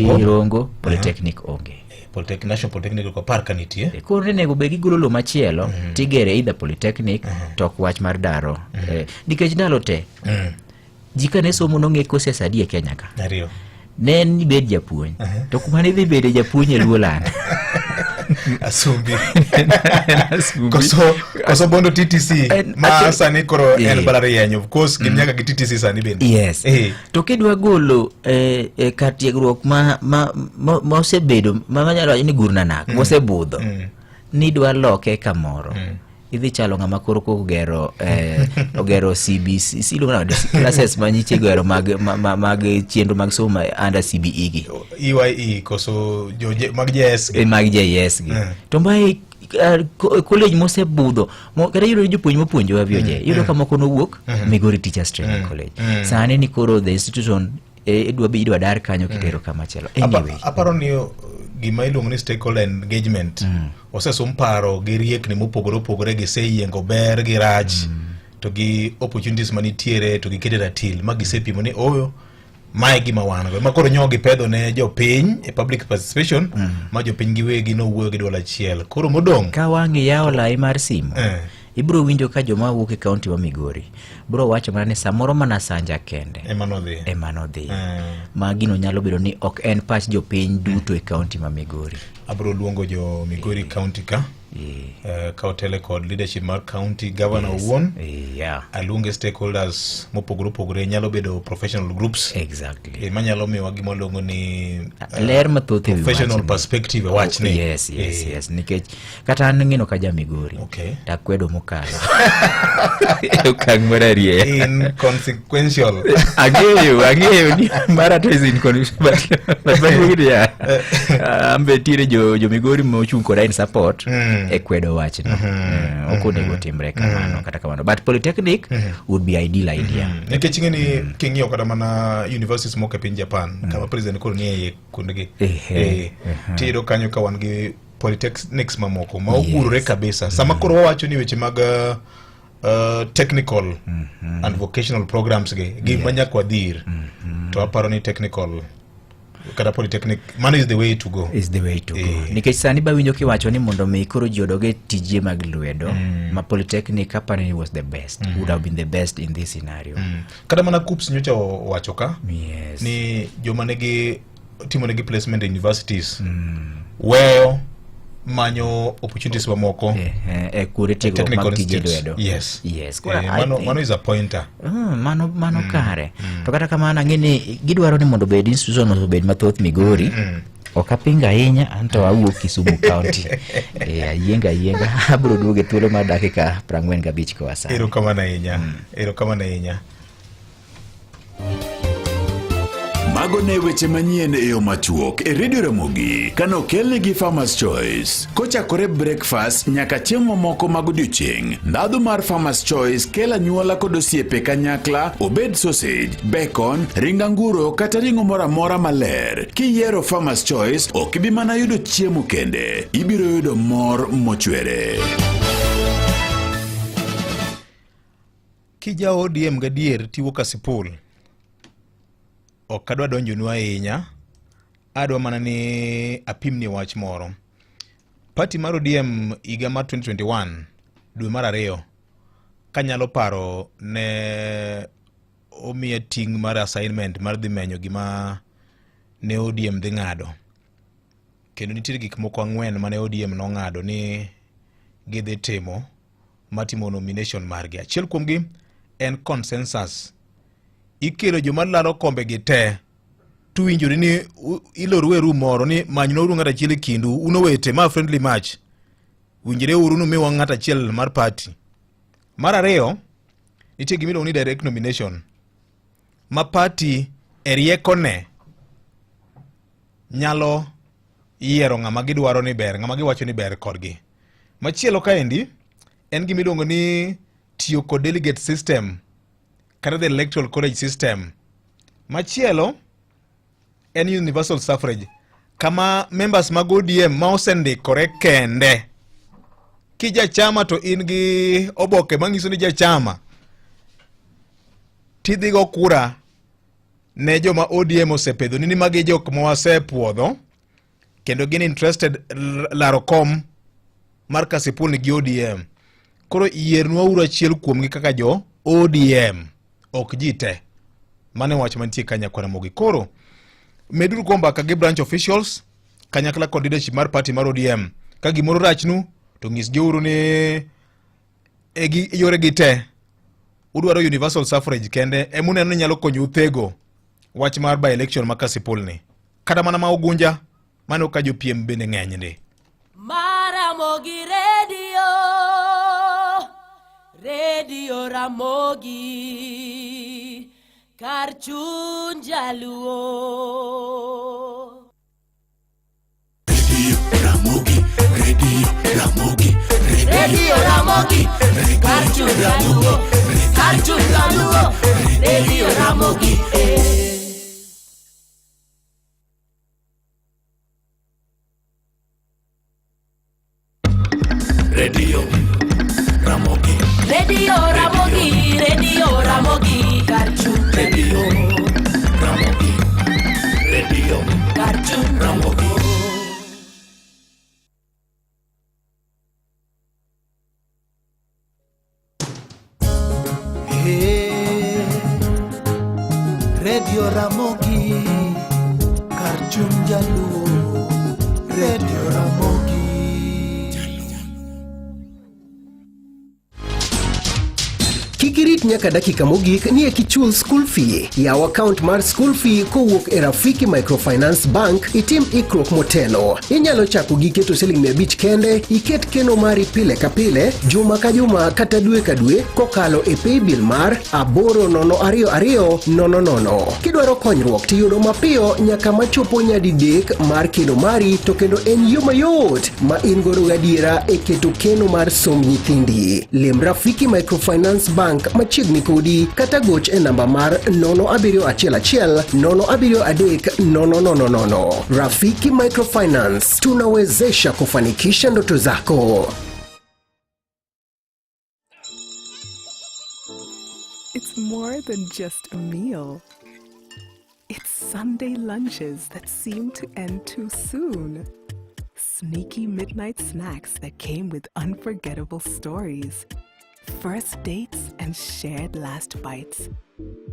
Rongo. Rongo Polytechnic onge Polytechnic National Polytechnic ok apar ka nitie koro onego bed gigolo lowo machielo tigere either polytechnic to ok wach mar daro Eh, nikech ndalo te ji kane somo nong'e courses adi e Kenya ka ariyo ne en ni bed japuonj to kuma ne idhi bede japuonj e Luoland Asumbi koso koso bondo TTC ma sani koro en Eh. mbalariany of course gin nyaka gi TTC sani bende yes Eh. to kidwa golo eh, eh, kar tiegruok ma, ma, ma, ma osebedo ma manyalo wacho ni gurnanak mm. mosebudho nidwa loke kamoro idhi chalo ng'ama koro kogero eh, ogero CBC si iluongo nade? classes ma nyiche igero mag, ma, ma, mag chenro mag somo ma under CBE gi EYE koso jo mag JS gi. Eh, mag JS gi to mae eh, college mosebudho kata iyudo ni jopuonj mopuonjowa VOJ iyudo ka moko nowuok Migori Teachers Training College sani ni koro the institution eh, idwa bi idwa dar kanyo kitero kama chielo anyway Aparo ni gima iluongo ni stakeholder engagement osesum paro gi riekni mopogore opogore giseyiengo ber gi rach to gi opportunities manitiere to gikete ratil ma gisepimo ni oyo mae gima wan go ma koro nyo gipedho ne jopiny e public participation ma jopiny giwegi nowuoyo gi duol achiel koro modong' ka wang' iyawo lai mar simu Eh. ibiro winjo ka joma wuok e kaunti ma Migori biro wacho mana ni samoro mana Sanja kende ema nodhi ema nodhi ma gino nyalo bedo ni ok en pach jopiny duto e kaunti ma Migori abiro luongo jo Migori County ka ka otele kod leadership mar county governor Yes. owuon yeah. aluonge stakeholders mopogore opogore nyalo bedo professional groups exactly manyalo miyowa gima waluongo ni ler mathoth e wi professional wachni. perspective e wachni yes yes yes nikech kata an ng'ino ka ja Migori okay. takwedo mokalo e okang' mar arieya inconsequential ang'eyo ang'eyo ni mara to is inconsequential but but niya an be nitiere jo jo Migori mochung' koda in support e kwedo wachno ok onego timre kamano kata kamano but polytechnic would be ideal idea nikech ing'e ni king'iyo kata mana universities moko e piny Japan kama president koro nie iye kuondegi Ehe, tiyudo kanyo ka wan gi polytechnics mamoko ma ogurore kabisa sama koro wawacho ni weche mag technical and vocational programs gi gin ma nyaka wadhir to aparo ni technical kata polytechnic mano is the way to go is the way to go nikech sani bawinjo kiwacho ni mondo mi koro ji odog e tije mag lwedo ma polytechnic aparo ni was the best would have been the best in this scenario Kata mana KUCCPS nyocha owacho ka yes. ni joma nigi timonegi placement e universities weyo manyo opportunities mamoko e kuonde tiegruok mag Technical tije institutes. lwedo Yes. yes Koro Eh, I mano, think- mano is a pointer. Mano mano kare to kata kamano ang'e ni gidwaro ni mondo obed institution mondo obed mathoth Migori ok apinga ahinya anto awuok Kisumu County e, ayienga ayienga abiro duogo e thuolo mar dakika 45 koa sani Erokamano ahinya. Erokamano ahinya. Mago Mago ne weche manyien e yo machuok e Radio Ramogi kanokelni gi Farmers Choice. Kochakore breakfast nyaka chiemo mamoko mag odiochieng', ndhadhu mar Farmers Choice kelo anyuola kod osiepe kanyakla, obed sausage, bacon, ring anguro kata ring'o moro amora maler. Kiyiero Farmers Choice, ok ibi mana yudo chiemo kende, ibiro yudo mor mochwere. Kija ODM gadier tiwo Kasipul, ok adwa donjonu ahinya, adwa mana ni apimni wach moro. Party mar ODM higa mar 2021 dwe mar ariyo kanyalo paro ne omiya ting' mar assignment mar dhi menyo gima ne ODM dhi ng'ado. Kendo nitiere gik moko ang'wen mane ODM nong'ado ni gidhi timo matimo nomination margi. Achiel kuomgi en consensus. Ikelo joma laro kombe gi te tuwinjori ni iloru e room moro ni manyna uru ng'at achiel e kindu un owete ma friendly match winjre uru numiwa ng'at achiel mar party. Mar ariyo nitie gima iluongo ni direct nomination ma party e riekone nyalo yiero ng'ama gidwaro ni ber, ng'ama giwacho ni ber kodgi. Machielo kaendi en gima iluongo ni tiyo kod delegate system kata the electoral college system. Machielo en universal suffrage kama members mag ODM ma osendikore kende kijachama to in gi oboke manyiso ni jachama tidhigo kura ne joma ODM osepedho ni magi jok ma wasepuodho kendo gin interested laro kom mar Kasipul ni gi ODM. Koro yiernwa uru achiel kuomgi kaka jo ODM, ok ji te. Mano e wach mantie ka nyakwar Ramogi. Koro meduru go mbaka gi branch officials kanyakla kod leadership mar party mar ODM. Ka gimoro rachnu to nyisgiuru ni e gi yore gi te udwaro universal suffrage kende emuneno ni nyalo konyou thego wach mar by election ma Kasipul ni. Kata mana ma Ugunja mano ka jopiem bende ng'eny ndi. Maramogi Radio, Radio Ramogi, kar chuny jaluo. Ramogi, Radio Ramogi, Radio Ramogi, kar chuny jaluo, kar chuny jaluo, Radio Ramogi. Eh. Radio Ramogi, Radio Ramogi, Radio Ramogi, kar chuny Radio Ramogi, Radio kar chuny Ramogi. Hey, Radio Ramogi, kar chuny jaluo, Radio Ramogi. Kik irit nyaka dakika mogik ni eka ichul school fee. Yaw account mar school fee kowuok e Rafiki Microfinance Bank, itim ikruok motelo. Inyalo chako gi keto siling 500 kende, iket keno mari pile ka pile, juma ka juma kata dwe ka dwe kokalo e paybill mar 802200. Kidwaro konyruok tiyudo mapiyo nyaka machopo nyadidek mar keno mari to kendo en yo mayot ma in godo gadiera e keto keno mar somb nyithindi. Lim Rafiki Microfinance Bank machiegni kodi kata goch e namba mar 0711 073 000. Rafiki Microfinance, tunawezesha kufanikisha ndoto zako. It's more than just a meal. It's Sunday lunches that seem to end too soon. Sneaky midnight snacks that came with unforgettable stories. First dates and shared last bites.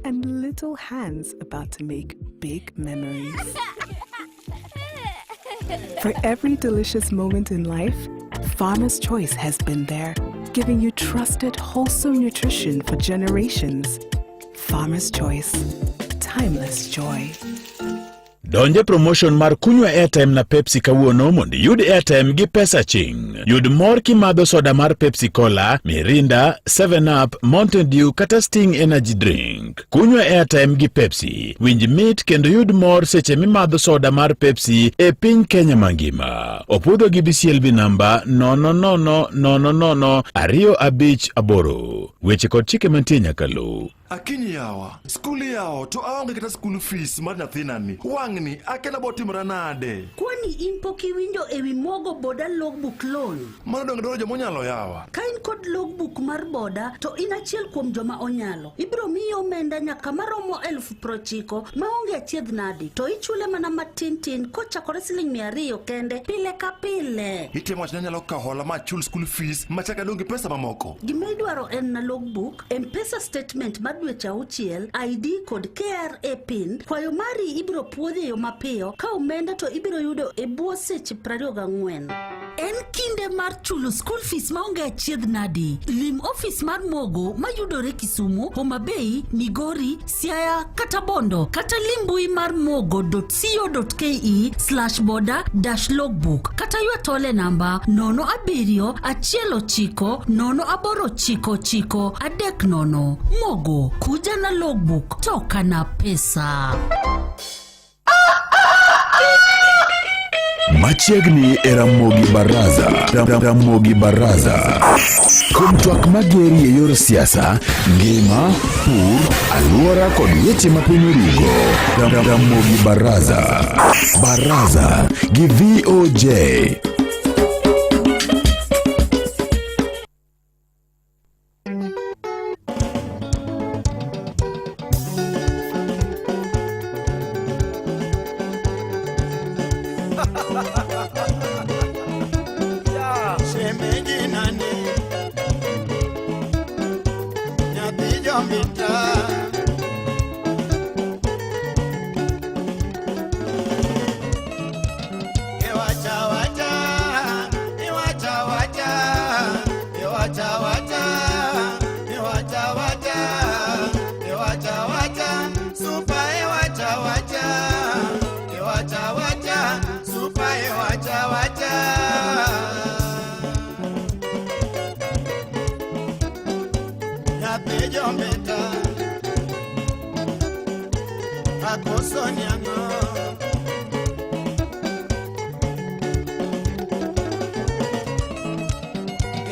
And little hands about to make big memories. For every delicious moment in life, Farmer's Choice has been there, giving you trusted, wholesome nutrition for generations. Farmer's Choice, timeless joy. Donj e promotion mar kunywa airtime na Pepsi kawuono mondo iyud airtime gi pesa ching. Yud mor kimadho soda mar Pepsi Cola, Mirinda, 7up, Mountain Dew kata Sting Energy Drink. Kunywa airtime gi Pepsi. Winj mit kendo yud mor seche mimadho soda mar Pepsi e piny Kenya mangima. Opudho gi BCLB namba 000 00 258. Weche kod chike mantie nyaka luw. Akinyi yawa, skul iyawo to aonge kata school fees mar nyathinani. Wang'ni akia nabo timora nade? Kwani in pok iwinjo ewi Mogo Boda Logbook Loan? Mano donge dwaro joma onyalo yawa. Ka in kod logbook mar boda to in achiel kuom joma onyalo. Ibiro miyi omenda nyaka maromo 90,000 maonge achiedh nadi to ichule mana matin tin kochakore siling 200 kende pile ka pile. Itemo wacho ni anyalo kawo hola ma achul school fees machak adong' gi pesa mamoko. Gima idwaro en na logbook, M-Pesa statement mar dweche auchiel, ID kod KRA PIN. Kwayo mari ibiro puodhi e yo mapiyo ka omenda to ibiro yudo e bwo seche 24. En kinde mar chulo school fees maonge achiedh nadi. Lim ofis mar Mogo mayudore Kisumu, Homa Bay, Migori, Siaya kata Bondo kata lim mbui mar mogo.co.ke/boda-logbook kata ywa tol e namba 07 19 0899 30. Mogo, kuja na logbook, toka na pesa. Machiegni e Ramogi Baraza. Ramogi Baraza. Kuom twak mageri e yor siasa, ngima, pur, alwora kod weche ma piny orugo. Ramogi Baraza. Baraza gi VOJ. Shemeji nani? Nyathi jomita. Iwacha wacha, iwacha wacha, iwacha wacha, iwacha wacha, iwacha wacha, super iwacha wacha, iwacha wacha, super iwacha wacha. Nyathi jombeta, akoso niang'o.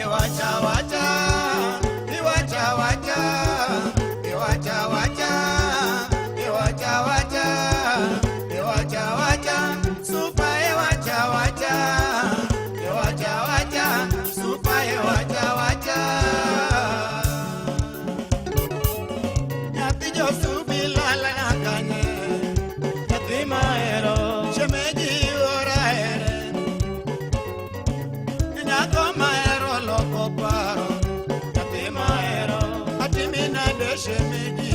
Iwacha wacha, iwacha wacha, iwacha wacha, iwacha wacha, iwacha wacha, super iwacha wacha, iwacha wacha, super iwacha wacha. Nyathi josubi lala kanye, nyathi mahero, shemeji ora here. Nyako mahero loko paro, nyathi mahero, atimi nade shemeji.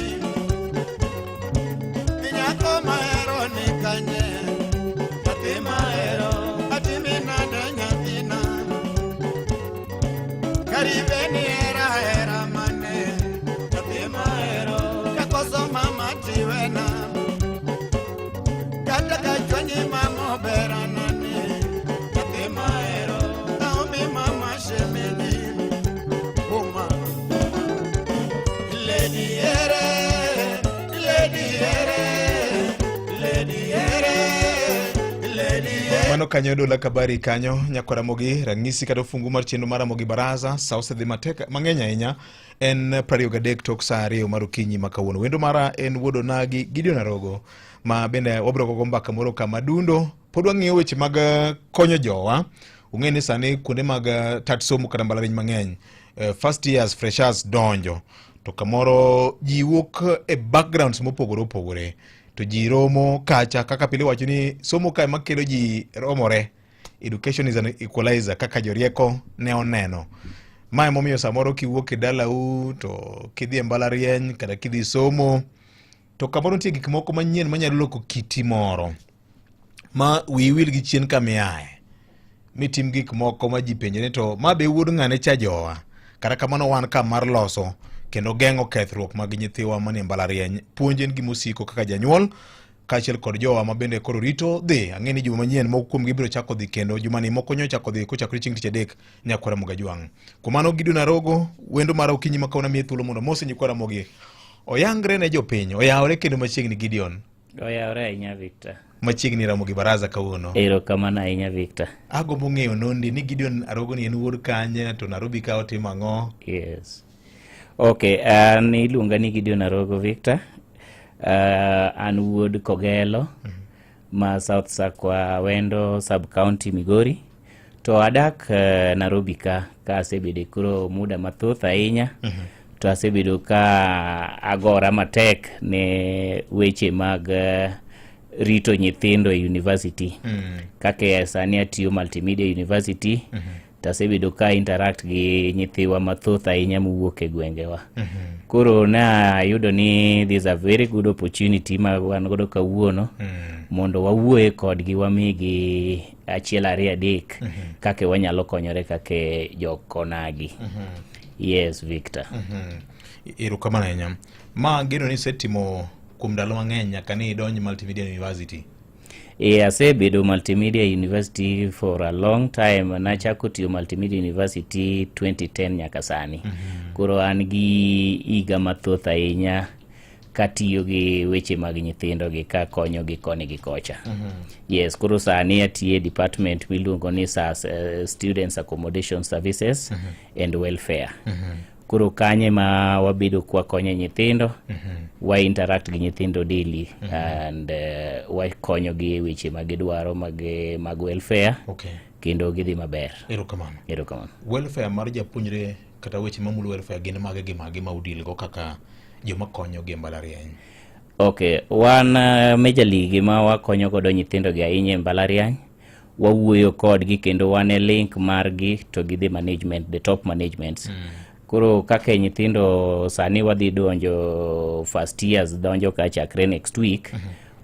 Nyako mahero ni kanye, nyathi mahero, atimi nade nyathina. Karibe ni hera hera mane, nyathi mahero, kakoso mama tiwena. Kata ka chwanyi mama obera nani, nyathi mahero, aomi mama shemeji. Uma. Lady ere, lady ere, lady ere, lady ere. Mano kanyo dola kabari kanyo nyakwa Ramogi rang'isi kata ofungu mar chenro mar Ramogi Baraza sa osedhi matek mang'eny ahinya en 23 tok sa 2 mar okinyi ma kawuono. Wendo mara en wuod Onagi Gideon Arogo ma bende wabiro gogo mbaka moro kama dundo pod wang'iyo weche mag konyo jowa. Ung'e ni sani kuonde mag tat somo kata mbalariany mang'eny first years freshers donjo to kamoro ji wuok e backgrounds mopogore opogore to ji romo kacha kaka pile wacho ni somo kae makelo ji romore. Education is an equalizer kaka jorieko ne oneno. Ma emomiyo samoro kiwuok e dalau to kidhi e mbalariany kata kidhi somo to kamoro nitie gik moko manyien manyalo loko kiti moro ma wiyi wil gi chien kama iaye mitim gik moko ma ji penjore ni to ma be wuod ng'ane cha jowa. Kata kamano wan ka mar loso kendo geng'o kethruok mag nyithiwa manie mbalariany. Puonj en gima osiko kaka janyuol. kaachiel kod jowa ma bende koro rito dhi. Ang'e ni juma manyien moko kuomgi biro chako dhi kendo jumani moko nyo chako dhi kochakore chieng' tich adek nyakwa Ramogi Ajwang'. Kuom mano Gideon Arogo wendo mara okinyi ma kawuono amiye thuolo mondo omose nyikwa Ramogi oyangre ne jopiny oyawre kendo machiegni Gideon. Oyawre ahinya Victor. Machiegni Ramogi Baraza kawuono. Erokamano ahinya Victor. Agombo ng'eyo nondi ni Gideon Arogo ni en wuod kanye to Nairobi ka otimo ang'o? Yes. Okay, an iluonga ni Gideon Arogo Victor. An wuod Kogelo ma South Sakwa Wendo sub county Migori. To adak Nairobi ka ka asebedo koro muda mathoth ahinya. To asebedo ka agora matek ne weche mag rito nyithindo e university. Kaka sani atiyo Multimedia University. To asebedo ka interact gi nyithiwa mathoth ahinya mowuok e gwengewa. Koro na ayudo ni this is a very good opportunity ma wan godo kawuono mondo wawuoye kodgi wamigi achiel ariyo adek kaka wanyalo konyore kaka jokonagi. Yes, Victor. Erokamano ahinya. Ma geno ni isetimo kuom ndalo mang'eny nyaka ni idonj Multimedia University. E, asebedo Multimedia University for a long time. Nachako tiyo Multimedia University 2010 nyaka sani. Koro an gi higa mathoth ahinya katiyo gi weche mag nyithindo gi kakonyo gi koni gi kocha. Yes, koro sani atiyo e department miluongo ni SAS, Students Accommodation Services and Welfare. Koro kanye ma wabedo kwakonyo nyithindo, wa interact gi nyithindo daily and wakonyogi e weche ma gidwaro mag welfare kendo gidhi maber. Erokamano. Erokamano. Welfare mar japuonjre kata weche mamulo welfare gin mage gi mage ma udil go kaka joma konyogi e mbalariany? Ok, wan majorly gima wakonyo godo nyithindo gi ahinya e mbalariany, wawuoyo kodgi kendo wan e link margi to gi the management, the top managements. Koro kaka nyithindo sani wadhi donjo first years donjo ka chakre next week,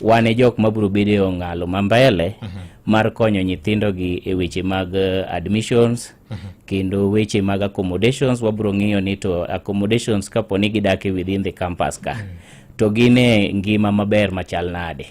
wan e jok mabiro bedo e ong'alo ma mbele mar konyo nyithindo gi e weche mag admissions kendo weche mag accommodations. Wabiro ng'iyo ni to accommodations kapo ni gidak e within the campus ka to gin e ngima maber machal nade,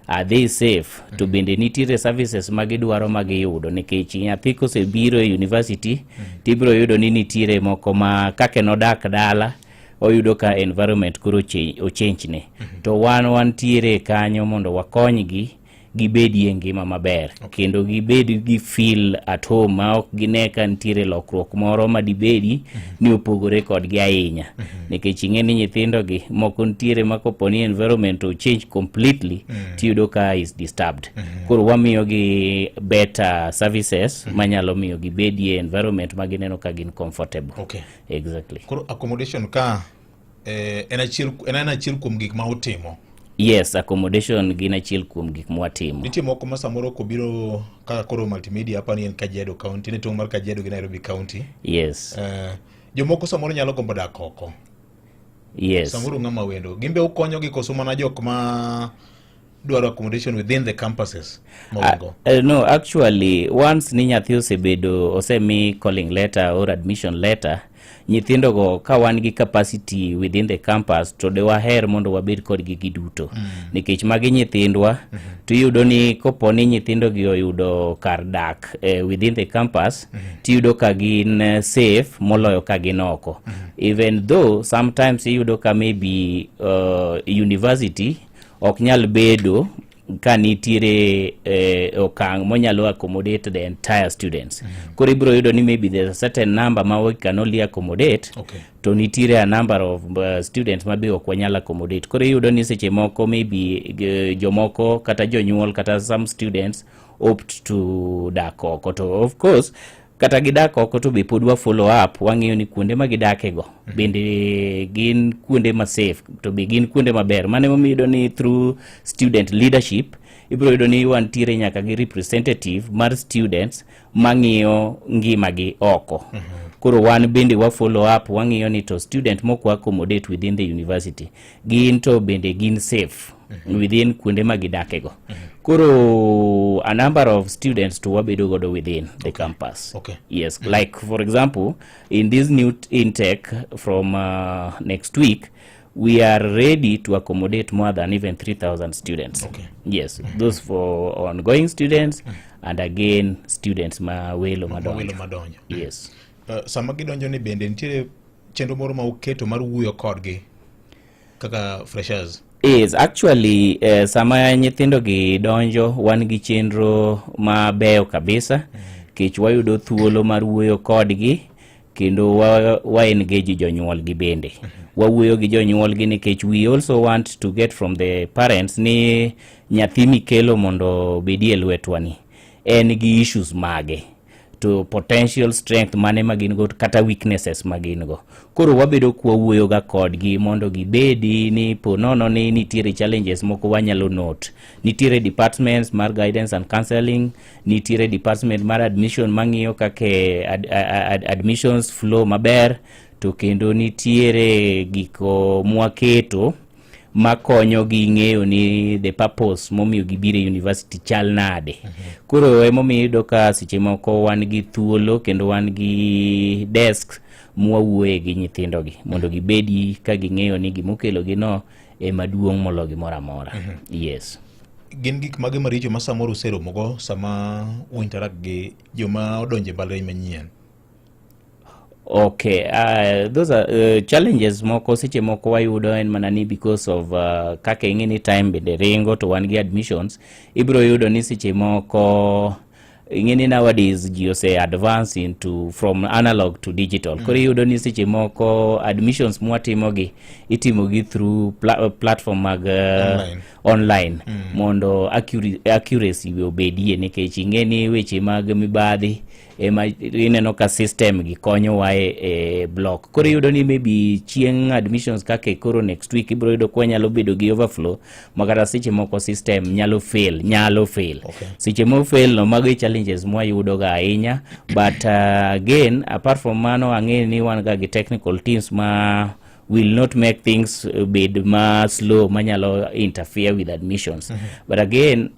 are they safe, to bende nitiere services ma gidwaro ma giyudo, nikech nyathi kosebiro e university tibiro yudo ni nitiere moko ma kaka nodak dala oyudo ka environment koro ochange ne, to wan wantiere kanyo mondo wakonygi gibedie ngima maber kendo gibed gi feel at home ma ok gine ka nitiere lokruok moro madibedi ni opogore kodgi ahinya, nikech ing'e ni nyithindo gi moko nitiere ma kopo ni environment o change completely tiyudo ka is disturbed. Koro wamiyogi better services manyalo miyo gibedie environment ma gineno ka gin comfortable. Exactly. Koro accommodation ka en achiel kuom gik ma utimo. Yes, accommodation gin achiel kuom gik mwatimo. Nitie moko ma samoro kobiro kaka koro Multimedia hapa ni en Kajiado County, ni tong' mar Kajiado gi Nairobi County. Jomoko samoro nyalo gombo dak oko. Samoro ng'ama wendo. Gin be ukonyogi koso mana jok ma dwaro accommodation within the campuses ma un go? No, actually, once ni nyathi osebedo osemi calling letter or admission letter, nyithindogo ka wan gi capacity within the campus to de waher mondo wabed kodgi giduto nikech magi nyithindwa. To iyudo ni kopo ni nyithindogi oyudo kar dak within the campus, tiyudo ka gin safe moloyo ka gin oko, even though sometimes iyudo ka maybe university ok nyal bedo ka nitiere okang' monyalo accommodate the entire students. Koro ibiro yudo ni maybe there's a certain number ma we can only accommodate to nitiere a number of students ma be ok wanyal accommodate. Koro iyudo ni seche moko maybe jomoko kata jonyuol kata some students opt to dak oko, to of course kata gidak oko to be pod wa follow up, wang'iyo ni kuonde ma gidakego bende gin kuonde ma safe to be gin kuonde maber. Mano emomiyo iyudo ni through student leadership ibiro yudo ni wantiere nyaka gi representative mar students mang'iyo ngimagi oko. Koro wan bende wa follow up, wang'iyo ni to student mok wa accommodate within the university gin to bende gin safe within kuonde ma gidakego. Koro a number of students to wabedo godo within the campus. Yes, like for example in this new intake from next week We are ready to accommodate more than even 3000 students. Yes, those for ongoing students and again students ma welo Welo madonjo. Madonjo. Yes. Sama gidonjo ni bende nitiere chenro moro ma uketo mar wuoyo kodgi kaka freshers? Yes, actually sama nyithindo gi donjo, wan gi chenro mabeyo kabisa kech wayudo thuolo mar wuoyo kodgi kendo wa engage jonyuol gi bende. Wawuoyo gi jonyuol gi nikech we also want to get from the parents ni nyathi mikelo mondo obedie lwetwa ni en gi issues mage, to potential strength mane ma gin go kata weaknesses ma gin go. Koro wabedo kwawuoyo ga kodgi mondo gibedi ni po nono ni nitiere challenges moko wanyalo note. Nitiere departments mar guidance and counseling, nitiere department mar admission mang'iyo kaka admissions flow maber, to kendo nitiere giko mwaketo makonyo gi ng'eyo ni the purpose momiyo gibiro e university chal nade. Koro emomiyo iyudo ka seche moko wan gi thuolo kendo wan gi desk mwawuoye gi nyithindogi mondo gibedi ka ging'eyo ni gimokelogi no ema duong' molo gimoro amora. Yes. Gin gik mage maricho ma samoro useromogo sama u interact gi joma odonjo e mbalariany manyien? Okay, those are challenges moko seche moko wayudo en mana ni because of kaka ing'e ni time bende ringo to wan gi admissions, ibiro yudo ni seche moko ing'e ni nowadays ji ose advance into from analog to digital. Koro iyudo ni seche moko admissions mwatimogi itimogi through platform mag Online. Online mondo accuracy obedie, nikech ing'e ni weche mag mibadhi ema ineno ka system gi konyowa e block. Koro iyudo ni maybe chieng' admissions kaka koro next week ibiro yudo ka wanyalo bedo gi overflow ma kata seche moko system nyalo fail. Seche mo fail no, mago e challenges mwayudo ga ahinya. But again, apart from mano, ang'e ni wan ga gi technical teams ma will not make things bed ma slow manyalo interfere with admissions. But again,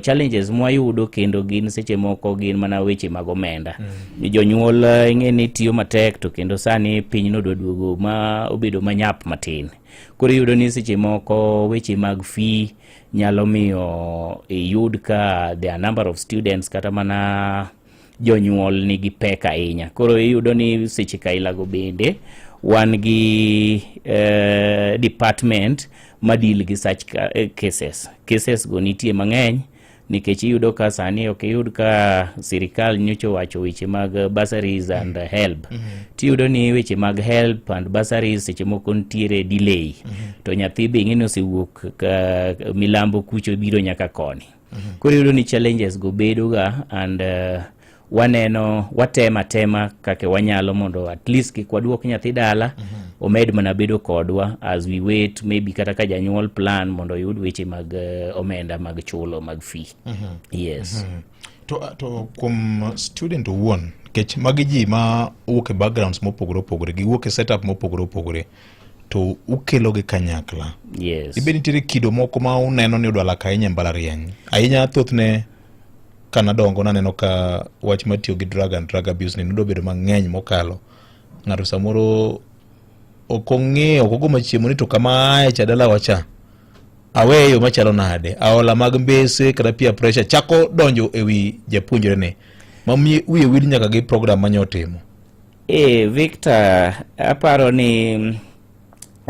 challenges mwayudo kendo gin seche moko gin mana weche mag omenda. Jonyuol ing'e ni tiyo matek, to kendo sani piny nodwa duogo ma obedo manyap matin. Koro iyudo ni seche moko weche mag fee nyalo miyo iyud ka there are number of students kata mana jonyuol nigi pek ahinya. Koro iyudo ni seche kailago bende wan gi department ma deal gi such cases. Cases go nitie mang'eny nikech iyudo ka sani ok iyud ka sirikal nyocha owacho weche mag bursaries and HELB. Tiyudo ni weche mag HELB and bursaries seche moko nitiere delay, to nyathi be ing'e ni osewuok ka milambo kucho biro nyaka koni. Koro iyudo ni challenges go bedo ga and waneno watemo atema kaka wanyalo mondo at least kik waduok nyathi dala, omed mana bedo kodwa as we wait, maybe kata ka janyuol plan mondo oyud weche mag omenda mag chulo mag fee. Yes. To kuom student owuon, nikech magi ji ma wuok e backgrounds mopogore opogore, giwuok e setup mopogore opogore, to ukelogi kanyakla. Dibed nitiere kido moko ma uneno ni odwa lak ahinya e mbalariany ahinya? Thothne kanadongo naneno ka wach mar tiyo gi drug and drug abuse ni nodwa bedo mang'eny mokalo. Ng'ato samoro ok ong'eyo, ok ogo machiemo ni to kama aye cha dalawa cha aweye yo machalo nade, aola mag mbese kata peer pressure chako donjo e wi japuonjre ni ma wiye wil nyaka gi program manyotimo. Victor, aparo ni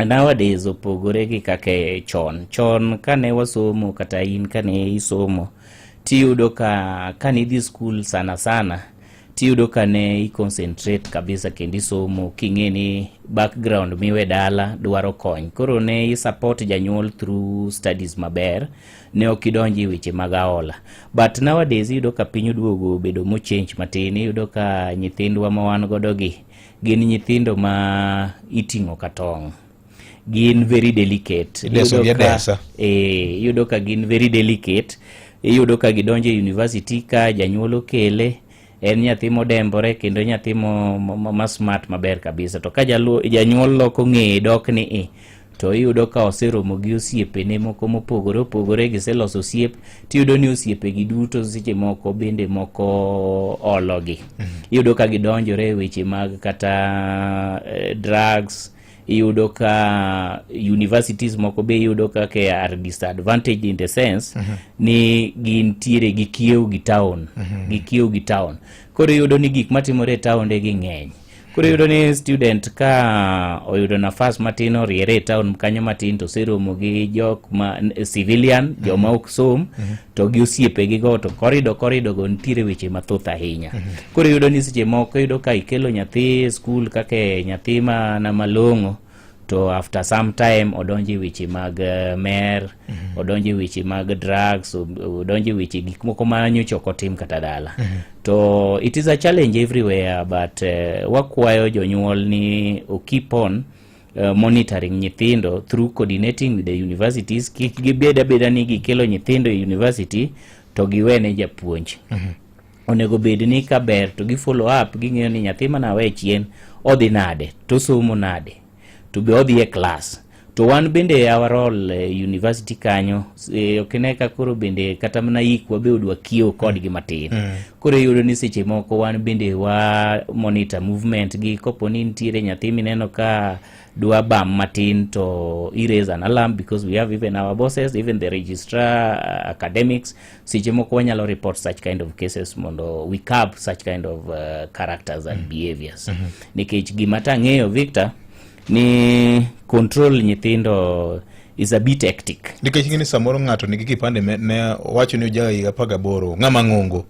nowadays opogore gi kaka chon. Chon kane wasomo, kata in kane isomo, tiyudo ka kane idhi skul sana sana, tiyudo ka ne i concentrate kabisa kendo isomo king'e ni background miwe dala dwaro kony. Koro ne i support janyuol through studies maber, ne ok idonji e weche mag aola. But nowadays iyudo ka piny oduogo obedo mochange matin. Iyudo ka nyithindwa ma wan godo gi gin nyithindo ma iting'o ka tong', gin very delicate. Ideso gi Iyudo ka- adesa. Iyudo ka gin very delicate. Iyudo ka gidonjo e university ka janyuol okele, en nyathi modembore kendo nyathi ma smart maber kabisa, to ka janyuol loko ng'eye dok ni i, to iyudo ka oseromo gi osiepene moko mopogore opogore, giseloso osiep, tiyudo ni osiepegi duto seche moko bende moko ologi. Iyudo ka gidonjore e weche mag kata drugs. Iyudo ka universities moko be iyudo kaka are disadvantaged in the sense ni gintiere gi kiew gi town, gikiew gi town. Koro iyudo ni gik matimore e taonde gi ng'eny. Koro iyudo ni student ka oyudo nafas matin, oriere e town kanyo matin, to oseromo gi jok ma civilian, joma ok som, to gi osiepegi go, to korido korido go nitiere weche mathoth ahinya. Koro iyudo ni seche moko iyudo ka ikelo nyathi e skul kaka nyathi mana malong'o, to after some time odonjo e weche mag mer, odonjo e weche mag drugs, odonjo e weche gik moko ma nyocha ok otim kata dala. To it is a challenge everywhere, but wakwayo jonyuol ni o keep on monitoring nyithindo through coordinating with the universities. Kik gibed abeda ni gikelo nyithindo e university to giwene japuonj. Onego bed ni ka ber to gi follow up, ging'eyo ni nyathi manawe chien odhi nade, to somo nade, to be odhi e class. To wan bende our role e university kanyo, ok ine ka koro bende kata mana ikwa be odwa kiewo kodgi matin. Koro iyudo ni seche moko wan bende wa monitor movement gi. Kopo ni nitiere nyathi mineno ka dwa bam matin, to i raise an alarm, because we have even our bosses, even the registrar, academics. Seche moko wanyalo report such kind of cases mondo we curb such kind of characters and behaviors, nikech gima tang'eyo, Victor, ni control nyithindo is a bit hectic. Nikech ing'e ni samoro ng'ato nigi kipande ne owacho ni oja higa 18, ng'ama ng'ongo.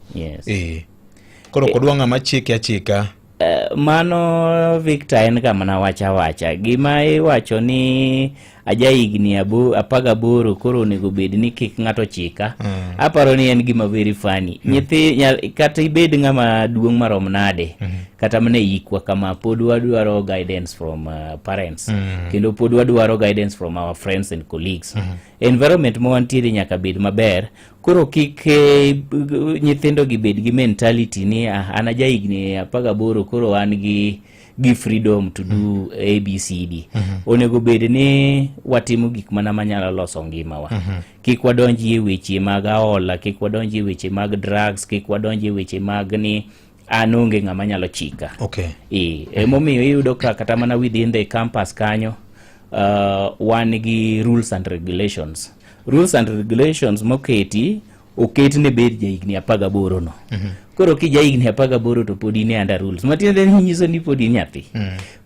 Koro ok odwa ng'ama chike achika. Mano Victor, en ga mana wacha wacha. Gima iwacho ni aja higni 18 koro onego bed ni kik ng'ato chika, aparo ni en gima very funny. Nyithi kata ibed ng'ama duong' marom nade, kata mana e hikwa kama, pod wadwaro guidance from parents, kendo pod wadwaro guidance from our friends and colleagues. Environment ma wantiere nyaka bed maber. Koro kik nyithindo gi bed gi mentality ni, ah, an aja higni 18, koro an gi freedom to do ABCD. Onego bed ni watimo gik mana manyalo loso ngimawa. Kik wadonji e weche mag aola, kik wadonji e weche mag drugs, kik wadonji e weche mag ni an onge ng'ama nyalo chika. Emomiyo iyudo ka kata mana within the campus kanyo, wan gi rules and regulations. Rules and regulations moketi oket ne bed jahigni 18 no. Koro ki jahigni 18 to pod in e under rules, matiende ni nyiso ni pod in nyathi.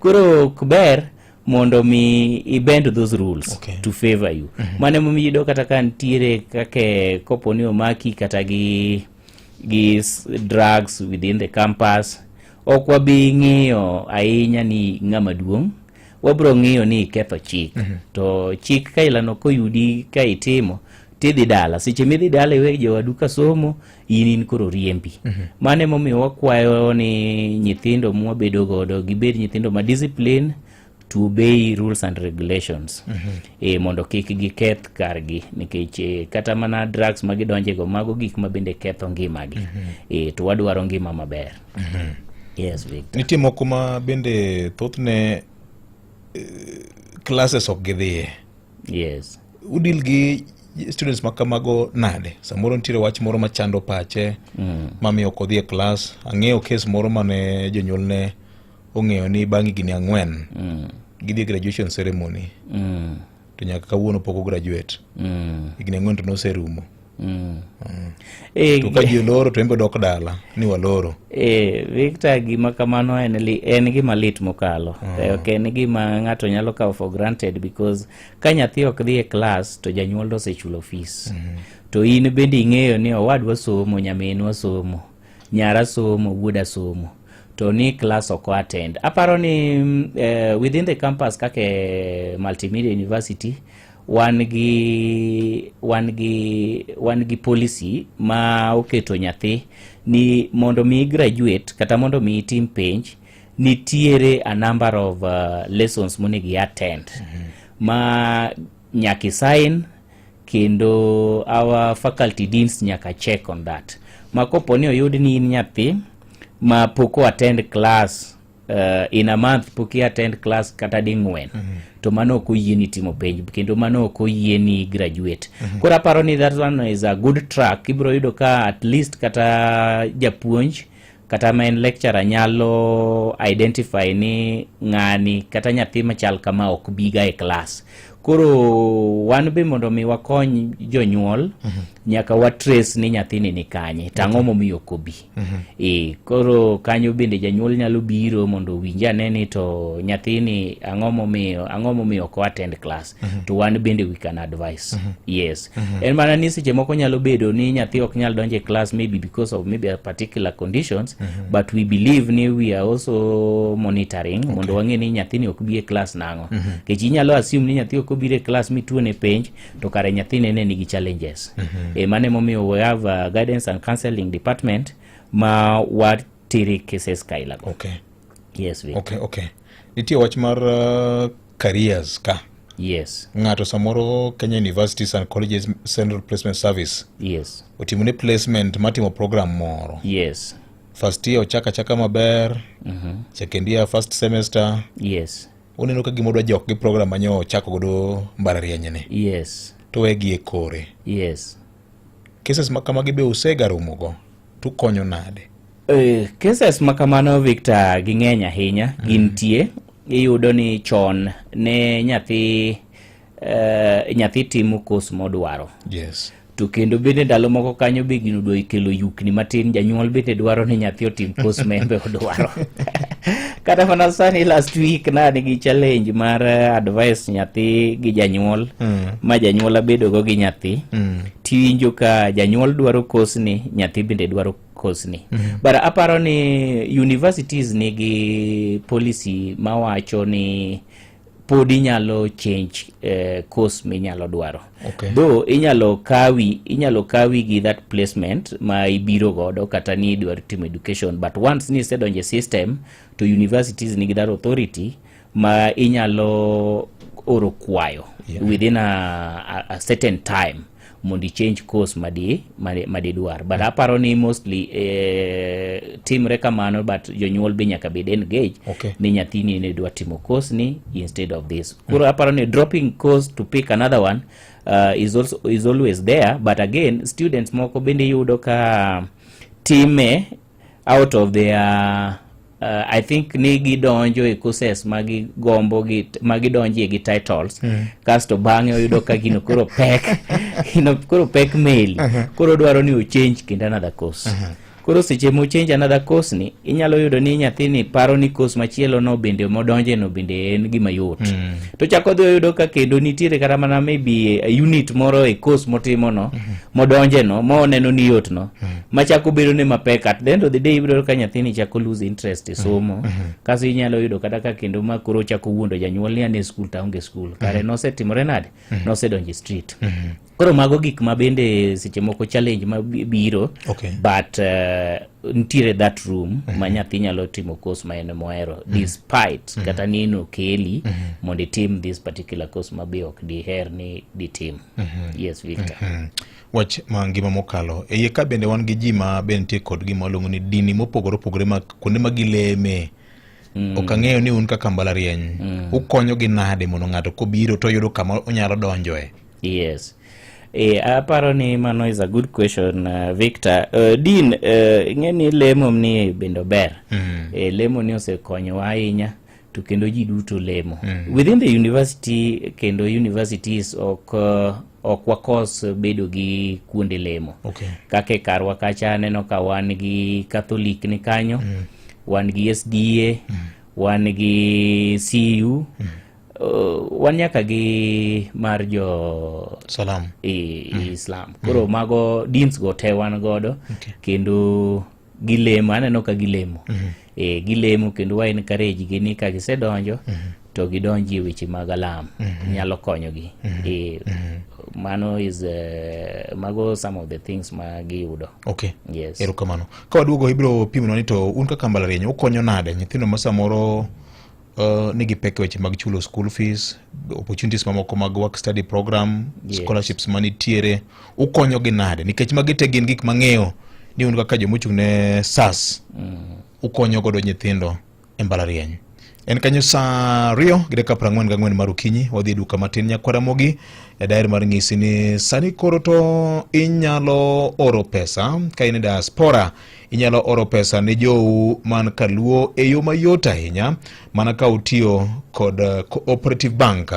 Koro ok ber mondo mi i bend those rules to favor you. Mano emomiyo iyudo kata ka nitiere kake kopo ni omaki kata gi drugs within the campus, ok wabi ng'iyo ahinya ni ng'ama duong', wabro ng'iyo ni iketho chik. To chik kailano koyudi ka itimo, tidhi dala. Seche midhi dala, iwe jowadu ka somo, in koro riembi. Mano emomiyo wakwayo ni nyithindo mwabedo godo gibed nyithindo ma discipline to obey rules and regulations, mondo kik giketh kargi, nikech kata mana drugs ma gidonjego, mago gik ma bende ketho ngimagi. To wadwaro ngima maber. Yes, Victor. Nitie moko ma bende thothne classes ok gidhiye. Udil gi students ma kamago nade? Samoro nitiere wach moro machando pache mamiyo ok odhi e class. Ang'eyo case moro mane jonyuolne ong'eyo ni bang' higni 4 gidhi e graduation ceremony, to nyaka kawuono pok ograduate. Higni 4 to noserumo. To ka ji oloro, to en be odok dala ni waloro. Victor, gima kamano en gima lit mokalo. Ok en gima ng'ato nyalo kawo for granted, because ka nyathi ok dhi e class, to janyuol to osechulo fees. To in bende ing'eyo ni owadwa somo, nyaminwa somo, nyara somo, wuoda somo, to ni class ok attend. Aparo ni within the campus kaka e Multimedia University, wan gi policy ma oketo nyathi ni mondo mi graduate kata mondo mi itim penj, nitiere a number of lessons monego i attend ma nyaka sign, kendo our faculty deans nyaka check on that. Ma kopo ni oyud ni in nyathi ma pok o attend class in a month, pok i attend class kata ding'wen, to mano ok oyieni timo penj, kendo mano ok oyieni graduate. Koro aparo ni that one is a good track. Ibiro yudo ka at least kata japuonj kata ma en lecturer nyalo identify ni ng'ani kata nyathi machal kama ok biga e class. Koro wan be mondo mi wakony jonyuol, nyaka wa trace ni nyathini ni kanye to ang'o momiyo ok obi. E, koro kanyo bende janyuol nyalo biro mondo owinj ane ni to nyathini ang'o momiyo ok o attend class, to wan bende we can advise. Yes. En mana ni seche moko nyalo bedo ni nyathi ok nyal donjo e class, maybe because of maybe a particular conditions, but we believe ni we are also monitoring mondo wang'e ni nyathini ok bi e class nang'o. Nikech inyalo assume ni nyathi ok obiro e class mituone penj, to kare nyathine ne nigi challenges. E, mano emomiyo we have a guidance and counseling department ma watere cases kaila go. Yes, Victor. Okay. Nitie wach mar careers ka. Ng'ato samoro Kenya Universities and Colleges Central Placement Service otimone placement matimo program moro. First year ochako achaka maber. Second year, first semester. Oneno ka gima odwa jok gi program manyo ochako godo mbalariany ni. To wegi e kore. Cases ma kamagi be usega romogo tukonyo nade? Cases ma kamano, Victor, ging'eny ahinya. Gintie. Iyudo ni chon ne nyathi timo course modwaro. To kendo bende ndalo moko kanyo be gino dwa kelo yukni matin. Janyuol bende dwaro ni nyathi otim course ma en be odwaro. Kata mana sani, last week na nigi challenge mar advice nyathi gi janyuol, ma janyuol abedo go gi nyathi. Tiwinjo ka janyuol dwaro course ni, nyathi bende dwaro course ni. But aparo ni universities nigi policy mawacho ni pod inyalo change course minyalo dwaro. Though inyalo kawi gi that placement ma ibiro godo kata ni idwaro timo education, but once ni isedonjo e system to universities nigi that authority ma inyalo oro kwayo within a certain time mondo i change course madi dwar. But aparo ni mostly timre kamano, but jonyuol be nyaka bed engage ni nyathini ne dwa timo course ni instead of this. Koro aparo ni dropping course to pick another one is always there, but again students moko bende yudo ka time out of their I think ni gidonjo e courses ma gigombo gi ma gidonje gi titles. Kasto bang'e oyudo ka gino koro pek meli. Koro dwaro ni ochange kendo another course. Koro seche mochange another course ni, inyalo yudo ni nyathini paro ni course machielo no bende modonje no bende en gima yot. To chako dhi oyudo ka kendo nitiere kata mana maybe a unit moro e course motimo no, modonje no, moneno ni yot no, machako bedo ne mapek. At the end of the day ibiro yudo ka nyathini chako lose interest e somo. Kaso inyalo yudo kata ka kendo ma koro chako wuondo janyuol ni an e school to aonge school, kare nosetimore nade? Nosedonjo e street. Koro mago gik ma bende seche moko challenge ma biro. But nitiere that room ma nyathi nyalo timo course ma en mohero, despite kata ni nokeli mondo itim this particular course ma be ok diher ni ditim. Yes, Victor. Wach ma ngima mokalo e iye ka bende wan gi ji ma be nitie kod gima waluongo ni dini mopogore opogore, ma kuonde ma gileme. Ok ang'eyo ni un kaka mbalariany ukonyo gi nade mondo ng'ato kobiro to oyudo kama onyalo donjoe. Yes. Aparo ni mano is a good question, Victor. Din, ing'e ni lemo ni bende ober. Lemo ni osekonyowa ahinya to kendo ji duto lemo. Within the university, kendo universities ok wakos bedo gi kuonde lemo. Kaka e karwa kacha aneno ka wan gi Catholic ni kanyo, wan gi SDA, wan gi CU, wan nyaka gi mar jo Salam. Islam. Koro mago dins go te wan godo kendo gilemo, aneno ka gilemo. Gilemo kendo wa encourage gi ni ka gisedonjo to gidonji e weche mag alam, nyalo konyogi. Mano is mago some of the things ma giyudo. Yes. Erokamano. Ka waduogo ibiro pimonwa ni to un kaka mbalariany ukonyo nade nyithindo ma samoro nigi pek e weche mag chulo school fees, opportunities mamoko mag work study program, scholarships manitiere, ukonyo gi nade? Nikech magi te gin gik mang'eyo ni un kaka jomochung' ne SAS ukonyo godo nyithindo e mbalariany. En kanyo saa 2:44 mar okinyi, wadhi e duka matin nyakwaramogi e daer mar ng'isi ni sani koro to inyalo oro pesa ka in e diaspora. Inyalo oro pesa ne jou man kaluo e yo mayot ahinya mana ka utiyo kod Cooperative Bank.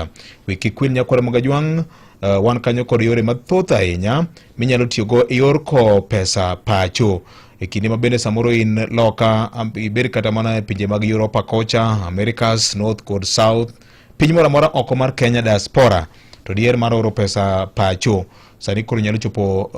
Wiki Queen Nyakwar Mogajwang' wan kanyo kod yore mathoth ahinya minyalo tiyogo e yor kowo pesa pacho. E kinde ma bende samoro in loka, ibed kata mana e pinje mag Europa kocha, Americas, North kod South, piny moro amora oko mar Kenya diaspora, to diher mar oro pesa pacho. Sani koro nyalo chopo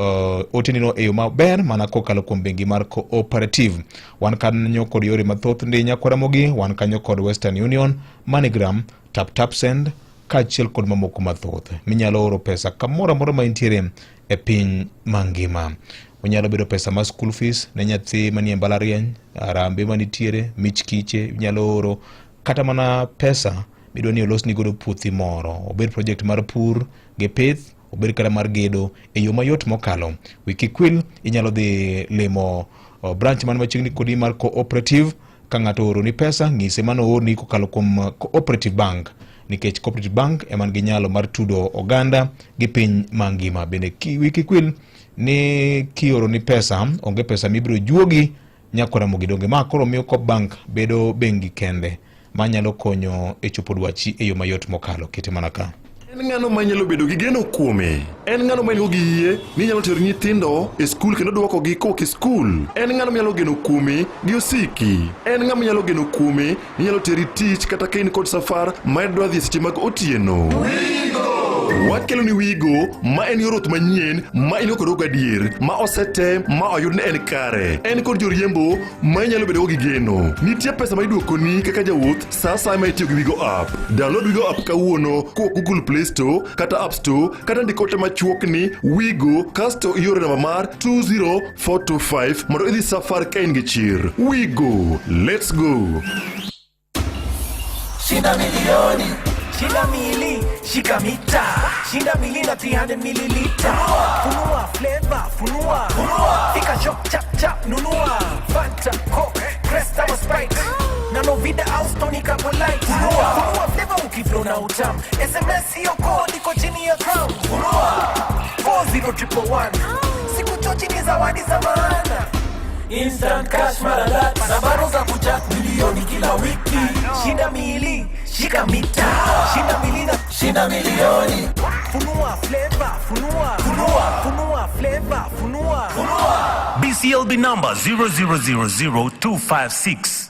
otenino e yo maber mana kokalo kuom bengi mar Cooperative. Wan kanyo kod yore mathoth ndi Nyakwar Ramogi, wan kanyo kod Western Union, MoneyGram, Tap Tap Send, kaachiel kod mamoko mathoth minyalo oro pesa kamoro amora ma intiere e piny mangima. Onyalo bedo pesa mar school fees ne nyathi manie mbalariany, harambee manitiere, mich kiche inyalo oro, kata mana pesa midwa ni olosni godo puothi moro, obed project mar pur gi pith, obed kata mar gedo e yo mayot mokalo. Wiki kwil inyalo dhi limo branch man machiegni kodi mar Cooperative. Ka ng'ato ooroni pesa, ng'ise mano oorni kokalo kuom Cooperative Bank, nikech Cooperative Bank ema nigi nyalo mar tudo oganda gi piny mangima. Bende wiki kwil ni kioroni pesa, onge pesa mibiro juogi Nyakwar Ramogi donge. Ma koro miyo Coop Bank bedo bengi kende manyalo konyo e chopo dwachi e yo mayot mokalo. Kete mana ka. En ng'ano ma inyalo bedo gi geno kuome? En ng'ano ma in-go gi yie ni inyalo tero nyithindo e skul kendo dwokogi kowuok e skul? En ng'ano minyalo geno kuome gi osiki? En ng'a minyalo geno kuome ni nyalo teri tich kata ka in kod safar ma idwa dhi e seche mag otieno? Wakelo ni Wigo, ma en yor wuoth manyien ma in go kod gadier, ma osetem ma oyud ni en kare. En kod joriembo ma inyalo bedogo gi geno. Nitie pesa ma iduokoni kaka jawuoth sa asaya ma itiyo gi Wigo app. Download Wigo app kawuono kowuok Google Play Store kata App Store kata ndik ote machuok ni Wigo kasto ioro namba mar 20425 mondo idhi safar ka in gi chir. Wigo, let's go. Shinda milioni, shinda mili, shika mita, shinda mili na 300 mililita. Funua flavor, funua, funua. Fika shop chap chap nunua. Fanta, Coke, Crest ama Sprite. Na Novida au Stony Couple Light. Funua, funua flavor ukiflow na utam. SMS hiyo code iko chini ya crown. Funua 40111. Siku chochi ni zawadi za maana. Instant cash mara lati na bado za kuchat milioni kila wiki. Shinda mili, shika mita, shinda mili na shinda milioni. Funua flavor, funua, funua, funua flavor, funua, funua. BCLB number 0000256.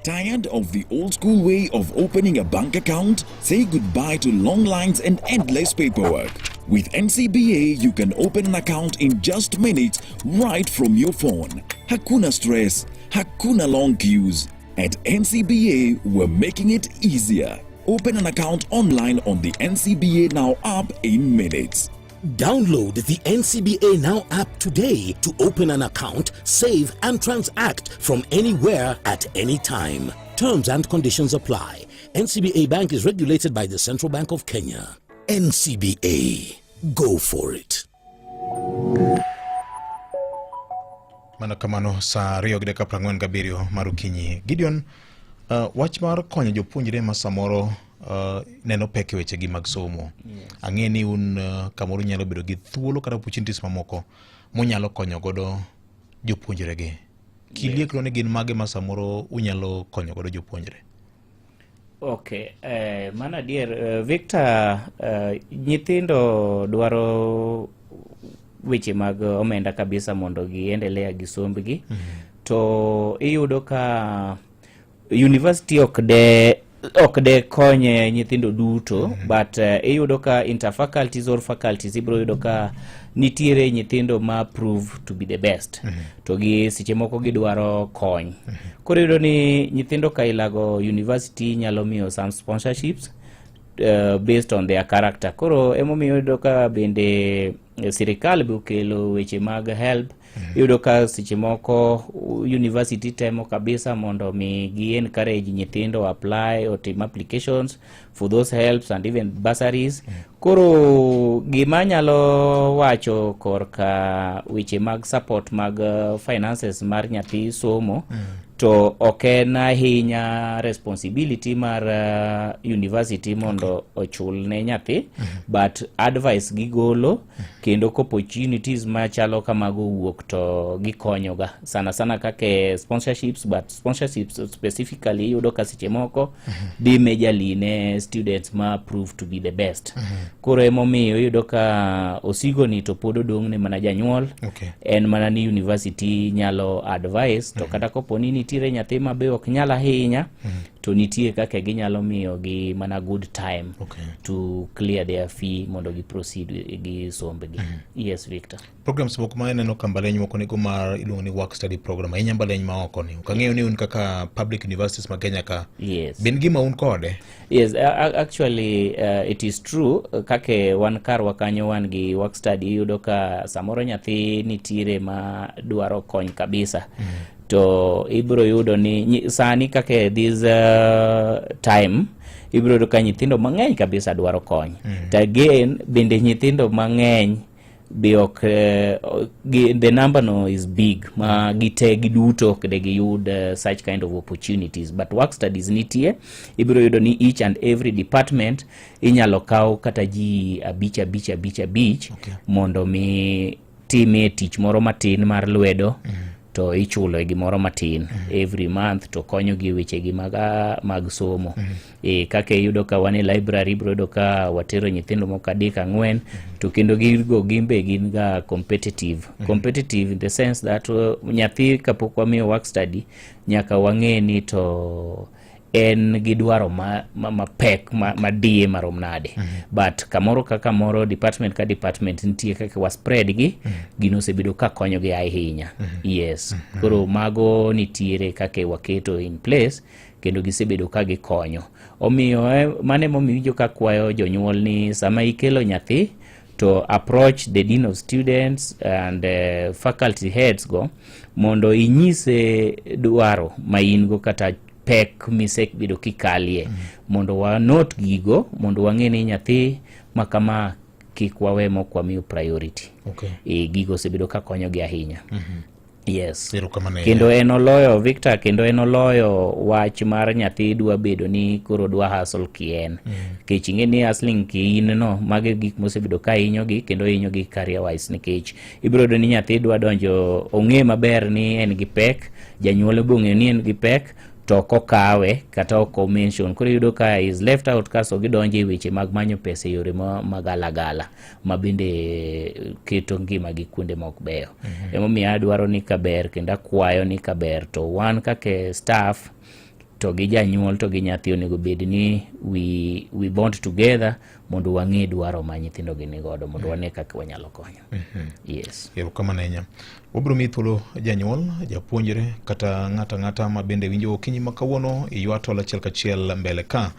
Tired of the old school way of opening a bank account? Say goodbye to long lines and endless paperwork. With NCBA, you can open an account in just minutes right from your phone. Hakuna stress, hakuna long queues. At NCBA, we're making it easier. Open an account online on the NCBA Now app in minutes. Download the NCBA Now app today to open an account, save, and transact from anywhere at any time. Terms and conditions apply. NCBA Bank is regulated by the Central Bank of Kenya. NCBA. Go for it. Mano kamano saa 2 gi dakika 47 mar okinyi. Gideon, wach mar konyo jopuonjre ma samoro neno pek e wechegi mag somo. Ang'e ni un kamoro nyalo bedo gi thuolo kata opportunities mamoko munyalo konyo godo jopuonjregi. Kiliekno ni gin mage ma samoro unyalo konyo godo jopuonjre? Okay, mano adier. Victor, nyithindo dwaro weche mag omenda kabisa mondo giendelea gi sombgi. To iyudo ka university ok de konye nyithindo duto, but iyudo ka interfaculties or faculties ibiro yudo ka nitiere nyithindo ma prove to be the best, to gi seche moko gidwaro kony. Koro iyudo ni nyithindo kailago university nyalo miyo some sponsorships based on their character. Koro emomiyo iyudo ka bende sirikal be okelo weche mag help. Iyudo ka seche moko university temo kabisa mondo mi gi encourage nyithindo apply, otim applications for those helps and even bursaries. Koro gima anyalo wacho korka weche mag support mag finances mar nyathi somo. To ok en ahinya responsibility mar university mondo ochul ne nyathi, but advice gigolo kendo ka opportunities machalo kamago owuok to gikonyoga sana sana kaka sponsorships, but sponsorships specifically iyudo ka seche moko dhi majorly ne students ma prove to be the best. Koro emomiyo iyudo ka osigo ni to pod odong' ne mana janyuol. En mana ni university nyalo advice to kata kopo ni nitiere nyathi ma be ok nyal ahinya, to nitie kaka ginyalo miyo gi mana good time to clear their fee mondo gi proceed gi sombgi. Yes, Victor. Programs moko ma ineno ka mbalariany moko nigo mar iluongo ni work study program, ahinya mbalariany ma oko ni. Ok ang'eyo ni un kaka public universities ma Kenya ka. Bin gima un kode? Yes, actually it is true. Kake wan karwa kanyo wan gi work study, iyudo ka samoro nyathi nitiere ma dwaro kony kabisa. To ibiro yudo ni sani kake this time ibiro yudo ka nyithindo mang'eny kabisa dwaro kony. To again bende nyithindo mang'eny be ok the number no is big ma gite giduto ok de giyud such kind of opportunities, but work studies nitie. Ibiro yudo ni each and every department inyalo kaw kata ji abich abich abich abich mondo mi timie tich moro matin mar lwedo to ichulo e gimoro matin every month to konyogi e wechegi mag somo. Kaka iyudo ka wan e library, ibiro yudo ka watero nyithindo moko adek ang'wen to kendo gigo gin be gin ga competitive. Competitive in the sense that nyathi kapok wamiyo work study nyaka wang'e ni to en gi dwaro mapek madiye marom nade. But kamoro ka kamoro, department ka department nitie kaka wa spread gi. Gino osebedo ka konyogi ahinya. Yes. Koro mago nitiere kaka waketo in place kendo gisebedo ka gikonyo. Omiyo mano emomiyo iwinjo ka kwayo jonyuol ni sama ikelo nyathi to approach the dean of students and faculty heads go mondo inyise dwaro ma in go kata pek misebedo kikalie mondo wa note gigo mondo wang'e ni nyathi ma kama kik wawe mok wamiyo priority. E, gigo osebedo ka konyogi ahinya. Yes. Erokamano ahinya. Kendo en oloyo, Victor, kendo en oloyo wach mar nyathi dwa bedo ni koro dwa hustle kien. Nikech ing'e ni hustling kiin no, mago e gik mosebedo ka hinyogi kendo hinyogi career wise, nikech ibiro yudo ni nyathi dwa donjo, ong'e maber ni en gi pek, janyuol be ong'eyo ni en gi pek, to ok okawe kata ok o mention. Koro iyudo ka is left out kasto gidonjo e weche mag manyo pesa e yore magalagala ma bende keto ngimagi kuonde ma ok beyo. Emomiyo adwaro ni kaber kendo akwayo ni kaber to wan kaka staff to gi janyuol to gi nyathi onego bed ni we bond together mondo wang'e dwaro ma nyithindo gi nigodo mondo wane kaka wanyalo konyo. Yes. Erokamano ahinya. Wabiro miyi thuolo, janyuol, japuonjre kata ng'ato ang'ata ma bende winjo okinyi ma kawuono, iywa tol achiel kachiel mbele ka.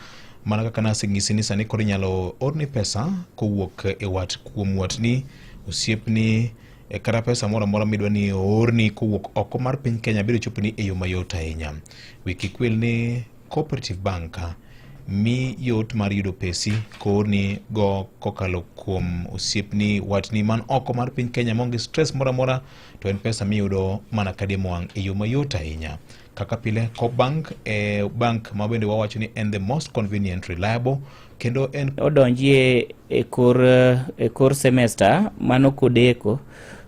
Mana kaka naseng'isi ni sani koro inyalo orni pesa kowuok e wat kuom watni, osiepni, kata pesa moro amora midwa ni oorni kowuok oko mar piny Kenya biro choponi e yo mayot ahinya. Wi kik wil ni Cooperative Bank mi yot mar yudo pesi koorni go kokalo kuom osiepni, watni man oko mar piny Kenya maonge stress moro amora, to en pesa miyudo mana kadiemo wang' e yo mayot ahinya. Kaka pile, Coop Bank e bank ma bende wawacho ni en the most convenient, reliable kendo en Odonjie e kor semester mano kodeko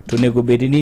to onego bed ni